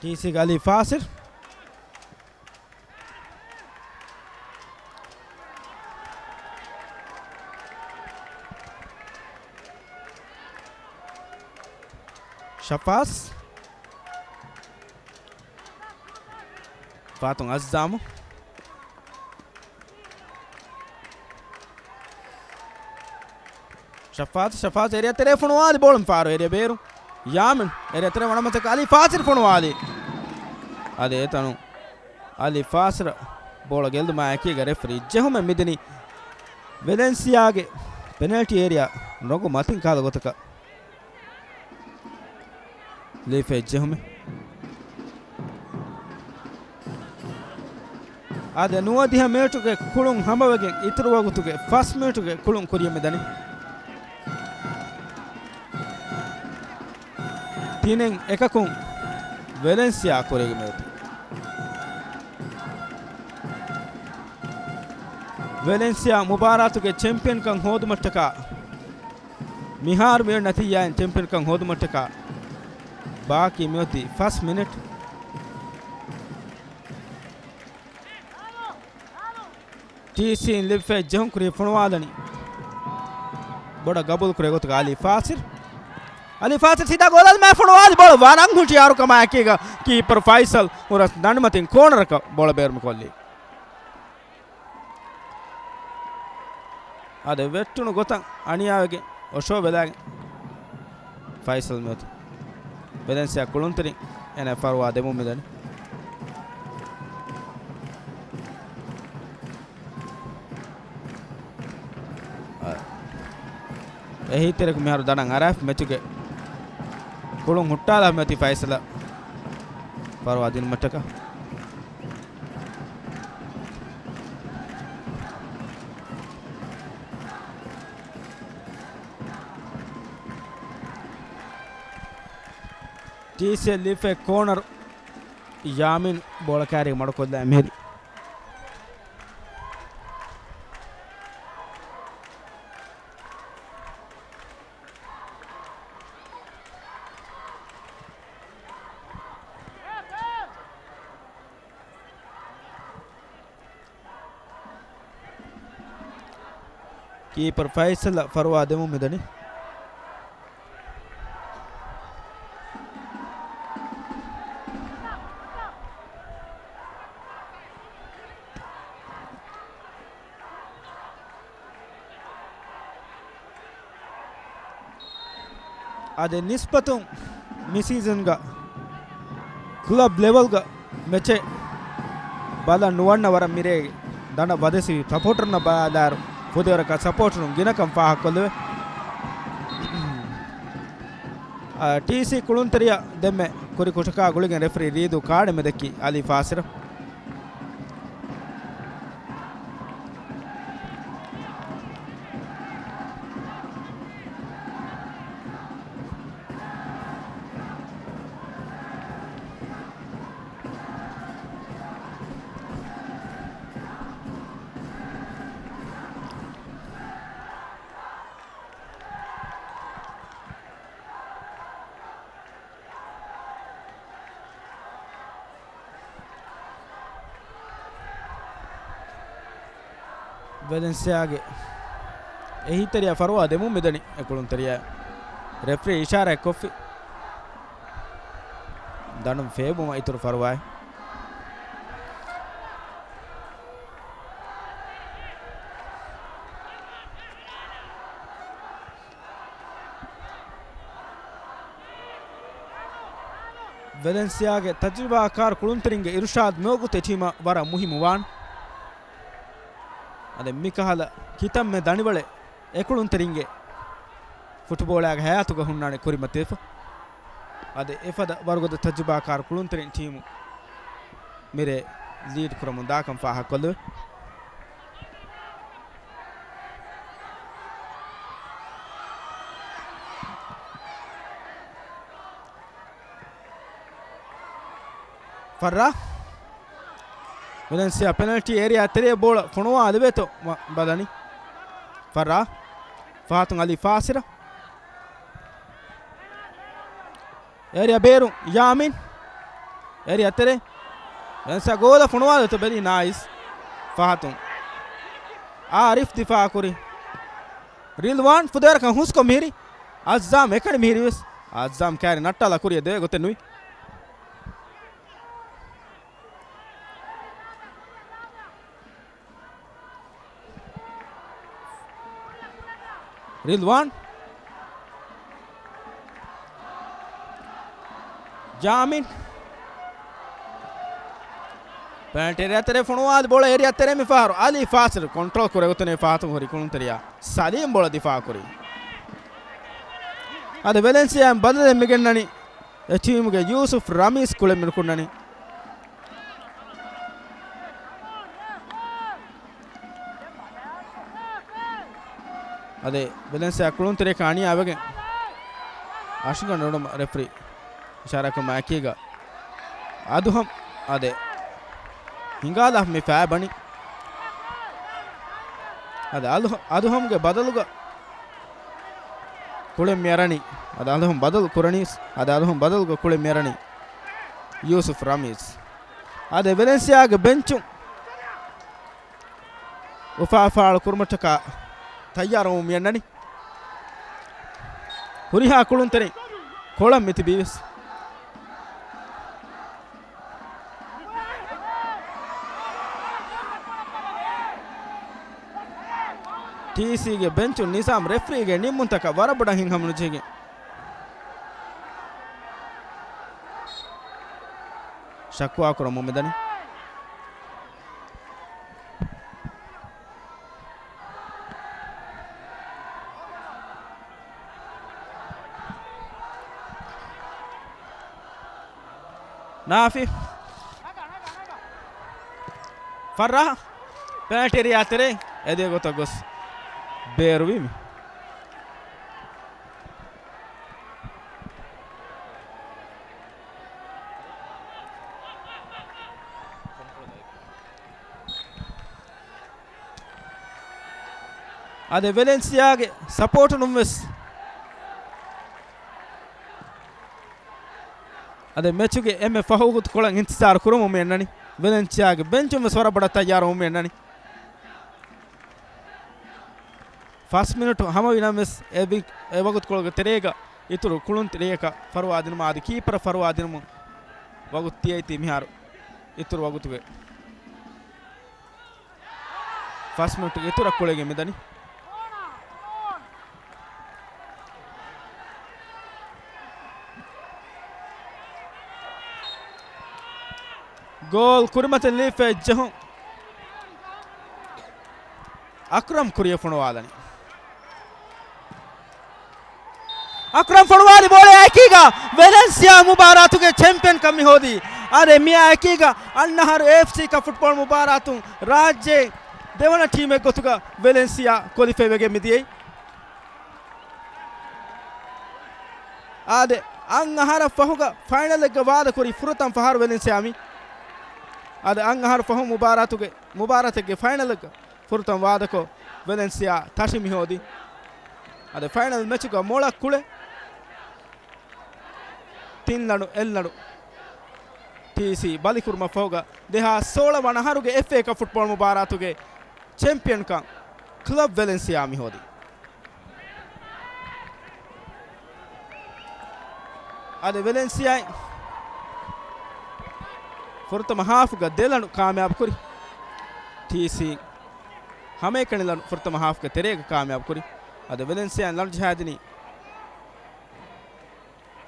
ޓީސީގެ އަލީ ފާސިލް. ޝަފާޒް. ފާތުން އައްޒާމު. ޝަފާޒް، ޝަފާޒް އޭރިއާ ތެރޭ ފޮނުވާލި ބޯޅަ މި ފާރު އޭރިއާ ބޭރު. ޔާމިން އޭރިއާ ތެރޭ ވަނަމަތަކަށް އަލީ ފާސިލް ފޮނުވާލި. އަދި އެތަނުން އަލީ ފާސިލް ބޯޅަ ގެއްލުމާ އެކީގަ ރެފްރީ ޖެހުމެއް މިދިނީ. ވެލެންސިއާގެ ޕެނަލްޓީ އޭރިއާ ރޮނގު މަތިން ކާލަ ގޮތަކަށް ލީފެ ޖެހުމެއް. އާދެ، ނުވަދިހަ މިނެޓުގެ ކުޅުން ހަމަވެގެން އިތުރު ވަގުތުގެ ފަސް މިނެޓުގެ ކުޅުން ކުރިޔަށް މިދަނީ. ތިނެއް އެކަކުން ވެލެންސިއާ ކުރީގަ މިއޮތީ. ވެލެންސިއާ މުބާރާތުގެ ޗެމްޕިއަންކަން ހޯދުމަށްޓަކާ، މިހާރު މިއޮތް ނަތީޖާއިން ޗެމްޕިއަންކަން ހޯދުމަށްޓަކާ ބާކީ މިއޮތީ ފަސް މިނެޓް. ޓީސީން ލިބިފައި ޖެހުން ކުރި ފޮނުވާލަނީ. ބޯޅަ ގަބޫލު ކުރޭ ގޮތުގަ އަލީ ފާސިލް. އަލީ ފާސިލް ސީދާ ގޯލާލުމާ ފޮނުވާލި ބޯޅަ ވަރަށް ހުށި އަރުކަމާ އެކީގަ ކީޕަރު ފައިސަލް ހުރަސް ދަނޑުމަތިން ކޯނަރަކަށް ބޯޅަ ބޭރު މިކޮށްލީ. އަދި ވެއްޓުނު ގޮތަށް އަނިޔާވެގެން އޮށޯ ބެލާގެން ފައިސަލް މިއޮތީ. ވެލެންސިއާ ކުޅުންތެރިން އޭނާ ފަރުވާ ދެމުން މިދަނީ. އެހީތެރެކު މިހާރު ދަނޑަށް އަރާފި މެޗުގެ ކުޅުން ހުއްޓާލާ މިއޮތީ ފައިސަލަށް ފަރުވާ ދިނުމަށްޓަކާ. ޓީސީއަށް ލިބިފައި ކޯނަރު ޔާމިން ބޯޅަ ކާރި މަޑުކޮށްލާ މިހިރީ. ކީޕަރު ފައިސަލަށް ފަރުވާ ދެމުން މިދަނީ. އާދެ، ނިސްބަތުން މި ސީޒަންގަ ކްލަބް ލެވެލްގަ މެޗެއް ބަލަން ނުވަންނަ ވަރަށް މިރޭ ދަނޑަށް ވަދެސި ސަޕޯޓަރުންނަށް ބަލާއިރު ފުދޭވަރަކަށް ސަޕޯޓަރުން ގިނަކަން ފާހަގަކޮށްލެވޭ. އާ، ޓީސީ ކުޅުންތެރިޔާ ދެންމެ ކުރި ކުށަކާ ގުޅިގެން ރެފްރީ ރީދޫ ކާޑެއް މެދަކީ އަލީ ފާސިރަށް. ވެލެންސިއާގެ އެހީތެރިޔާ ފަރުވާ ދެމުން މިދަނީ އެ ކުޅުންތެރިޔާ. ރެފްރީ އިޝާރާތްކޮށްފި ދަނޑުން ފޭބުމަށް އިތުރު ފަރުވާއެއް. ވެލެންސިއާގެ ތަޖުރިބާކާރު ކުޅުންތެރިންގެ އިރުޝާދު މިވަގުތު އެ ޓީމަށް ވަރަށް މުހިއްމު ވާން. އަދި މިކަހަލަ ކިތަންމެ ދަނޑިވަޅެއް އެ ކުޅުންތެރިންގެ ފުޓުބޯޅައިގެ ހަޔާތުގަ ހުންނާނެ ކުރިމަތިވެފަ. އަދި އެފަދަ ވަރުގަދަ ތަޖުރިބާކާރު ކުޅުންތެރިން ޓީމު މިރޭ ލީޑް ކުރަމުން ދާކަން ފާހަގަކޮށްލެވޭ. ފައްރާ. ވެލެންސިއާ ޕެނަލްޓީ އޭރިއާ ތެރޭ ބޯޅަ ފޮނުވާ ލެވޭތޯ މަ-، ބަލަނީ. ފައްރާ. ފަހަތުން އަލީ ފާސިރަ. އޭރިއާ ބޭރު ޔާމިން. އޭރިއާ ތެރޭ. ވެލެންސިއާ ގޯލަށް ފޮނުވާލެވޭތޯ ބެލީ ނާއިސް. ފަހަތުން. އާރިފް ދިފާ ކުރި. ރިލްވާން ފުދޭވަރަކަށް ހުސްކޮށް މިހިރީ. އައްޒާމް އެކަނި މިހިރީވެސް. އައްޒާމް ކާރި ނައްޓާލާ ކުރިއަށް ދެވޭ ގޮތެއް ނުވި. ރިލްވާން. ޔާމިން. ޕެނަލްޓީ އޭރިއާ ތެރޭ ފޮނުވާލި ބޯޅަ އޭރިއާ ތެރޭ މި ފަހަރު. އަލީ ފާސިރު ކޮންޓްރޯލް ކުރެ ގޮތުން ފަހަތުން ހުރި ކުޅުންތެރިޔާ ސަލީމް ބޯޅަ ދިފާ ކުރި. އަދި ވެލެންސިއާ ބަދަލެއް މިގެންނަނީ. އެ ޓީމުގެ ޔޫސުފް ރަމީސް ކުޅެން މިނުކުންނަނީ. އަދި ވެލެންސިއާ ކުޅުންތެރިޔަކަށް އަނިޔާވެގެން އަށިގަނޑު ރެފްރީ އިޝާރާތްކުރުމާ އެކީގަ އަދުހަމް އަދި ހިނގާލާ މި ފައިބަނި. އަދި އަލު-، އަދުހަމްގެ ބަދަލުގަ ކުޅެން މިއަރަނީ. އަދި އަލުހަމް ބަދަލު ކުރަނީސް. އަދި އަލުހަމް ބަދަލުގަ ކުޅެން މިއަރަނީ ޔޫސުފް ރަމީސް. އަދި ވެލެންސިއާގެ ބެންޗުން އުފާ ފާޅު ކުރުމަށްޓަކާ ތައްޔާރުވަމުން މިއަންނަނީ. ހުރިހާ ކުޅުންތެރިން ކޮޅަށް މިތިބީވެސް. ޓީސީގެ ބެންޗުން ނިޒާމް ރެފްރީގެ ނިންމުންތަކަށް ވަރަށް ބޮޑަށް ހިތްހަމަނުޖެހިގެން ޝަކުވާ ކުރަމުން މިދަނީ. ނާފި. ފައްރާ. ޕެނަލްޓީ އޭރިއާ ތެރޭ އެދޭ ގޮތަށް ގޮސް ބޭރުވީމި. އަދި ވެލެންސިއާގެ ސަޕޯޓުން ވެސް އަދި މެޗުގެ އެންމެ ފަހު ވަގުތުކޮޅަށް އިންތިޒާރު ކުރަމުން މި އަންނަނީ. ވެލެންސިއާގެ ބެންޗުން ވެސް ވަރަށް ބޮޑަށް ތައްޔާރުވަމުން މި އަންނަނީ. ފަސް މިނިޓު ހަމަވި ނަމަވެސް އެ ވި-، އެ ވަގުތުކޮޅުގެ ތެރޭގަ އިތުރު ކުޅުންތެރިޔަކަށް ފަރުވާ ދިނުމަށް އަދި ކީޕަރަށް ފަރުވާ ދިނުމަށް ވަގުތު ދިޔައީތީ މިހާރު އިތުރު ވަގުތުގެ ފަސް މިނިޓު އިތުރަށް ކުޅެގެން މިދަނީ. ގޯލް ކުރިމަތިން ލީފައި ޖެހުން. އަކްރަމް ކުރިއަށް ފޮނުވާލަނީ. އަކްރަމް ފޮނުވާލި ބޯޅަ އެކީގަ ވެލެންސިއާ މުބާރާތުގެ ޗެމްޕިއަންކަން މި ހޯދީ. އަދި މިއާ އެކީގަ އަންނަ އަހަރު އޭއެފްސީ ކަޕް ފުޓްބޯޅަ މުބާރާތުން ރާއްޖޭ ދެވަނަ ޓީމެއް ގޮތުގަ ވެލެންސިއާ ކޮލިފައި ވެގެން މިދިޔައީ. އާދެ، އަށް އަހަރަށް ފަހުގަ ފައިނަލެއްގަ ވާދަކުރި ފުރަތަމަ ފަހަރު ވެލެންސިއާ މި. އާދެ، އަށް އަހަރު ފަހު މުބާރާތުގެ، މުބާރާތެއްގެ ފައިނަލެއްގަ ފުރަތަމަ ވާދަކޮށް ވެލެންސިއާ ތަށި މި ހޯދީ. އާދެ، ފައިނަލް މެޗުގަ މޮޅަށް ކުޅެ ތިން ލަނޑު އެއް ލަނޑު ޓީސީ ބަލިކުރުމަށް ފަހުގަ ދެހާސް ސޯޅަ ވަނަ އަހަރުގެ އެފްއޭ ކަޕް ފުޓްބޯޅަ މުބާރާތުގެ ޗެމްޕިއަންކަން ކްލަބް ވެލެންސިއާ މިހޯދީ. އަދި ވެލެންސިއާއިން ފުރަތަމަ ހާފުގަ ދެ ލަނޑު ކާމިޔާބު ކުރި. ޓީސީ ހަމައެކަނި ލަނޑު ފުރަތަމަ ހާފުގެ ތެރޭގަ ކާމިޔާބު ކުރި. އަދި ވެލެންސިއާއިން ލަނޑު ޖަހާދިނީ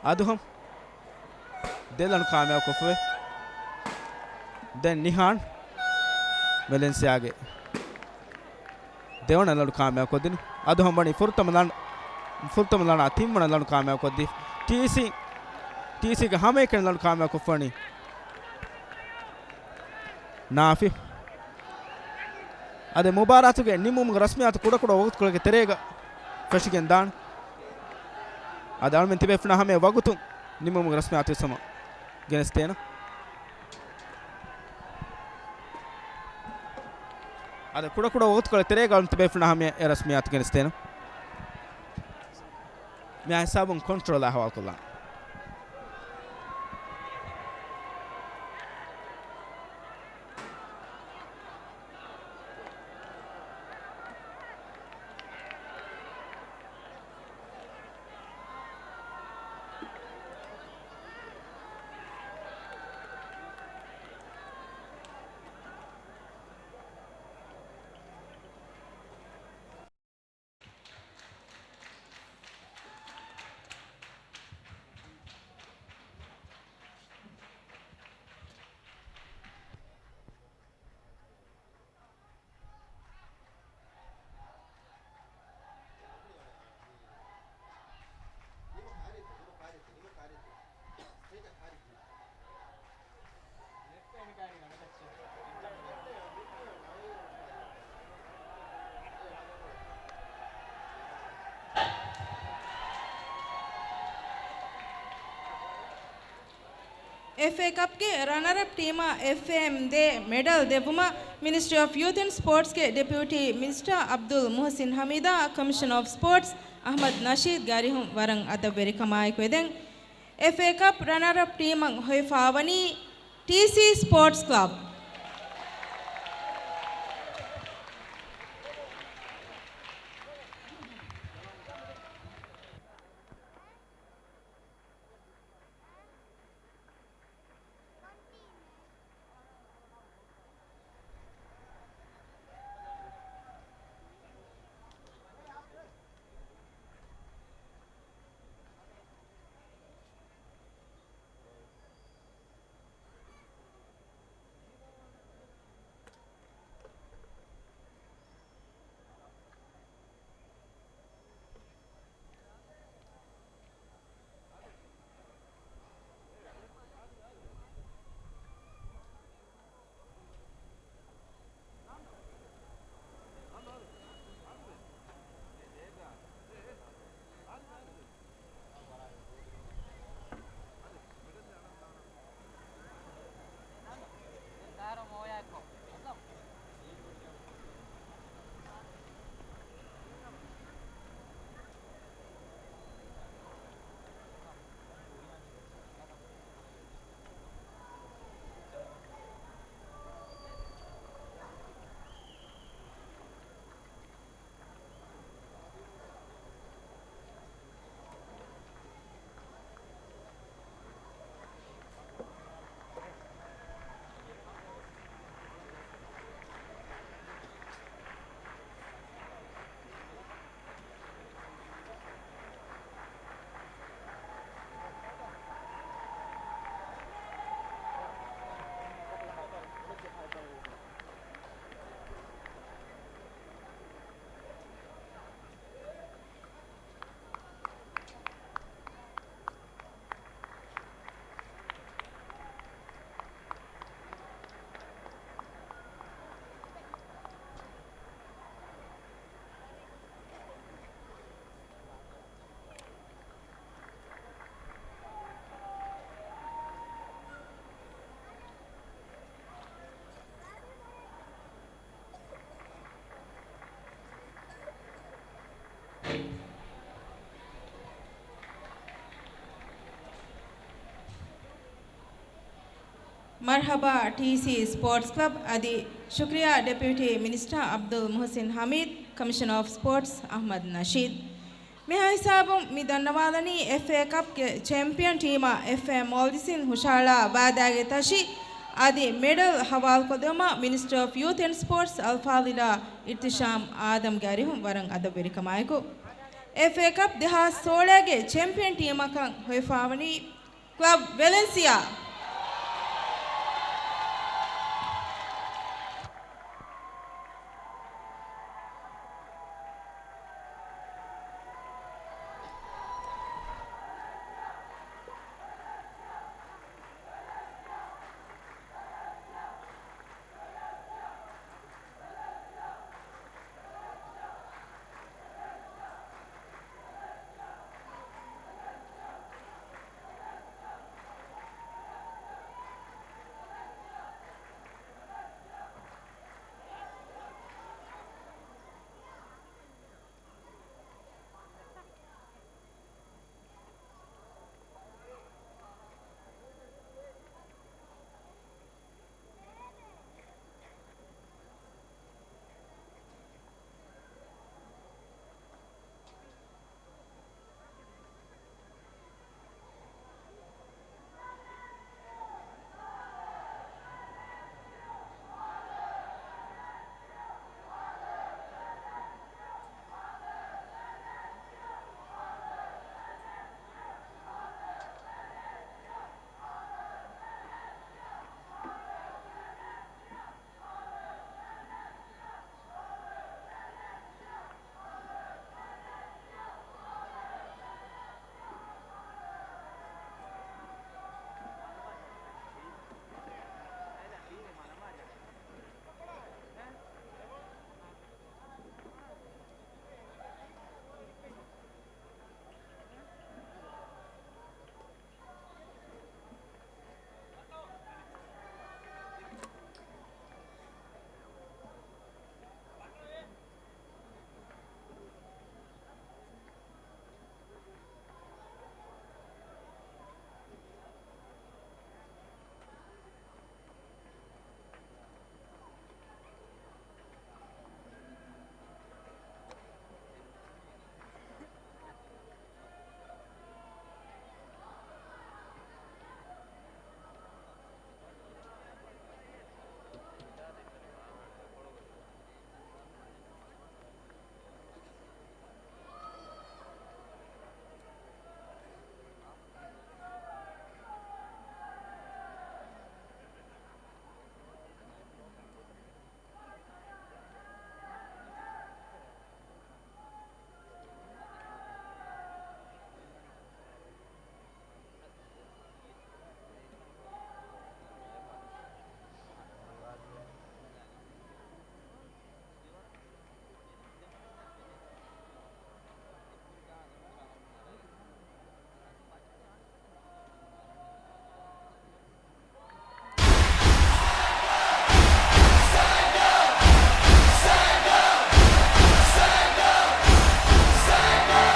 އަދުހަމް ދެ ލަނޑު ކާމިޔާބު ކޮށްފަވޭ. ދެން ނިހާން ވެލެންސިއާގެ ދެވަނަ ލަނޑު ކާމިޔާބު ކޮށްދިނީ. އަދުހަމް ވަނީ ފުރަތަމަ ލަނޑު، ފުރަތަމަ ލަނޑާ ތިންވަނަ ލަނޑު ކާމިޔާބު ކޮށްދީ. ޓީސީ، ޓީސީގެ ހަމައެކަނި ލަނޑު ކާމިޔާބު ކޮށްފަވަނީ ނާފި. އަދި މުބާރާތުގެ ނިމުމުގެ ރަސްމިއްޔާތު ކުޑަކުޑަ ވަގުތުކޮޅެއްގެ ތެރޭގަ ފެށިގެން ދާން. އަދި އަޅުމެން ތިބޭފުޅުންނާ ހަމަޔަށް ވަގުތުން ނިމުމުގެ ރަސްމިއްޔާތު ވެސް ހަމަ ގެނެސްދޭނަން. އަދި ކުޑަކުޑަ ވަގުތުކޮޅެއް ތެރޭގަ އަޅުމެން ތިބޭފުޅުންނާ ހަމަޔަށް އެ ރަސްމިއްޔާތު ގެނެސްދޭނަން. މިއާ ހިސާބުން ކޮންޓްރޯލާ ހަވާލުކޮށްލާން. އެފްއޭ ކަޕްގެ ރަނަރަޕް ޓީމަށް އެފްއޭއެމް ދޭ މެޑަލް ދެއްވުމަށް މިނިސްޓްރީ އޮފް ޔޫތު އެންޑް ސްޕޯޓްސްގެ ޑެޕިއުޓީ މިނިސްޓަރ އަބްދުލް މުހުސިން ހަމީދާ ކޮމިޝަނަރ އޮފް ސްޕޯޓްސް އަހްމަދު ނަޝީދްގެ އަރިހުން ވަރަށް އަދަބުވެރިކަމާއެކު އެދެން. އެފްއޭ ކަޕް ރަނަރަޕް ޓީމަށް ހޮވިފާވަނީ ޓީސީ ސްޕޯޓްސް ކްލަބް. މަރްޙަބާ ޓީސީ ސްޕޯޓްސް ކްލަބް. އަދި ޝުކްރިޔާ ޑެޕިއުޓީ މިނިސްޓަރ އަބްދުލް މުޙުސިން ޙަމީދު. ކޮމިޝަނަރ އޮފް ސްޕޯޓްސް އަޙްމަދު ނަޝީދު. މިހާ ހިސާބުން މި ދަންނަވާލަނީ އެފްއޭ ކަޕްގެ ޗެމްޕިއަން ޓީމަށް އެފްއޭ މޯލްޑިވްސްއިން ހުށަހަޅާ ވާދާގެ ތަށި އަދި މެޑަލް ހަވާލުކޮށްދެއްވުމަށް މިނިސްޓަރ އޮފް ޔޫތް އެންޑް ސްޕޯޓްސް އަލްފާޟިލާ އިރްތިޝާމް އާދަމްގެ އަރިހުން ވަރަށް އަދަބުވެރިކަމާއެކު، އެފްއޭ ކަޕް ދެހާސް ސޯޅައިގެ ޗެމްޕިއަން ޓީމަކަށް ހޮވިފައިވަނީ ކްލަބް ވެލެންސިއާ.